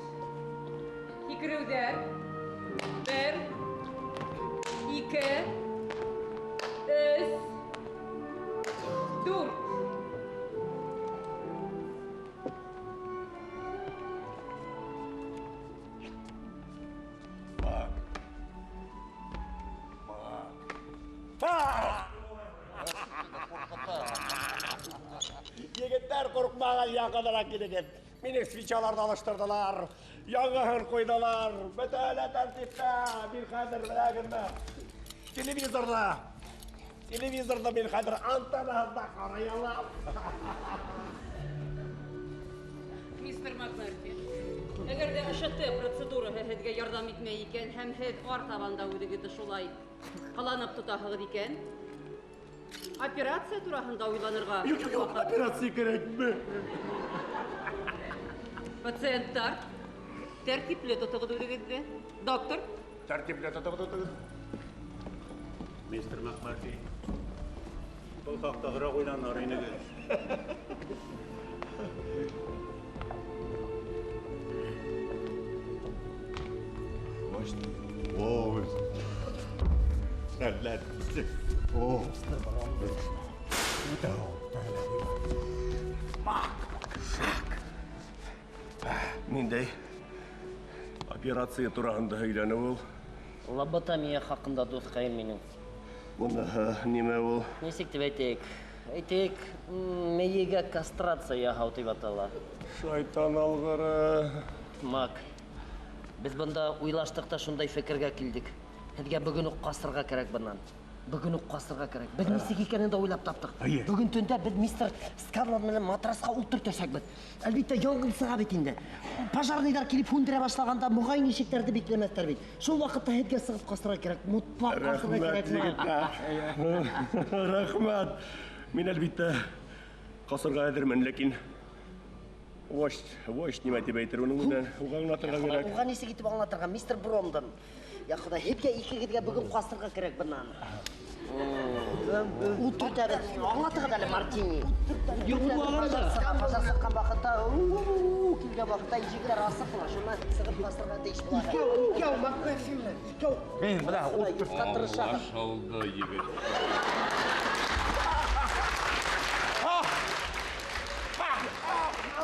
Һикереүҙәр. Бер, ике, өс, дүрт. Мак. Мак. Егеттәр, ҡурҡмағыҙ, яҡыныраҡ килегеҙ. Минең свечаларҙы алыштырҙылар, яңыһын ҡуйҙылар. Бөтәһе лә тәртиптә. Мин хәҙер беләгеҙме? Телевизорҙа. Телевизорҙа мин хәҙер антеннаһында ҡарай алам. Мистер Макмерфи, әгәр ҙә ШТ процедураһы һеҙгә ярҙам итмәй икән һәм һеҙ артабан да үҙегеҙҙе шулай ҡыланып тотаһығыҙ икән, операция тураһында уйланырға Юҡ, юҡ, юҡ, ваҡыт. операция кәрәкме? Пациенттар, тәртипле тотоғоҙ үҙегеҙҙе. Доктор? Тәртипле тотоғоҙ үҙегеҙҙе. Мистер Макмерфи, был хаҡта аҙыраҡ уйланыр инегеҙ. Ой, хәлләр. О, Ниндәй операция тураһында һөйләне ул? Лоботомия хаҡында, дуҫҡайым минең. Быныһы нимә ул? Нисек тип әйтәйек? Әйтәйек, мейегә кастрация яһау тип атала. Шайтан алғыры. Мак, беҙ бында уйлаштыҡ та шундай фекергә килдек. Һеҙгә бөгөн үк ҡасырға кәрәк бынан. Бөгөн үк ҡасырға кәрәк. Беҙ нисек икәнен дә уйлап таптыҡ. Эйе. Бөгөн төндә беҙ мистер Сканлон менән матрасҡа ултыртасаҡбыҙ. Әлбиттә, яңғын сыға бит инде. Пожарныйҙар килеп һүндерә башлағанда моғайын ишектәрҙе бикләмәҫтәр бит. Шул ваҡытта һеҙгә сығып ҡасырға кәрәк. Мотлаҡ ҡасырға Рәхмәт, кәрәк. егеттәр. Рәхмәт. Мин әлбиттә ҡасырға әҙермен, ләкин вождь нимә тип әйтер уның менән? Уға аңлатырға кәрәк. Уға нисек итеп аңлатырға? Мистер Бромдон. Я Хоҙай, һеҙгә икегеҙгә бөгөн ҡасырға кәрәк бынан. Ут төртәбеҙ. Аңлатығыҙ әле, Мартини. Пожар сыҡҡан ваҡытта, килгән ваҡытта ишектәр асыҡ була. Шунан сығып ҡасырға тейеш була. Икәү, икәү, Макмерфи менән, икәү. Мин бына ут Юҡҡа тырышабыҙ. Аңлашылды, егет.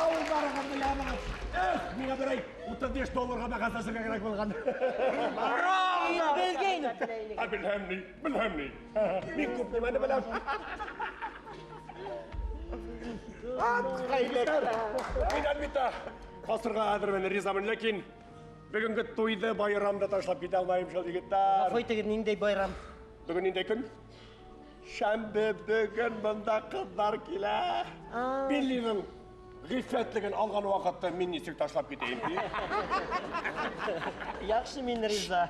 Ауылдарығыҙҙы ябығыҙ. Эх, миңә берәй 35 долларға мәғәз асырға кәрәк булған. Белгәйнем. Ә, белһәм ни, белһәм ни. Мин күп нимәне беләм. Мин әлбиттә ҡасырға әҙермен, ризамын, ләкин бөгөнгө туйҙы, байрамды ташлап китә алмайым шул, егеттәр. Ғәфү итегеҙ, ниндәй байрам? Бөгөн ниндәй көн? Шәмбе. Бөгөн бында ҡыҙҙар килә. Биллиның ғиффәтлеген алған ваҡытта мин нисек ташлап китәйем, ти? Яҡшы, мин риза.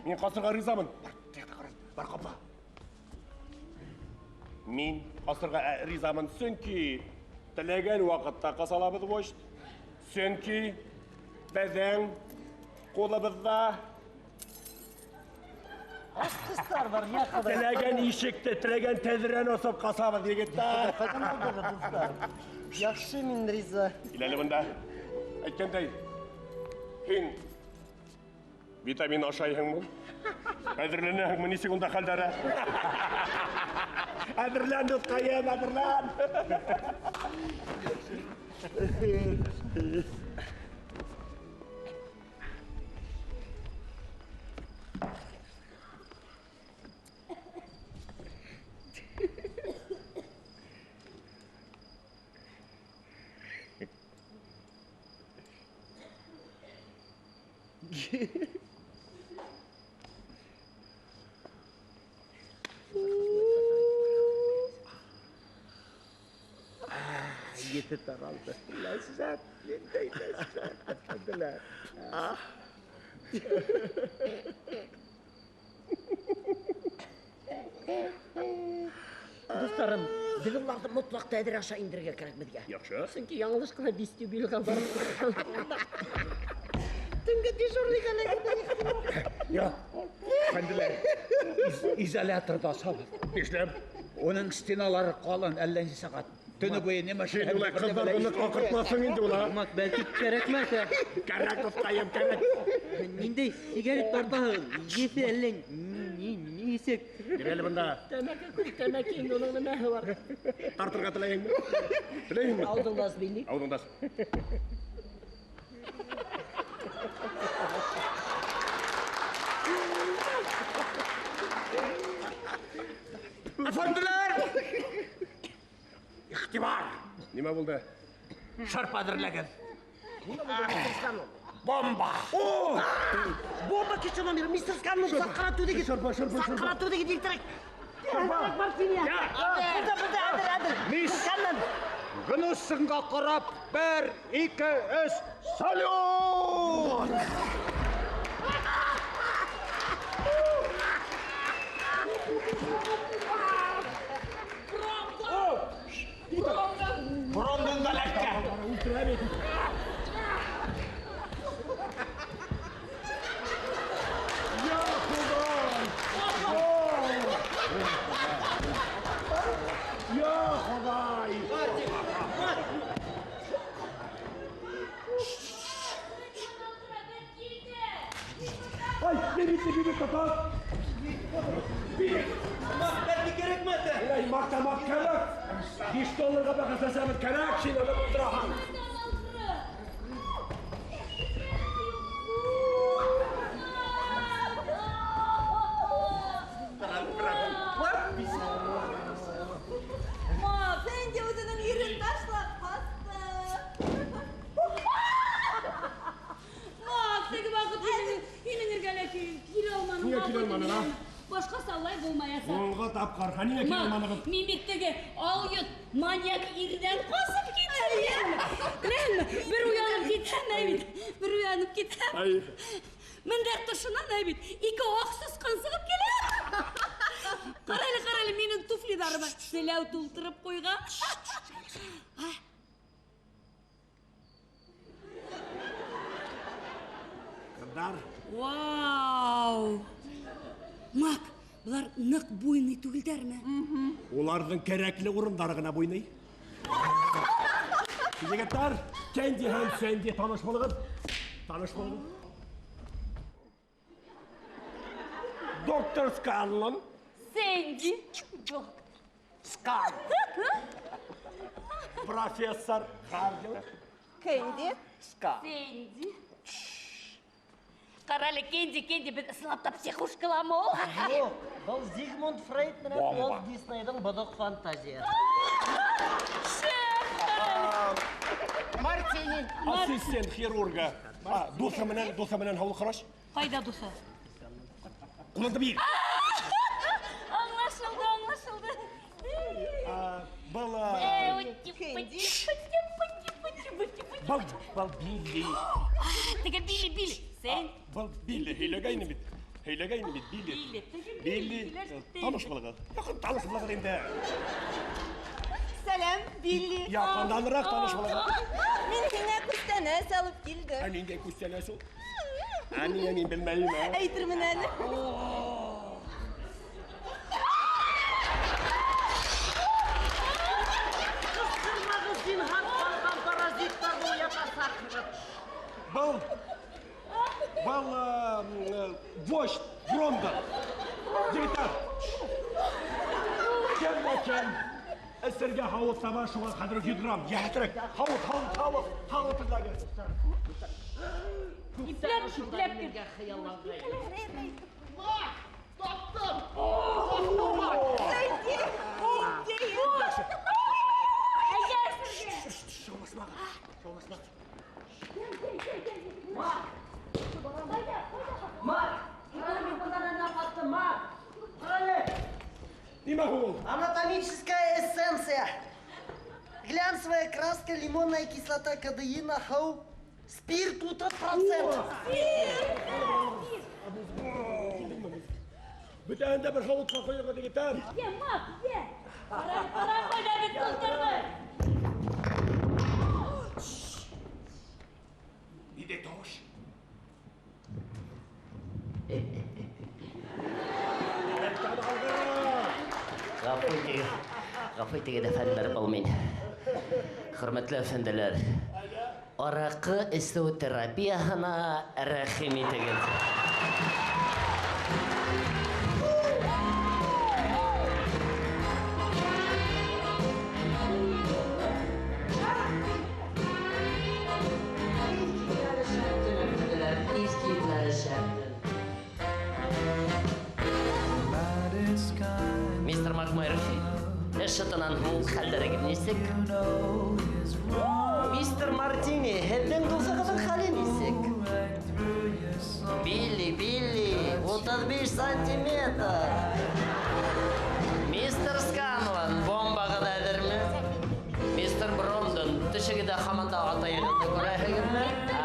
Мин ҡасырға ризамын. Бар, тегендә ҡара, бар, ҡапла. Мин ҡасырға ризамын, сөнки теләгән ваҡытта ҡасалабыҙ, вождь. Сөнки беҙҙең ҡулыбыҙҙа Асҡыстар бар, я Хоҙай. Теләгән ишекте, теләгән тәҙрәне асып ҡасабыҙ, егеттәр. Ҡайҙан алдығыҙ, дуҫтар? Яҡшы, мин риза. Кил әле бында. Әйткәндәй, һин Витамин ашайһыңмы? Әҙерләнәһеңме? Нисек унда хәлдәре? Әҙерлән, дуҫҡайым, әҙерлән. Ете таралды. Ләззәт, ниндәй ләззәт, әфәнделәр. Дуҫтарым, беҙ уларҙы мотлаҡ тәҙрә аша индерергә кәрәк беҙгә. Яҡшы. Сөнки яңылыш ҡына вестибюльгә барып Төнгө дежурныйға эләгергә ихтимал. Я, әфәнделәр, изоляторҙа асабыҙ. Нишләп? Уның стеналары ҡалын, әллә нисә сәғәт. Төнө буйы нимә Һин улай ҡыҙҙарҙы ныҡ аҡыртмаҫһың инде ула. Мак, бәлки кәрәкмәҫ. Кәрәк, дуҫҡайым, кәрәк. Ниндәй сигарет тартаһың? Еҫе әллә нисек? Бир әле бында. Тәмәке күп, тәмәке инде уның нимәһе бар? Тартырға теләйһеңме? Теләйһеңме? Ауыҙыңды ас, Билли. Ауыҙыңды ас. Әфәнделәр! Иғтибар! Нимә булды? Шарп әҙерләгеҙ. Нимә булды, мистер Сканлон? Бомба! О! Бомба кеше номер, мистер Сканлон, саҡ ҡына түҙегеҙ. Шарпа, шарпа, Саҡ шарпа. ҡына түҙегеҙ, иртәрәк. Иртәрәк, Мартиния. Булды, булды, әҙер, әҙер. Мисс Сканлон. Гнусынға ҡарап, 1, 2, 3, салют! Брондың да эләккә. Үлтерә бит. Я Хоҙай! Я Хоҙай! Ай, бибит, бибит, тотат! Бибит! Мак, бәлки кәрәкмәҫ. Эй, мак та мак кәрәк. 5 долларға бәхәсләшәбеҙ, кәрәк, һин уны булдыраһың. Мак, Фенди үҙенең ирен ташлап ҡасты. Мак, теге ваҡыт һинең эргәлә килә алманым. Ниңә килә алманың, а? Башҡаса улай булмаясаҡ. Унға тапҡыр, һә ниңә килә Мак, алманығыҙ? мин бит теге алйот маньяк ирҙән ҡасып киттем. Беләһеңме, бер уянып китһәм, әй бит, бер уянып китһәм. Ай. Мендәр тышынан, әй бит, ике аҡ сысҡан сығып килә. Ҡара әле, ҡара әле, минең туфлиҙарыма селәү тултырып ҡуйған. Ҡыҙҙар. Вау! Мак, былар ныҡ буйный түгелдәрме? Уларҙың кәрәкле урындары ғына буйный. Егеттәр, Кенди һәм Сэнди таныш булығыҙ. Таныш булығыҙ. Доктор Сканлон. Сэнди. Доктор. Скан. Профессор Хардинг. Кенди. Скан. Сэнди. Ҡара әле, Кенди, Кенди, беҙ ысынлап та психушкаламы ул? Юҡ, был Зигмунд Фрейд менән Бомба. Уолт Диснейҙың боҙоҡ фантазияһы. Шәп, ҡара әле. Мартини. Ассистент хирурга. Дуҫы менән, дуҫы менән һаулыҡ һораш. Ҡайҙа дуҫы? Ҡулыңды бир. Аңлашылды, аңлашылды. Был, Был, был Билли. Теге Билли, Билли. Сен? Был Билли, һөйләгәйне бит. Һөйләгәйне бит, Билли. Билли, теге Билли. Билли. Таныш булығыҙ. Яҡын таныш булығыҙ инде. Сәләм, Билли. Яҡынданыраҡ таныш булығыҙ. Мин һиңә күстәнәс алып килдем. Ә ниндәй күстәнәс ул? Ә ниңә мин белмәйем, ә? Әйтермен әле. Ҡысҡырмағыҙ, зинһар, ҡалған паразиттарҙы уятасаҡһығыҙ. Был Был вождь Брондон. Егеттәр. Кем дә кем эсергә һауыт таба, шуға хәҙер 100 грамм. Йәһәтерәк. Һауыт, һауыт, һауыт, һауыт эҙләгеҙ. Ипләп, ипләп кер. Таптым! Шаулашмағыҙ. Мак! Мин бынан аттым, Мак! Ҡара Нимә ул? Анатомическая эссенция. Глянцевая краска, лимонная кислота, кодеина, хау, спирт 30%. Бөтәһен дә бер һауытҡа ҡуйығыҙ, егеттәр. Йә, Мак, йә. Ҡара, ҡара, ҡайҙа бит тултырҙы. Ниндәй тауыш? Ғәфү итегеҙ, ғәфү итегеҙ, әфәнделәр, был мин. Хөрмәтле әфәнделәр, араҡы эсеү терапияһына рәхим итегеҙ. Мистер Макмерфи, эш шытынан һуң хәлдәрегеҙ нисек? Мистер Мартини, һеҙҙең дуҫығыҙҙың хәле нисек? Билли, Билли, 35 сантиметр. Мистер Сканлан, бомбағыҙ әҙерме? Мистер Брондон, төшөгөҙҙә һаман да атайығыҙҙы күрәһегеҙме? А?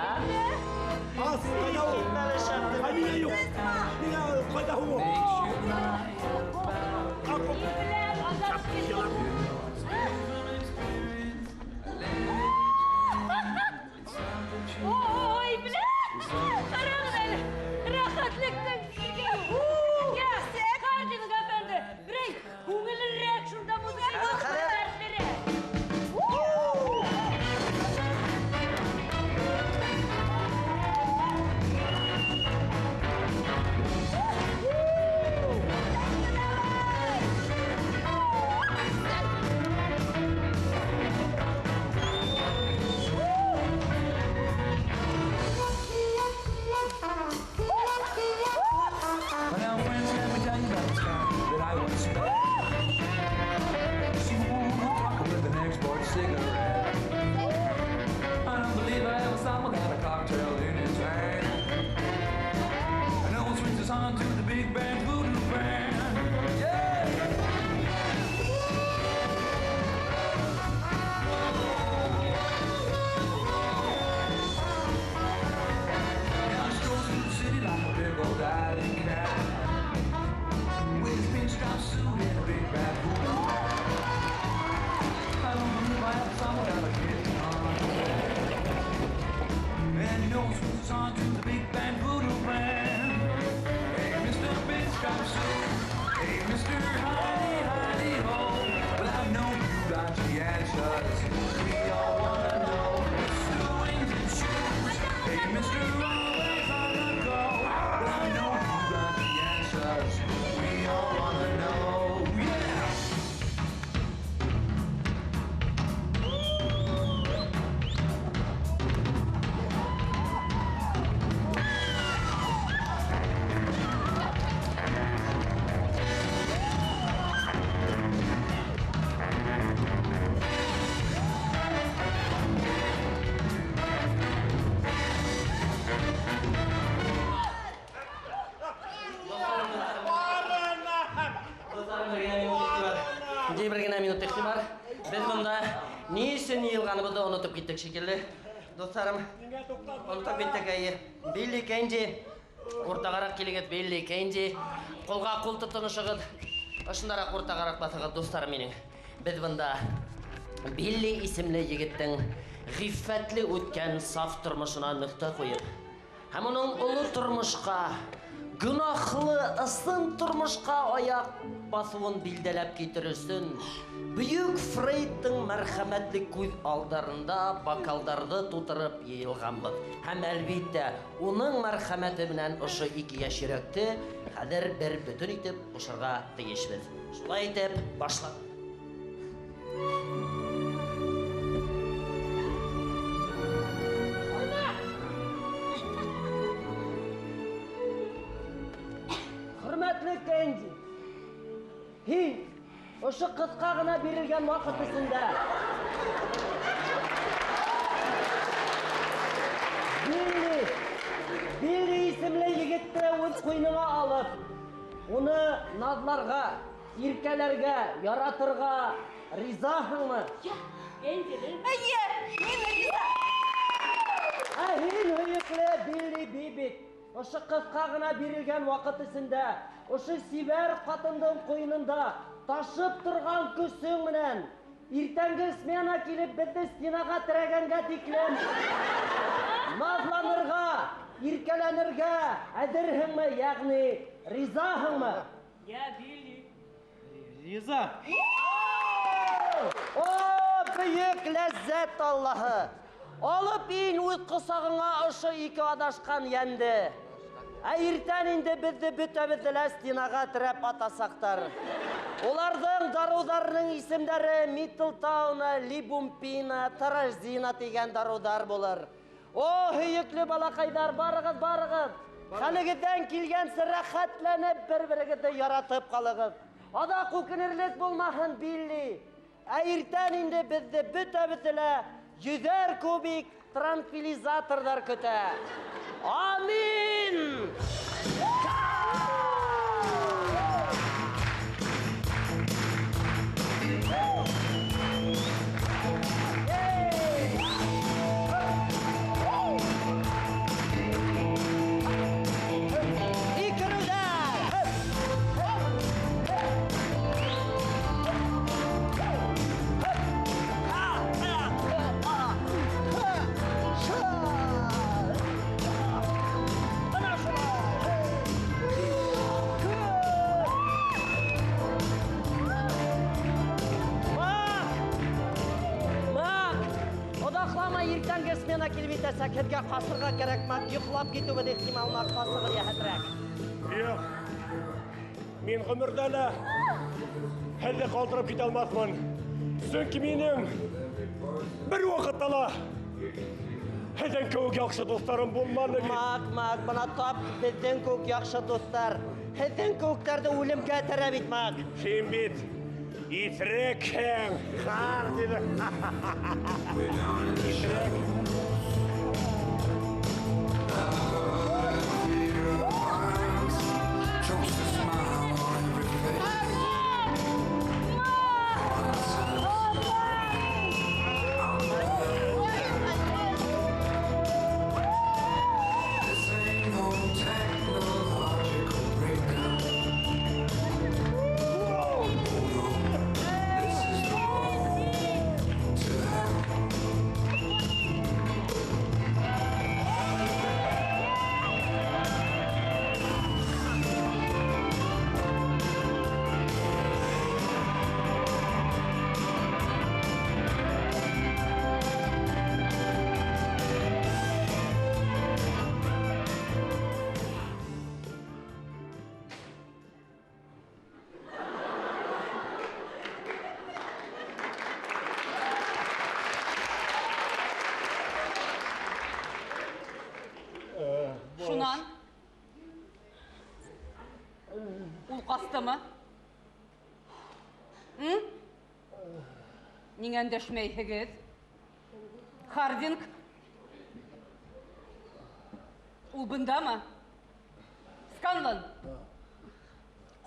Ас, ҡайҙа ул? Ниңә юҡ? Ниңә ҡайҙа һуң ул? Ипләп, аҙаҡ Ой, ипләп! Ҡарағыҙ әле, рәхәтлектең Йә, Хардинг әфәнде, берәй күңеллерәк шунда музыка дәртлерәк. Well, now, friends, let me tell you about this guy that I once met. She won't talk with an export cigarette. I don't believe I ever saw him without a cocktail in his hand. And no one switches on to the big band voodoo band. Yeah! Now he strolls through the city like a big old alley cat, with his pinstripe suit and a big bad voodoo hat. I don't believe I ever saw him without a kitten on his back. And you know he switches on to the big band voodoo band. Hey, Mr. Pinstripe Suit. Hey, Mr. Heidi, Heidi Ho. Well, I know you got the answers. We all want to know. Mr. Wings and Shoes. Hey, Mr. Always on the go. Well, I know you got the answers. We all want to know. Yeah! Бер генә минут иғтибар. Беҙ бында ни өсөн йыйылғаныбыҙҙы онотоп киттек шикелле. Дуҫтарым, онотоп киттек, әйе. Билли Кенди, уртағараҡ килегеҙ, Билли Кенди. Ҡулға ҡул тотоношоғоҙ. Ошондараҡ уртағараҡ баҫығыҙ, дуҫтарым минең. Беҙ бында Билли исемле егеттең ғиффәтле үткән саф тормошона нөктә ҡуйып, һәм уның оло тормошҡа, гөнаһлы ысын тормошҡа аяҡ баҫыуын билдәләп китер өсөн бөйөк Фрейдтың мәрхәмәтле күҙ алдарында бокалдарҙы тутырып йыйылғанбыҙ. Һәм әлбиттә, уның мәрхәмәте менән ошо ике йәш йөрәкте хәҙер бер бөтөн итеп ҡушырға тейешбеҙ. Шулай итеп, башла. Хөрмәтле Кэнди, һин ошо ҡыҫҡа ғына бирелгән ваҡыт эсендә Билли, Билли исемле егетте үҙ ҡуйыныңа алып, уны наҙларға, иркәләргә, яратырға ризаһыңмы? Эйе, мин риза. Ә һин, һөйөклө Билли Бибит, ошо ҡыҫҡа ғына бирелгән ваҡыт эсендә ошо сибәр ҡатындың ҡуйынында ташып торған көсөң менән иртәнге смена килеп беҙҙе стенаға терәгәнгә тиклем наҙланырға, иркәләнергә әҙерһеңме, йәғни ризаһыңмы? Я, Билли. Риза. О, бөйөк ләззәт Аллаһы! Алып ин үҙ ҡосағыңа ошо ике аҙашҡан йәнде. Ә иртән инде беҙҙе бөтәбеҙҙе лә стенаға терәп атасаҡтар. Уларҙың дарыуҙарының исемдәре Митлтауна, Либумпина, Таразина тигән дарыуҙар булыр. О, һөйөклө балаҡайҙар, барығыҙ, барығыҙ. Хәлегеҙҙән килгәнсә рәхәтләнеп бер-берегеҙҙе яратып ҡалығыҙ. Аҙаҡ үкенерлек булмаһын, Билли. Ә иртән инде беҙҙе бөтәбеҙҙе лә йөҙәр кубик транквилизаторҙар көтә. Амин! Оҙаҡламай иртәнге смена килеп етәсәк, һеҙгә ҡасырға кәрәк, Мак, йоҡлап китеүегеҙ ихтимал, Мак, ҡасығыҙ йәһәтерәк. Юҡ, мин ғүмерҙә лә һеҙҙе ҡалдырып китә алмаҫмын. Сөнки минең бер ваҡытта ла һеҙҙең кеүек яҡшы дуҫтарым булманы бит. Мак, Мак, бына тап беҙҙең кеүек яҡшы дуҫтар. Һеҙҙең кеүектәрҙе үлемгә этәрә бит, Мак. Һин бит иҫерекһең, Хардин. Иҫерек. Шунан? Ул ҡастымы? Ниңә өндәшмәйһегеҙ? Хардинг? Ул бындамы? Сканлан?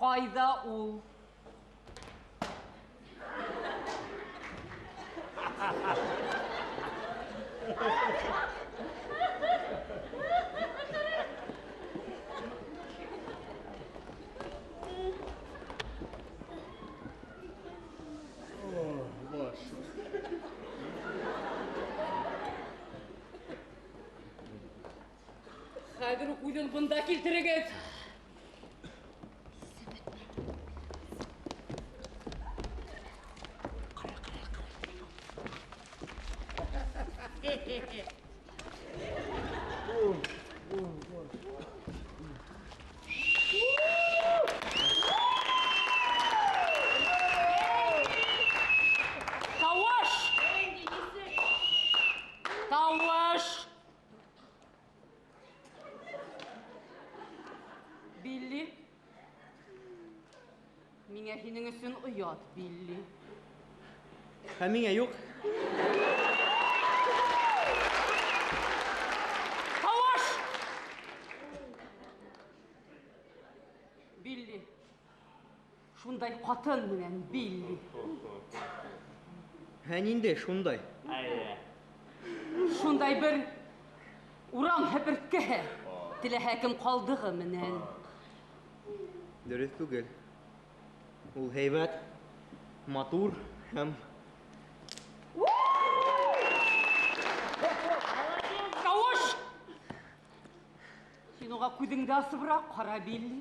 Ҡайҙа ул? Хәҙер үк үҙен бында килтерегеҙ. Миңә һинең өсөн оят, Билли. Ә миңә юҡ. Тауыш! Билли. Шундай ҡатын менән Билли. Ә ниндәй шундай? Шундай бер урам һеперткеһе. Теләһә кем ҡалдығы менән. Дөрөҫ түгел. Ул һәйбәт, матур һәм Тауыш! Һин уға күҙеңде асыбыраҡ ҡара, Билли.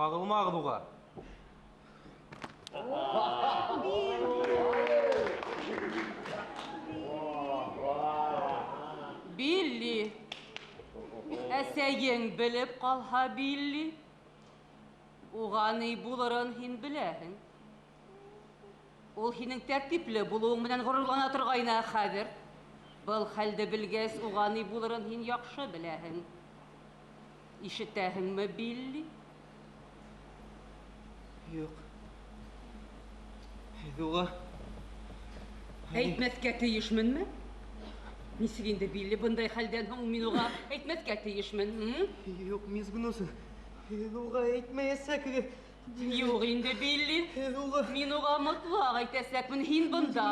Ҡағылмағыҙ уға. Билли. Әсәйең белеп ҡалһа, Билли. Уға ни булырын һин беләһең. Ул һинең тәртипле булыуың менән ғорурлана торғайны хәҙер. Был хәлде белгәс, уға ни булырын һин яҡшы беләһең. Ишетәһеңме, Билли? Юҡ. Һеҙ уға Әйтмәҫкә тейешменме? Нисек инде, Билли, бындай хәлдән һуң мин уға әйтмәҫкә тейешмен, м? Юҡ, мисс Гнусон. Һеҙ уға әйтмәйәсәкһегеҙ. Юҡ инде, Билли. Мин уға мотлаҡ әйтәсәкмен. Һин бында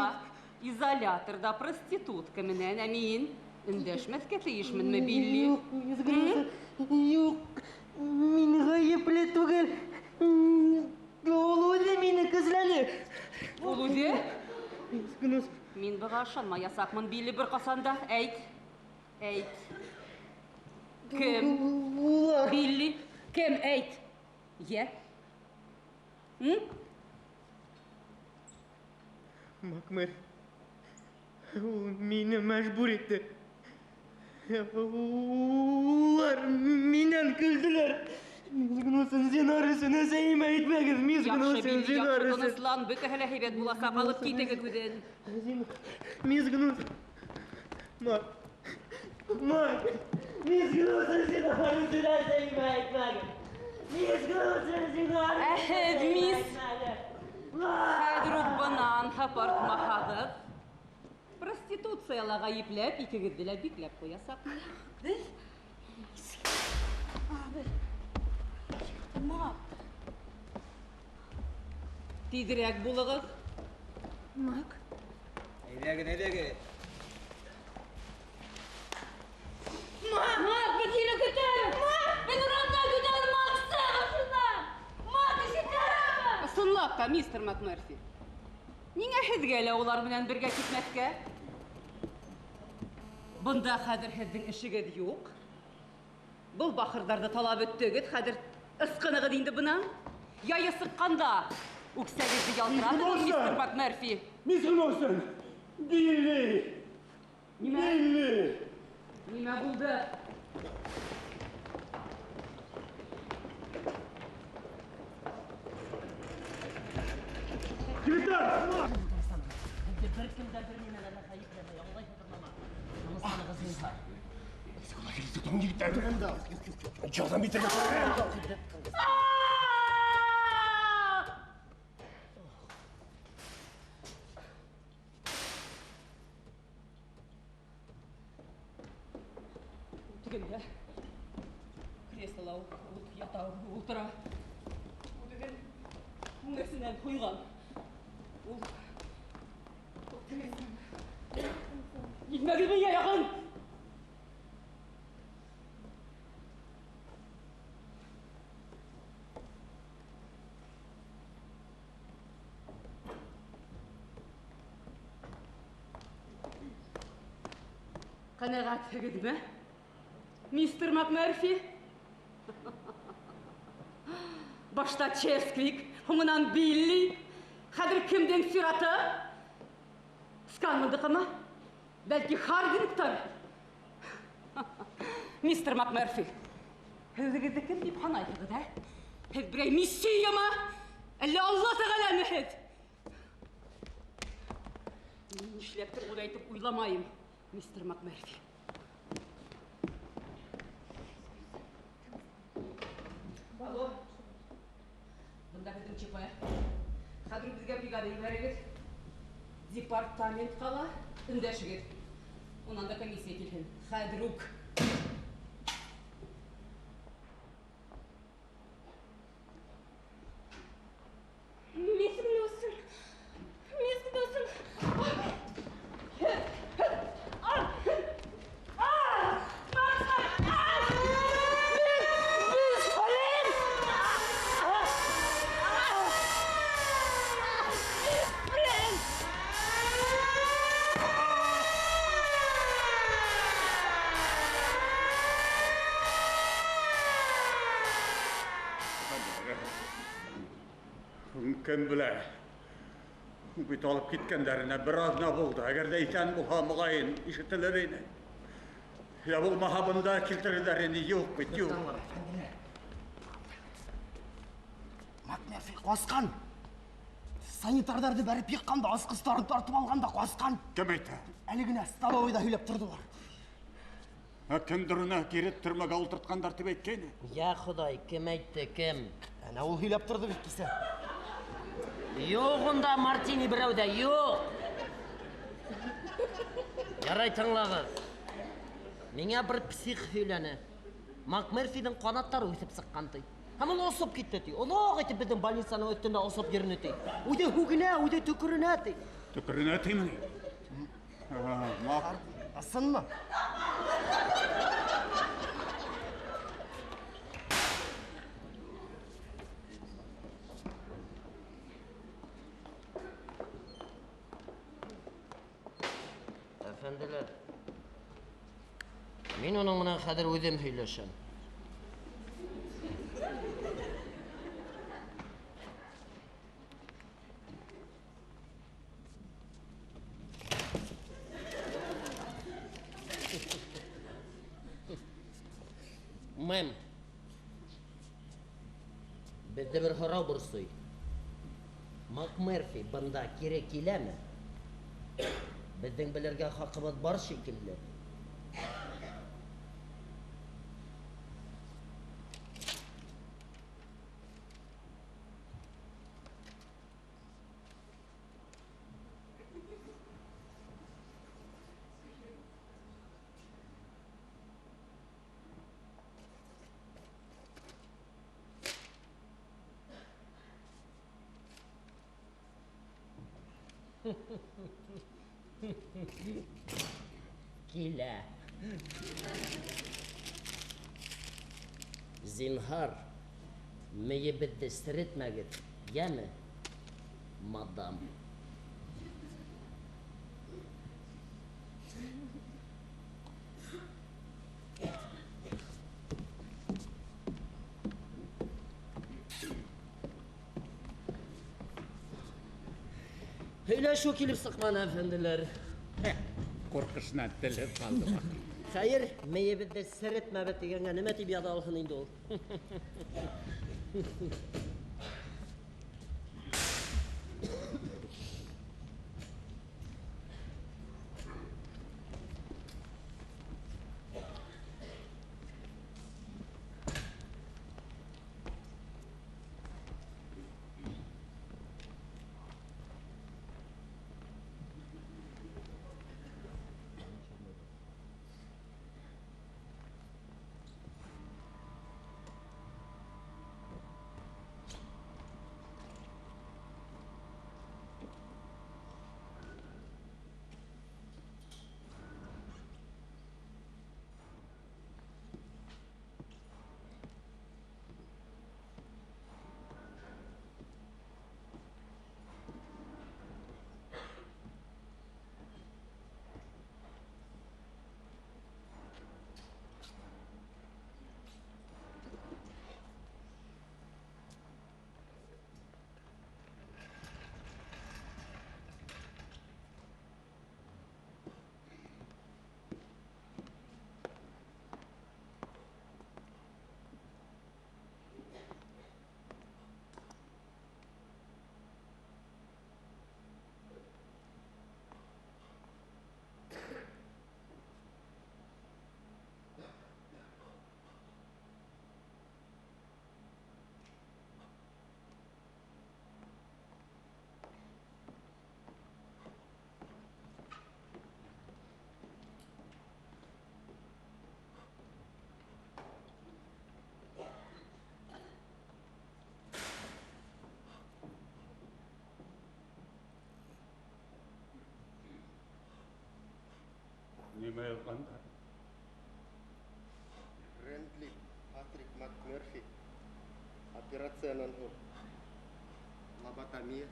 изоляторҙа проститутка менән, ә мин өндәшмәҫкә тейешменме, Билли? Юҡ, мисс Гнусон. Юҡ, мин ғәйепле түгел. Ул үҙе мине көсләне. Ул үҙе? Мисс Гнусон. Мин быға ышанмаясаҡмын, Билли, бер ҡасан да. Әйт. Әйт. Кем? Улар. Билли, кем әйт? Йә? М? Макмер. Ул мине мәжбүр итте. Улар минән көлдөләр. Мисс Гнусон, зинһар өсөн әсәйемә әйтмәгеҙ. Мисс Яҡшы, Гнусон, Билли, зинһар яҡшы, өсөн. тыныслан, бөтәһе лә һәйбәт буласаҡ, алып китегеҙ үҙен. Мисс Гнусон. Мак. Мак. Мисс Гнусон, зинһар өсөн әсәйемә әйтмәгеҙ. Мисс Гнусон, зинһар өсөн Ә һеҙ, әсәйемә мисс? әйтмәгеҙ. Хәҙер үк бынан һыпыртмаһағыҙ, проституцияла ғәйепләп, икегеҙҙе лә бикләп ҡуясаҡмын. Беҙ? Беҙ. Мак. Тиҙерәк булығыҙ. Мак. Әйҙәгеҙ, әйҙәгеҙ. Мак! Мак, беҙ һине көтәбеҙ! Мак! Беҙ урамда көтәбеҙ, Мак, сыҡ ошонан! Мак, ишетәһеңме? Ысынлап та, мистер Макмерфи. Ниңә һеҙгә лә улар менән бергә китмәҫкә? Бында хәҙер һеҙҙең эшегеҙ юҡ. Был бахырҙарҙы талап бөттөгөҙ, хәҙер ысҡынығыҙ инде бынан. Яйы сыҡҡанда үксәгеҙҙе ялтыратығыҙ, мистер Макмерфи. Мисс Гнусон! Билли! Нимә? Билли! Нимә булды? Егеттәр! Бер кем дә бер нимәлә лә ғәйепләмәй, аңлайһығыҙмы? Тынысланығыҙ, зинһар. Ярҙам итергә кәрәк. Тегендә креслола ул ята, ултыра. Үҙенең үңәсенән ҡуйған. Ул Килмәгеҙ миңә яҡын! Ҡәнәғәтһегеҙме, мистер Макмерфи? Башта Ческвик, һуңынан Билли. Хәҙер кемдең сираты? Сканмандыҡымы? Бәлки Хардингтон? Мистер Макмерфи, һеҙ үҙегеҙҙе кем тип һанайһығыҙ, ә? Һеҙ берәй мессиямы? Әллә Алла Тәғәләме һеҙ? Мин нишләптер уны әйтеп уйламайым. мистер МакМерфи. Алло. Бында беҙҙең ЧП. Хәҙер беҙгә бригада ебәрегеҙ. Департаментҡа ла өндәшегеҙ. Унан да комиссия килһен. Хәҙер үк. Мисс Гносен! Мисс Гносен! Кем белә? Бит алып киткәндәренә бер аҙна булды. Әгәр ҙә иҫән булһа, моғайын ишетелер ине. Я булмаһа бында килтерерҙәр ине. Юҡ бит, юҡ. МакМерфи ҡасҡан. Санитарҙарҙы бәреп йыҡҡан да, асҡыстарын тартып алған да ҡасҡан. Кем әйтә? Әле генә столовойҙа һөйләп торҙолар. Ә кемдер уны кире төрмәгә ултыртҡандар тип әйткәйне. Я Хоҙай, кем әйтте, кем? Әнә ул һөйләп торҙо бит кисә. Юҡ унда мартини берәү ҙә, юҡ. Ярай, тыңлағыҙ. Миңә бер псих һөйләне. МакМерфиҙың ҡанаттары үҫеп сыҡҡан ти. Һәм ул осоп китте ти. Оҙаҡ итеп беҙҙең больницаның өҫтөндә осоп йөрөнө ти. Үҙе һүгенә, үҙе төкөрөнә ти. Төкөрөнә тиме ни? Мак. Ысынмы? Әфәнделәр, мин уның менән хәҙер үҙем һөйләшәм. Мэм, беҙҙе бер һорау борсой. МакМерфи бында кире киләме? Беҙҙең белергә хаҡыбыҙ бар шикелле. Килә. Зинһар, мейебеҙҙе серетмәгеҙ, йәме, мадам. Һөйләшеү килеп сыҡманы, әфәнделәр. Ҡурҡышынан телһеҙ ҡалды. Хәйер, мейебеҙҙе серетмәбеҙ тигәнгә нимә тип яҙа алһын инде ул? Нимә яҙғандар? Рендли Патрик МакМерфи. Операциянан һуң. Лоботомия.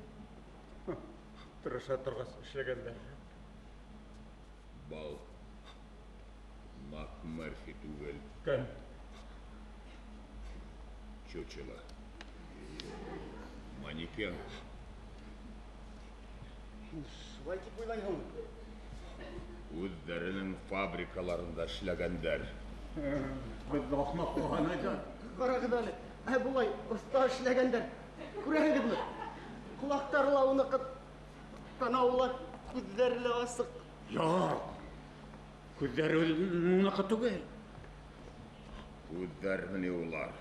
Тырыша торғас эшләгәндәр. Был МакМерфи түгел. Кем? Чучело. Манекен. Һин шулай тип уйлайһыңмы? Үҙҙәренең фабрикаларында эшләгәндәр. Беҙҙе ахмаҡ булған айҙар. Ҡарағыҙ әле, ә былай оҫта эшләгәндәр. Күрәһегеҙме? Ҡолаҡтары ла уныҡы, танауы ла, күҙҙәре лә асыҡ. Юҡ, күҙҙәре уныҡы түгел. Күҙҙәрме ни улар?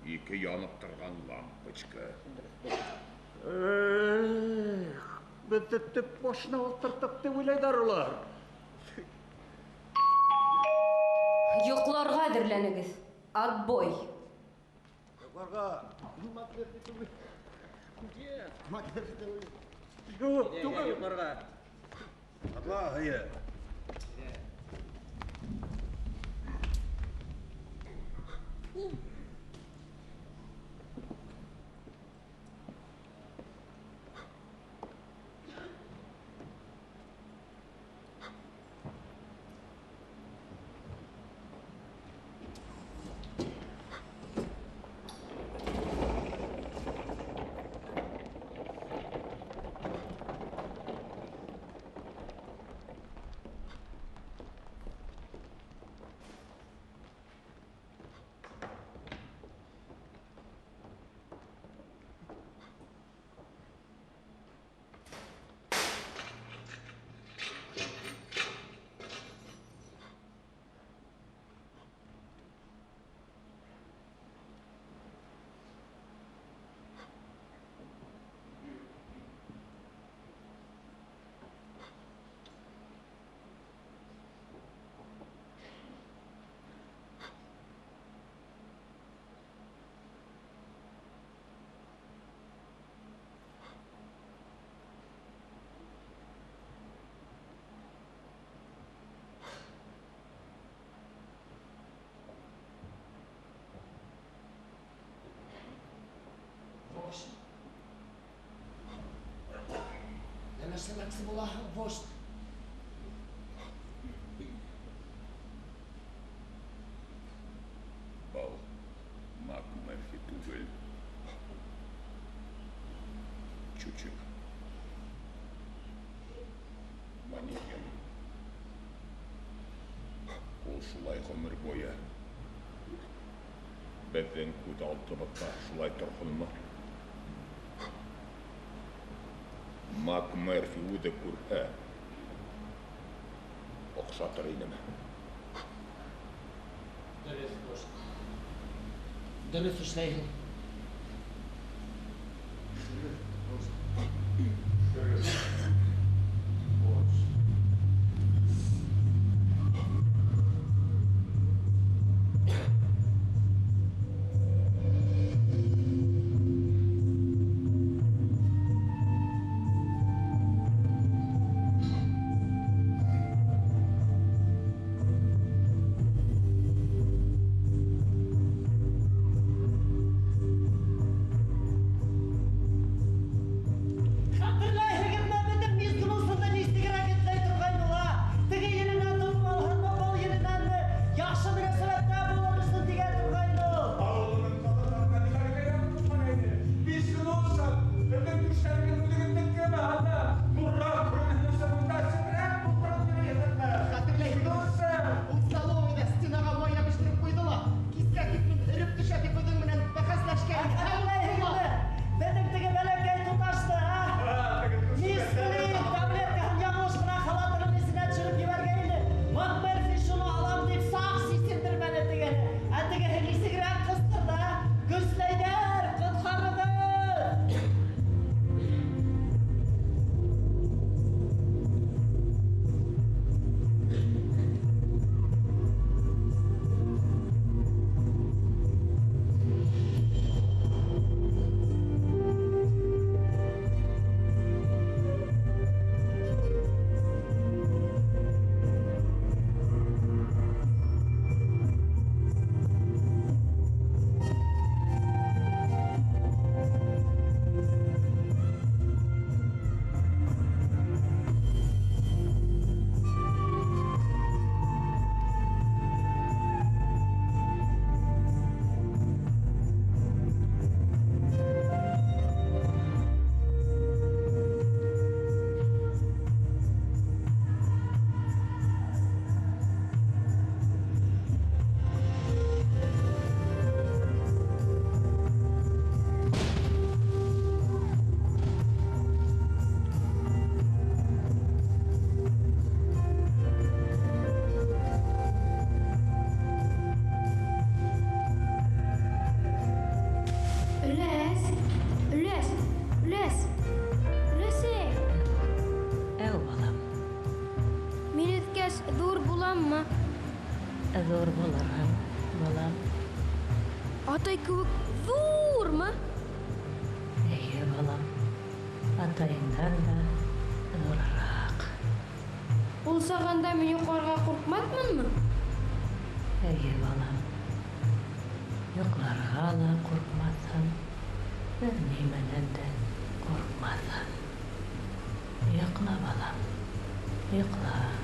Ике янып торған лампочка. Эх, беҙҙе төп башына ултырттыҡ тип уйлайҙар улар. Йоҡларға әҙерләнегеҙ. Отбой. Йоҡларға. МакМерфи түгел. Нет, МакМерфи түгел. Юҡ, түгел. Йоҡларға. Атла, һыйыр. Вождь. Нәмә эшләмәксе булаһың, вождь? Был МакМерфи түгел. Чучело. Манекен. Ул шулай ғүмер буйы беҙҙең күҙ алдыбыҙҙа шулай торһонмо? МакМерфи үҙе күрһә, оҡшатыр инеме? Дөрөҫ, вождь. Дөрөҫ эшләйһең. Дөрөҫ. Хәтерләйһегеҙме, Буламмы? Ҙур булырһың, балам. Атай кеүек ҙурмы? Эйе, балам. Атайыңдан да ҙурыраҡ. Ул сағында мин йоҡларға ҡурҡмаҫмынмы? Эйе, балам. Йоҡларға ла ҡурҡмаҫһың, бер нимәнән дә ҡурҡмаҫһың. Йоҡла, балам, йоҡла.